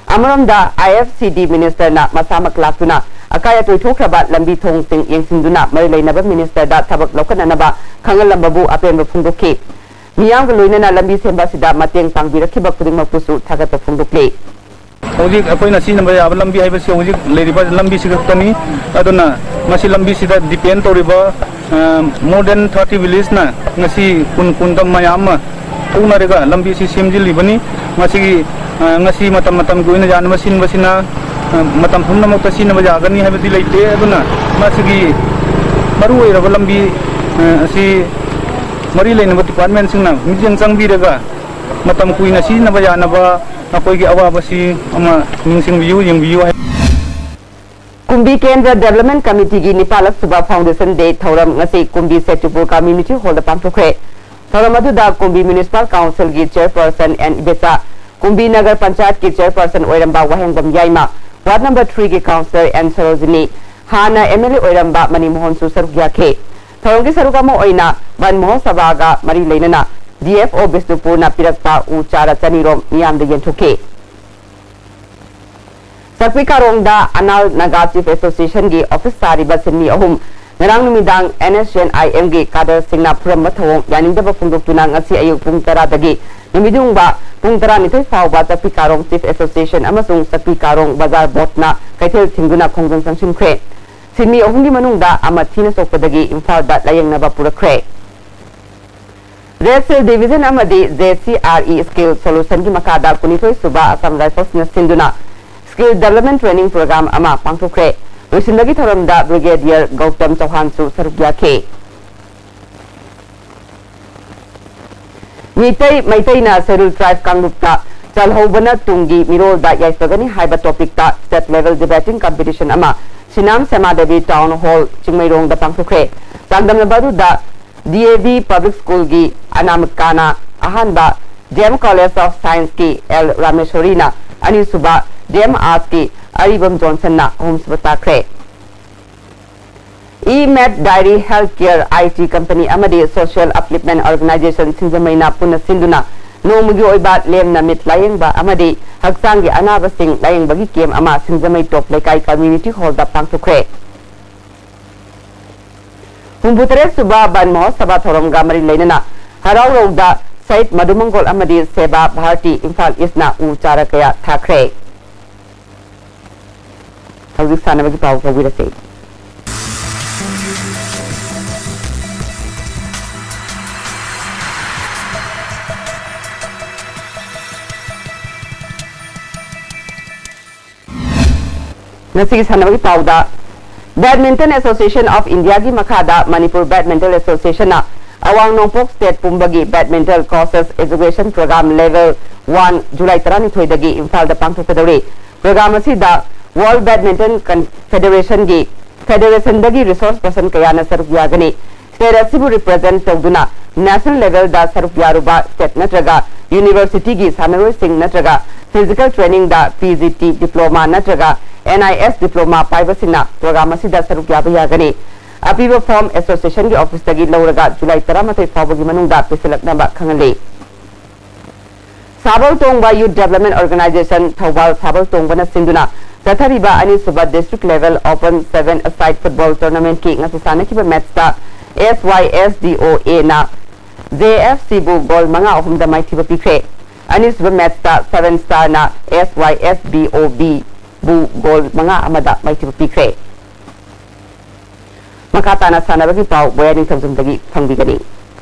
ꯑꯃꯔꯣꯝꯗ, I F C D ministerꯅ ꯃꯁꯥꯃꯛ ꯂꯥꯛꯇꯨꯅ ꯑꯀꯥꯏ ꯑꯇꯣꯏ ꯊꯣꯛꯈ꯭ꯔꯕ ꯂꯝꯕꯤ ꯊꯣꯡꯁꯤꯡ ꯌꯦꯡꯁꯤꯟꯗꯨꯅ ꯃꯔꯤ ꯂꯩꯅꯕ ministerꯗ ꯊꯕꯛ ꯂꯧꯈꯠꯅꯅꯕ ꯈꯪꯍꯜꯂꯝꯕꯕꯨ ꯑꯄꯦꯟꯕ ꯐꯣꯡꯗꯣꯛꯈꯤ꯫ ꯃꯤꯌꯥꯝꯒ ꯂꯣꯏꯅꯅ ꯂꯝꯕꯤ ꯁꯦꯝꯕ ꯑꯁꯤꯗ ꯃꯇꯦꯡ ꯄꯥꯡꯕꯤꯔꯛꯈꯤꯕ ꯈꯨꯗꯤꯡꯃꯛꯄꯨꯁꯨ ꯊꯥꯒꯠꯄ ꯐꯣꯡꯗꯣꯛꯂꯤ꯫ ꯍꯧꯖꯤꯛ ꯑꯩꯈꯣꯏꯅ ꯁꯤꯖꯤꯟꯅꯕ ꯌꯥꯕ ꯂꯝꯕꯤ ꯍꯥꯏꯕꯁꯤ ꯍꯧꯖꯤꯛ ꯂꯩꯔꯤꯕ ꯂꯝꯕꯤꯁꯤ ꯈꯛꯇꯅꯤ꯫ ꯑꯗꯨꯅ ꯃꯁꯤ ꯂꯝꯕꯤꯁꯤꯗ depend ꯇꯧꯔꯤꯕ, ꯑ, more than thirty villageꯅ ꯉꯁꯤ ꯈꯨꯟ ꯈꯨꯟꯗ ꯃꯌꯥꯝ ꯑꯃ ꯊꯣꯛꯅꯔꯒ ꯂꯝꯕꯤꯁꯤ ꯁꯦꯝꯖꯤꯜꯂꯤꯕꯅꯤ꯫ ꯃꯁꯤꯒꯤ, ꯑ, ꯉꯁꯤ ꯃꯇꯝ ꯃꯇꯝꯒꯤ ꯑꯣꯏꯅ ꯌꯥꯅꯕ ꯁꯤꯟꯕꯁꯤꯅ, ꯑ, ꯃꯇꯝ ꯄꯨꯝꯅꯃꯛꯇ ꯁꯤꯖꯤꯟꯅꯕ ꯌꯥꯒꯅꯤ ꯍꯥꯏꯕꯗꯤ ꯂꯩꯇꯦ꯫ ꯑꯗꯨꯅ ꯃꯁꯤꯒꯤ ꯃꯔꯨ ꯑꯣꯏꯔꯕ ꯂꯝꯕꯤ, ꯑ, ꯑꯁꯤ ꯃꯔꯤ ꯂꯩꯅꯕ departmentꯁꯤꯡꯅ ꯃꯤꯠꯌꯦꯡ ꯆꯪꯕꯤꯔꯒ ꯃꯇꯝ ꯀꯨꯏꯅ ꯁꯤꯖꯤꯟꯅꯕ ꯌꯥꯅꯕ ꯑꯩꯈꯣꯏꯒꯤ ꯑꯋꯥꯕꯁꯤ ꯑꯃ ꯅꯤꯡꯁꯤꯡꯕꯤꯌꯨ, ꯌꯦꯡꯕꯤꯌꯨ ꯍꯥꯏ꯫ ꯀꯨꯝꯕꯤ ꯀꯦꯟꯗ꯭ꯔ Development Committeeꯒꯤ ꯅꯤꯄꯥꯜꯂꯛ ꯁꯨꯕ Foundation Day ꯊꯧꯔꯝ ꯉꯁꯤ ꯀꯨꯝꯕꯤ ꯁꯦꯇꯨꯄꯨꯔ Community Hallꯗ ꯄꯥꯡꯊꯣꯛꯈ꯭ꯔꯦ꯫ ꯊꯧꯔꯝ ꯑꯗꯨꯗ ꯀꯨꯝꯕꯤ Municipal Councilꯒꯤ Chairperson N ꯏꯕꯦꯆꯥ, ꯀꯨꯝꯕꯤ ꯅꯒꯔ ꯄꯟꯆꯥꯌꯠꯀꯤ Chairperson ꯑꯣꯏꯔꯝꯕ ꯋꯥꯍꯦꯡꯕꯝ ꯌꯥꯏꯃ, Ward number threeꯒꯤ Councillor N Sarojini, ꯍꯥꯟꯅ M L A ꯑꯣꯏꯔꯝꯕ ꯃꯅꯤ ꯃꯣꯍꯟꯁꯨ ꯁꯔꯨꯛ ꯌꯥꯈꯤ꯫ ꯊꯧꯔꯝꯒꯤ ꯁꯔꯨꯛ ꯑꯃ ꯑꯣꯏꯅ ꯕꯟ ꯃꯍꯣꯠꯁꯕꯥꯒ ꯃꯔꯤ ꯂꯩꯅꯅ D F O ꯕꯤꯁꯅꯨꯄꯨꯔꯅ ꯄꯤꯔꯛꯄ ꯎ ꯆꯥꯔ ꯆꯅꯤꯔꯣꯝ ꯃꯤꯌꯥꯝꯗ ꯌꯦꯟꯊꯣꯛꯈꯤ꯫ ꯆꯥꯛꯄꯤ ꯀꯥꯔꯣꯡꯗ ꯑꯅꯥꯜ ꯅꯥꯒꯥ Chief Associationꯒꯤ office ꯁꯥꯔꯤꯕ ꯁꯤꯟꯃꯤ ꯑꯍꯨꯝ ꯉꯔꯥꯡ ꯅꯨꯃꯤꯗꯥꯡ NSCN-IM-ꯒꯤ cadre-ꯁꯤꯡꯅ ꯐꯨꯔꯝꯕ ꯊꯧꯑꯣꯡ ꯌꯥꯅꯤꯡꯗꯕ ꯐꯣꯡꯗꯣꯛꯇꯨꯅ ꯉꯁꯤ ꯑꯌꯨꯛ ꯄꯨꯡ ꯇꯔꯥꯗꯒꯤ ꯅꯨꯃꯤꯠꯌꯨꯡꯕ ꯄꯨꯡ ꯇꯔꯥꯅꯤꯊꯣꯏ ꯐꯥꯎꯕ ꯆꯛꯄꯤ ꯀꯥꯔꯣꯡ Chief Association ꯑꯃꯁꯨꯡ ꯆꯛꯄꯤ ꯀꯥꯔꯣꯡ ꯕꯖꯥꯔ ꯕꯣꯠꯅ ꯀꯩꯊꯦꯜ ꯊꯤꯡꯗꯨꯅ ꯈꯣꯡꯖꯪ ꯆꯪꯁꯤꯟꯈ꯭ꯔꯦ꯫ ꯁꯤꯟꯃꯤ ꯑꯍꯨꯝꯒꯤ ꯃꯅꯨꯡꯗ ꯑꯃ ꯊꯤꯅ ꯁꯣꯛꯄꯗꯒꯤ ꯏꯝꯐꯥꯜꯗ ꯂꯥꯌꯦꯡꯅꯕ ꯄꯨꯔꯛꯈ꯭ꯔꯦ꯫ Red Shield Division ꯑꯃꯗꯤ JCRE Skill Solution-ꯒꯤ ꯃꯈꯥꯗ ꯀꯨꯟꯅꯤꯊꯣꯏ ꯁꯨꯕ Assam Rifles-ꯅ ꯁꯤꯟꯗꯨꯅ Skill Development Training Program ꯑꯃ ꯄꯥꯡꯊꯣꯛꯈ꯭ꯔꯦ꯫ ꯂꯣꯏꯁꯤꯟꯕꯒꯤ ꯊꯧꯔꯝꯗ Brigadier ꯒꯧꯇꯝ ꯆꯧꯍꯥꯟꯁꯨ ꯁꯔꯨꯛ ꯌꯥꯈꯤ꯫ ꯃꯤꯇꯩ ꯃꯩꯇꯩꯅ Scheduled Tribe ꯀꯥꯡꯂꯨꯞꯇ ꯆꯜꯍꯧꯕꯅ ꯇꯨꯡꯒꯤ ꯃꯤꯔꯣꯜꯗ ꯌꯥꯏꯐꯒꯅꯤ ꯍꯥꯏꯕ topic-ꯇ state level debating competition ꯑꯃ ꯁꯤꯅꯥꯝ ꯁꯦꯃꯥꯗꯦꯕꯤ Town Hall ꯆꯤꯡꯃꯩꯔꯣꯡꯗ ꯄꯥꯡꯊꯣꯛꯈ꯭ꯔꯦ꯫ ꯆꯥꯡꯗꯝꯅꯕ ꯑꯗꯨꯗ DAV Public School-ꯒꯤ ꯑꯅꯥꯃꯤꯀꯥꯅ ꯑꯍꯥꯟꯕ, DM College of Science-ꯀꯤ L ꯔꯥꯃꯦꯁꯣꯔꯤꯅ ꯑꯅꯤꯁꯨꯕ, DM Arts-ꯀꯤ ꯑꯔꯤꯕꯝ ꯖꯣꯟꯁꯟꯅ ꯑꯍꯨꯝꯁꯨꯕ ꯇꯥꯈ꯭ꯔꯦ꯫ E-Med Diary Healthcare IT Company ꯑꯃꯗꯤ Social Upliftment Organization ꯁꯤꯡꯖꯃꯩꯅ ꯄꯨꯟꯅ ꯁꯤꯟꯗꯨꯅ ꯅꯣꯡꯃꯒꯤ ꯑꯣꯏꯕ ꯂꯦꯝꯅ ꯃꯤꯠ ꯂꯥꯌꯦꯡꯕ ꯑꯃꯗꯤ ꯍꯛꯆꯥꯡꯒꯤ ꯑꯅꯥꯕꯁꯤꯡ ꯂꯥꯌꯦꯡꯕꯒꯤ camp ꯑꯃ ꯁꯤꯡꯖꯃꯩ ꯇꯣꯞ ꯂꯩꯀꯥꯏ Community Hall-ꯗ ꯄꯥꯡꯊꯣꯛꯈ꯭ꯔꯦ꯫ ꯍꯨꯝꯐꯨꯇꯔꯦꯠ ꯁꯨꯕ ꯕꯟ ꯃꯍꯣꯠꯁꯕꯥ ꯊꯧꯔꯝꯒ ꯃꯔꯤ ꯂꯩꯅꯅ ꯍꯔꯥꯎꯔꯧꯗ ꯁꯍꯤꯗ ꯃꯙꯨꯃꯪꯒꯣꯜ ꯑꯃꯗꯤ ꯁꯦꯕꯥ ꯚꯥꯔꯇꯤ ꯏꯝꯐꯥꯜ ꯏꯁꯅ ꯎ ꯆꯥꯔ ꯀꯌꯥ ꯊꯥꯈ꯭ꯔꯦ꯫ ꯍꯧꯖꯤꯛ ꯁꯥꯟꯅꯕꯒꯤ ꯄꯥꯎ ꯇꯧꯕꯤꯔꯁꯤ꯫ ꯉꯁꯤꯒꯤ ꯁꯥꯟꯅꯕꯒꯤ ꯄꯥꯎꯗ, Badminton Association of India-ꯒꯤ ꯃꯈꯥꯗ Manipur Badminton Association-ꯅ ꯑꯋꯥꯡ ꯅꯣꯡꯄꯣꯛ state ꯄꯨꯝꯕꯒꯤ badminton coaches education program level one July ꯇꯔꯥꯅꯤꯊꯣꯏꯗꯒꯤ ꯏꯝꯐꯥꯜꯗ ꯄꯥꯡꯊꯣꯛꯀꯗꯧꯔꯤ꯫ Program ꯑꯁꯤꯗ World Badminton Con-, Federation-ꯒꯤ, Federation-ꯗꯒꯤ resource person ꯀꯌꯥꯅ ꯁꯔꯨꯛ ꯌꯥꯒꯅꯤ꯫ State ꯑꯁꯤꯕꯨ represent ꯇꯧꯗꯨꯅ national level-ꯗ ꯁꯔꯨꯛ ꯌꯥꯔꯨꯕ state ꯅꯠꯇ꯭ꯔꯒ university-ꯒꯤ ꯁꯥꯟꯅꯔꯣꯏꯁꯤꯡ ꯅꯠꯇ꯭ꯔꯒ physical training-ꯗ PGT diploma ꯅꯠꯇ꯭ꯔꯒ NIS diploma ꯄꯥꯏꯕꯁꯤꯡꯅ program ꯑꯁꯤꯗ ꯁꯔꯨꯛ ꯌꯥꯕ ꯌꯥꯒꯅꯤ꯫ ꯑꯄꯤꯕ form association-ꯒꯤ office-ꯇꯒꯤ ꯂꯧꯔꯒ July ꯇꯔꯥꯃꯥꯊꯣꯏ ꯐꯥꯎꯕꯒꯤ ꯃꯅꯨꯡꯗ ꯄꯤꯁꯤꯜꯂꯛꯅꯕ ꯈꯪꯍꯜꯂꯤ꯫ ꯁꯥꯕꯜ ꯇꯣꯡꯕ Youth Development Organization, ꯊꯧꯕꯥꯜ ꯁꯥꯕꯜ ꯇꯣꯡꯕꯅ ꯁꯤꯟꯗꯨꯅ ꯆꯠꯊꯔꯤꯕ ꯑꯅꯤꯁꯨꯕ District Level Open Seven Aside Football Tournamentꯀꯤ ꯉꯁꯤ ꯁꯥꯟꯅꯈꯤꯕ ꯃꯦꯠꯁꯇ S Y S D O Aꯅ J F Cꯕꯨ ꯒꯣꯜ ꯃꯉꯥ ꯑꯍꯨꯝꯗ ꯃꯥꯏꯊꯤꯕ ꯄꯤꯈ꯭ꯔꯦ꯫ ꯑꯅꯤꯁꯨꯕ ꯃꯦꯠꯁꯇ Seven Starꯅ S Y S B O Bꯕꯨ ꯒꯣꯜ ꯃꯉꯥ ꯑꯃꯗ ꯃꯥꯏꯊꯤꯕ ꯄꯤꯈ꯭ꯔꯦ꯫ ꯃꯈꯥ ꯇꯥꯅ ꯁꯥꯟꯅꯕꯒꯤ ꯄꯥꯎ ꯕꯣꯌꯥ ꯅꯤꯡꯊꯧꯖꯝꯗꯒꯤ ꯐꯪꯕꯤꯒꯅꯤ꯫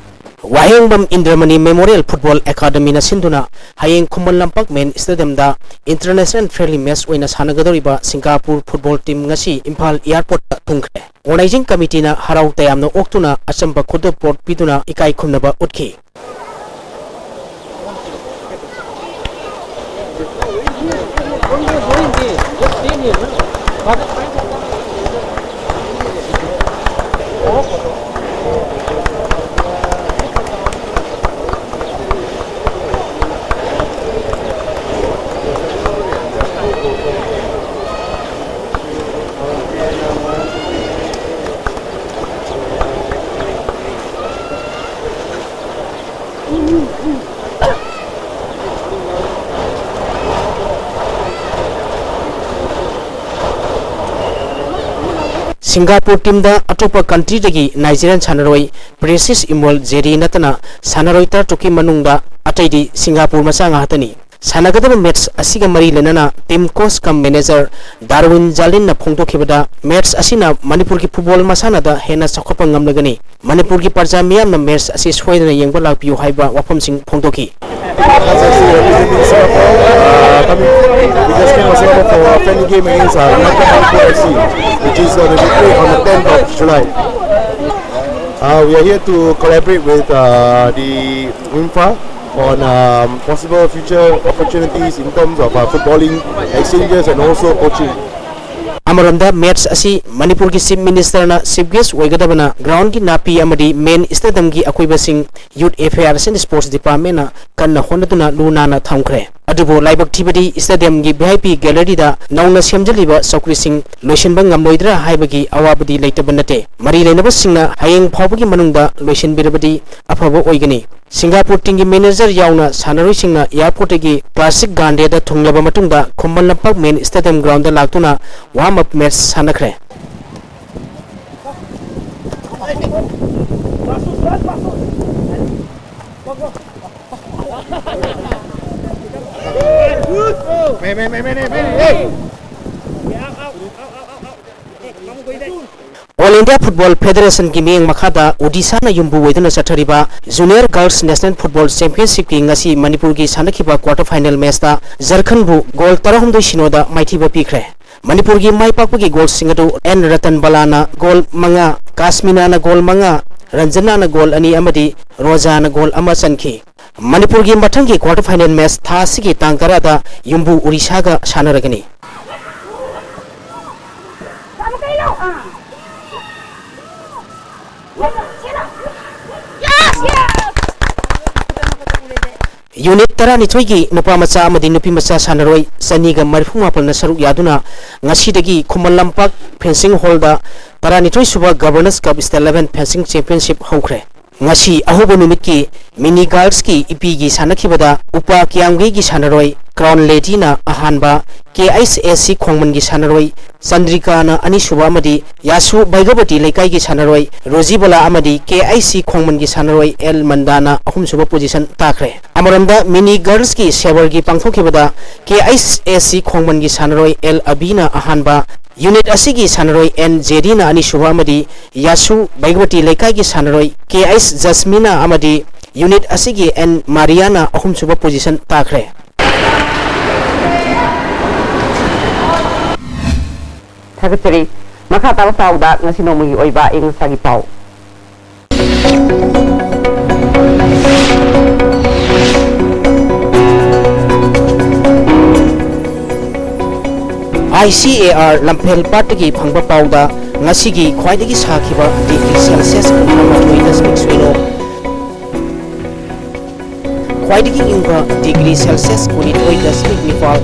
ꯋꯥꯍꯦꯡꯕꯝ ꯏꯟꯗ꯭ꯔꯃꯅꯤ Memorial Football Academyꯅ ꯁꯤꯟꯗꯨꯅ ꯍꯌꯦꯡ Khuman Lampak Main Stadeumꯗ International Friendly Match ꯑꯣꯏꯅ ꯁꯥꯟꯅꯒꯗꯧꯔꯤꯕ ꯁꯤꯡꯒꯥꯄꯨꯔ football team ꯉꯁꯤ ꯏꯝꯐꯥꯜ airportꯇ ꯊꯨꯡꯈ꯭ꯔꯦ꯫ Organizing Committeeꯅ ꯍꯔꯥꯎ ꯇꯌꯥꯝꯅ ꯑꯣꯛꯇꯨꯅ ꯑꯆꯝꯕ ꯈꯨꯗꯣꯞꯄꯣꯠ ꯄꯤꯗꯨꯅ ꯏꯀꯥꯏ ꯈꯨꯝꯅꯕ ꯎꯠꯈꯤ꯫ Singapore teamꯗ ꯑꯇꯣꯞꯄ countryꯗꯒꯤ Nigerian ꯁꯥꯟꯅꯔꯣꯏ Precious Imol Jerry ꯅꯠꯇꯅ ꯁꯥꯟꯅꯔꯣꯏ ꯇꯔꯥꯇꯔꯨꯛꯀꯤ ꯃꯅꯨꯡꯗ ꯑꯇꯩꯗꯤ Singapore ꯃꯆꯥ ꯉꯥꯛꯇꯅꯤ꯫ ꯁꯥꯟꯅꯒꯗꯕ match ꯑꯁꯤꯒ ꯃꯔꯤ ꯂꯩꯅꯅ team coach cum manager Darwin Jalinꯅ ꯐꯣꯡꯗꯣꯛꯈꯤꯕꯗ, match ꯑꯁꯤꯅ ꯃꯅꯤꯄꯨꯔꯒꯤ football ꯃꯁꯥꯟꯅꯗ ꯍꯦꯟꯅ ꯆꯥꯎꯈꯠꯄ ꯉꯝꯂꯒꯅꯤ꯫ ꯃꯅꯤꯄꯨꯔꯒꯤ ꯄ꯭ꯔꯖꯥ ꯃꯤꯌꯥꯝꯅ match ꯑꯁꯤ ꯁꯣꯏꯗꯅ ꯌꯦꯡꯕ ꯂꯥꯛꯄꯤꯌꯨ ꯍꯥꯏꯕ ꯋꯥꯐꯝꯁꯤꯡ ꯐꯣꯡꯗꯣꯛꯈꯤ꯫ As I say, representing Singapore, uh, coming, we just came to Singapore for a friendly game against uh, United Manipur F C, which is going to be played on the tenth of July. Uh, we are here to collaborate with uh, the WIMFA on um, possible future opportunities in terms of uh, footballing, exchanges, and also coaching. ꯑꯃꯔꯣꯝꯗ match ꯑꯁꯤ ꯃꯅꯤꯄꯨꯔꯒꯤ Chief Ministerꯅ chief guest ꯑꯣꯏꯒꯗꯕꯅ groundꯒꯤ ꯅꯥꯄꯤ ꯑꯃꯗꯤ main stadiumꯒꯤ ꯑꯀꯣꯏꯕꯁꯤꯡ Youth Affairs and Sports Departmentꯅ ꯀꯟꯅ ꯍꯣꯠꯅꯗꯨꯅ ꯂꯨ ꯅꯥꯟꯅ ꯊꯝꯈ꯭ꯔꯦ꯫ ꯑꯗꯨꯕꯨ ꯂꯥꯏꯕꯛ ꯊꯤꯕꯗꯤ stadiumꯒꯤ V I P galleryꯗ ꯅꯧꯅ ꯁꯦꯝꯖꯤꯜꯂꯤꯕ ꯆꯧꯀ꯭ꯔꯤꯁꯤꯡ ꯂꯣꯏꯁꯤꯟꯕ ꯉꯝꯂꯣꯏꯗ꯭ꯔꯥ ꯍꯥꯏꯕꯒꯤ ꯑꯋꯥꯕꯗꯤ ꯂꯩꯇꯕ ꯅꯠꯇꯦ꯫ ꯃꯔꯤ ꯂꯩꯅꯕꯁꯤꯡꯅ ꯍꯌꯦꯡ ꯐꯥꯎꯕꯒꯤ ꯃꯅꯨꯡꯗ ꯂꯣꯏꯁꯤꯟꯕꯤꯔꯕꯗꯤ ꯑꯐꯕ ꯑꯣꯏꯒꯅꯤ꯫ ꯁꯤꯡꯒꯥꯄꯨꯔ teamꯒꯤ manager ꯌꯥꯎꯅ ꯁꯥꯟꯅꯔꯣꯏꯁꯤꯡꯅ airportꯇꯒꯤ Classic Gandhiꯗ ꯊꯨꯡꯂꯕ ꯃꯇꯨꯡꯗ ꯈꯨꯃꯟ ꯂꯝꯄꯥꯛ main stadium groundꯗ ꯂꯥꯛꯇꯨꯅ warm up match ꯁꯥꯟꯅꯈ꯭ꯔꯦ꯫ All India Football Federationꯒꯤ ꯃꯤꯠꯌꯦꯡ ꯃꯈꯥꯗ ꯑꯣꯗꯤꯁꯥꯅ ꯌꯨꯝꯕꯨ ꯑꯣꯏꯗꯨꯅ ꯆꯠꯊꯔꯤꯕ Junior Girls National Football Championshipꯀꯤ ꯉꯁꯤ ꯃꯅꯤꯄꯨꯔꯒꯤ ꯁꯥꯟꯅꯈꯤꯕ quarter final matchꯇ ꯖꯔꯈꯟꯕꯨ goal ꯇꯔꯥꯍꯨꯝꯗꯣꯏ ꯁꯤꯅꯣꯗ ꯃꯥꯏꯊꯤꯕ ꯄꯤꯈ꯭ꯔꯦ꯫ ꯃꯅꯤꯄꯨꯔꯒꯤ ꯃꯥꯏ ꯄꯥꯛꯄꯒꯤ goalꯁꯤꯡ ꯑꯗꯨ ꯑꯦꯟ ꯔꯇꯟꯕꯂꯥꯅ goal ꯃꯉꯥ, ꯀꯥꯁꯃꯤꯅꯥꯅ goal ꯃꯉꯥ, ꯔꯟꯖꯅꯥꯅ goal ꯑꯅꯤ ꯑꯃꯗꯤ ꯔꯣꯖꯥꯅ goal ꯑꯃ ꯆꯟꯈꯤ꯫ ꯃꯅꯤꯄꯨꯔꯒꯤ ꯃꯊꯪꯒꯤ quarter final match ꯊꯥ ꯑꯁꯤꯒꯤ ꯇꯥꯡ ꯇꯔꯥꯗ ꯌꯨꯝꯕꯨ ꯑꯣꯔꯤꯁꯥꯒ ꯁꯥꯟꯅꯔꯒꯅꯤ꯫ Unit ꯇꯔꯥꯅꯤꯊꯣꯏꯒꯤ ꯅꯨꯄꯥ ꯃꯆꯥ ꯑꯃꯗꯤ ꯅꯨꯄꯤ ꯃꯆꯥ ꯁꯥꯟꯅꯔꯣꯏ ꯆꯅꯤꯒ ꯃꯔꯤꯐꯨ ꯃꯥꯄꯟꯅ ꯁꯔꯨꯛ ꯌꯥꯗꯨꯅ ꯉꯁꯤꯗꯒꯤ ꯈꯨꯃꯟ ꯂꯝꯄꯥꯛ fencing hallꯗ ꯇꯔꯥꯅꯤꯊꯣꯏ ꯁꯨꯕ Governors Cup State Level Fencing Championship ꯍꯧꯈ꯭ꯔꯦ꯫ ꯉꯁꯤ ꯑꯍꯧꯕ ꯅꯨꯃꯤꯠꯀꯤ mini girlsꯀꯤ ꯏꯄꯤꯒꯤ ꯁꯥꯟꯅꯈꯤꯕꯗ ꯎꯄꯥ ꯀꯤꯌꯥꯝꯒꯩꯒꯤ ꯁꯥꯟꯅꯔꯣꯏ Crown Ladyꯅ ꯑꯍꯥꯟꯕ, K I S A C ꯈꯣꯡꯃꯟꯒꯤ ꯁꯥꯟꯅꯔꯣꯏ ꯆꯟꯗ꯭ꯔꯤꯀꯥꯅ ꯑꯅꯤꯁꯨꯕ ꯑꯃꯗꯤ ꯌꯥꯁꯨ ꯕꯩꯒꯕꯇꯤ ꯂꯩꯀꯥꯏꯒꯤ ꯁꯥꯟꯅꯔꯣꯏ ꯔꯣꯖꯤꯕꯂꯥ ꯑꯃꯗꯤ K I C ꯈꯣꯡꯃꯟꯒꯤ ꯁꯥꯟꯅꯔꯣꯏ ꯑꯦꯜ ꯃꯟꯗꯥꯅ ꯑꯍꯨꯝꯁꯨꯕ position ꯇꯥꯈ꯭ꯔꯦ꯫ ꯑꯃꯔꯣꯝꯗ mini girlsꯀꯤ ꯁꯦꯋꯔꯒꯤ ꯄꯥꯡꯊꯣꯛꯈꯤꯕꯗ K I S A C ꯈꯣꯡꯃꯟꯒꯤ ꯁꯥꯟꯅꯔꯣꯏ ꯑꯦꯜ ꯑꯕꯤꯅ ꯑꯍꯥꯟꯕ, unit ꯑꯁꯤꯒꯤ ꯁꯥꯟꯅꯔꯣꯏ ꯑꯦꯟ ꯖꯦꯔꯤꯅ ꯑꯅꯤꯁꯨꯕ ꯑꯃꯗꯤ ꯌꯥꯁꯨ ꯕꯩꯒꯕꯇꯤ ꯂꯩꯀꯥꯏꯒꯤ ꯁꯥꯟꯅꯔꯣꯏ K I S ꯖꯁꯃꯤꯅꯥ ꯑꯃꯗꯤ unit ꯑꯁꯤꯒꯤ ꯑꯦꯟ ꯃꯥꯔꯤꯌꯥꯅ ꯑꯍꯨꯝꯁꯨꯕ position ꯇꯥꯈ꯭ꯔꯦ꯫ ꯊꯥꯒꯠꯆꯔꯤ꯫ ꯃꯈꯥ ꯇꯥꯕ ꯄꯥꯎꯗ ꯉꯁꯤ ꯅꯣꯡꯃꯒꯤ ꯑꯣꯏꯕ ꯑꯏꯪ ꯑꯁꯥꯒꯤ ꯄꯥꯎ꯫ I C A R ꯂꯝꯐꯦꯜ ꯄꯥꯠꯇꯒꯤ ꯐꯪꯕ ꯄꯥꯎꯗ ꯉꯁꯤꯒꯤ ꯈ꯭ꯋꯥꯏꯗꯒꯤ ꯁꯥꯈꯤꯕ degree Celsius ꯀꯨꯟꯊ꯭ꯔꯥ ꯃꯥꯊꯣꯏ ꯗꯁꯃꯤꯛ ꯁꯤꯅꯣ, ꯈ꯭ꯋꯥꯏꯗꯒꯤ ꯏꯪꯕ ꯗꯤꯒ꯭ꯔꯤ ꯁꯦꯜꯁꯤꯌꯁ ꯀꯨꯟꯅꯤꯊꯣꯏ ꯗꯁꯃꯤꯛ ꯅꯤꯄꯥꯜ꯫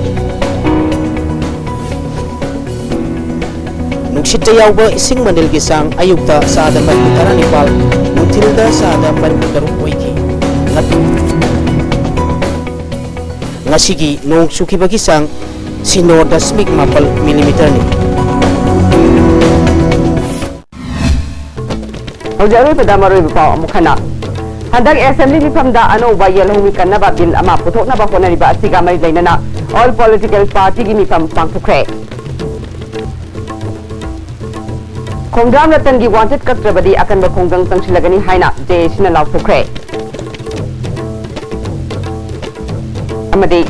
ꯅꯨꯡꯁꯤꯠꯇ ꯌꯥꯎꯕ ꯏꯁꯤꯡ ꯃꯅꯤꯜꯒꯤ ꯆꯥꯡ ꯑꯌꯨꯛꯇ ꯆꯥꯗ ꯃꯔꯤꯐꯨ ꯇꯔꯥꯅꯤꯄꯥꯜ, ꯅꯨꯡꯊꯤꯜꯗ ꯆꯥꯗ ꯃꯔꯤꯐꯨ ꯇꯔꯨꯛ ꯑꯣꯏꯈꯤ꯫ ꯉꯁꯤꯒꯤ ꯅꯣꯡ ꯆꯨꯈꯤꯕꯒꯤ ꯆꯥꯡ ꯁꯤꯅꯣ ꯗꯁꯃꯤꯛ ꯃꯥꯄꯜ ꯃꯤꯂꯤꯃꯤꯇꯔꯅꯤ꯫ ꯍꯧꯖꯤꯛ ꯑꯔꯣꯏꯕꯗ ꯃꯔꯨꯑꯣꯏꯕ ꯄꯥꯎ ꯑꯃꯨꯛ ꯍꯟꯅ꯫ ꯍꯟꯗꯛ ꯑꯦꯁꯦꯝꯕ꯭ꯂꯤ ꯃꯤꯐꯝꯗ ꯑꯅꯧꯕ ꯌꯦꯜꯍꯧꯃꯤ ꯀꯟꯅꯕ ꯕꯤꯜ ꯑꯃ ꯄꯨꯊꯣꯛꯅꯕ ꯍꯣꯠꯅꯔꯤꯕ ꯑꯁꯤꯒ ꯃꯔꯤ ꯂꯩꯅꯅ ꯑꯣꯜ ꯄꯣꯂꯤꯇꯤꯀꯦꯜ ꯄꯥꯔꯇꯤꯒꯤ ꯃꯤꯐꯝ ꯄꯥꯡꯊꯣꯛꯈ꯭ꯔꯦ꯫ ꯈꯣꯡꯖꯥꯝ ꯔꯇꯟꯒꯤ ꯋꯥꯟꯆꯠ ꯀꯛꯇ꯭ꯔꯕꯗꯤ ꯑꯀꯟꯕ ꯈꯣꯡꯖꯪ ꯆꯪꯁꯤꯜꯂꯒꯅꯤ ꯍꯥꯏꯅ ꯖꯦ ꯑꯦ ꯁꯤꯅ ꯂꯥꯎꯊꯣꯛꯈ꯭ꯔꯦ꯫ ꯑꯃꯗꯤ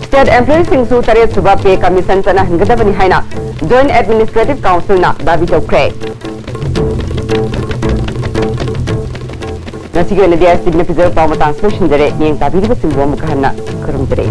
ꯁ꯭ꯇꯦꯠ ꯑꯦꯝꯄ꯭ꯂꯣꯌꯤꯁꯤꯡꯁꯨ ꯇꯔꯦꯠ ꯁꯨꯕ ꯄꯦ ꯀꯃꯤꯁꯟ ꯆꯠꯅꯍꯟꯒꯗꯕꯅꯤ ꯍꯥꯏꯅ ꯖꯣꯏꯟꯠ ꯑꯦꯗꯃꯤꯅꯤꯁꯇ꯭ꯔꯦꯇꯤꯚ ꯀꯥꯎꯟꯁꯤꯜꯅ ꯗꯥꯕꯤ ꯇꯧꯈ꯭ꯔꯦ꯫ ꯉꯁꯤꯒꯤ ꯑꯣꯏꯅꯗꯤ ꯑꯦꯁ ꯇꯤꯚꯤꯅ ꯄꯤꯖꯕ ꯄꯥꯎ ꯃꯇꯥꯡ ꯂꯣꯏꯁꯤꯟꯖꯔꯦ꯫ ꯃꯤꯠꯌꯦꯡ ꯇꯥꯕꯤꯔꯤꯕꯁꯤꯡꯕꯨ ꯑꯃꯨꯛꯀ ꯍꯟꯅ ꯈꯨꯔꯨꯝꯖꯔꯤ꯫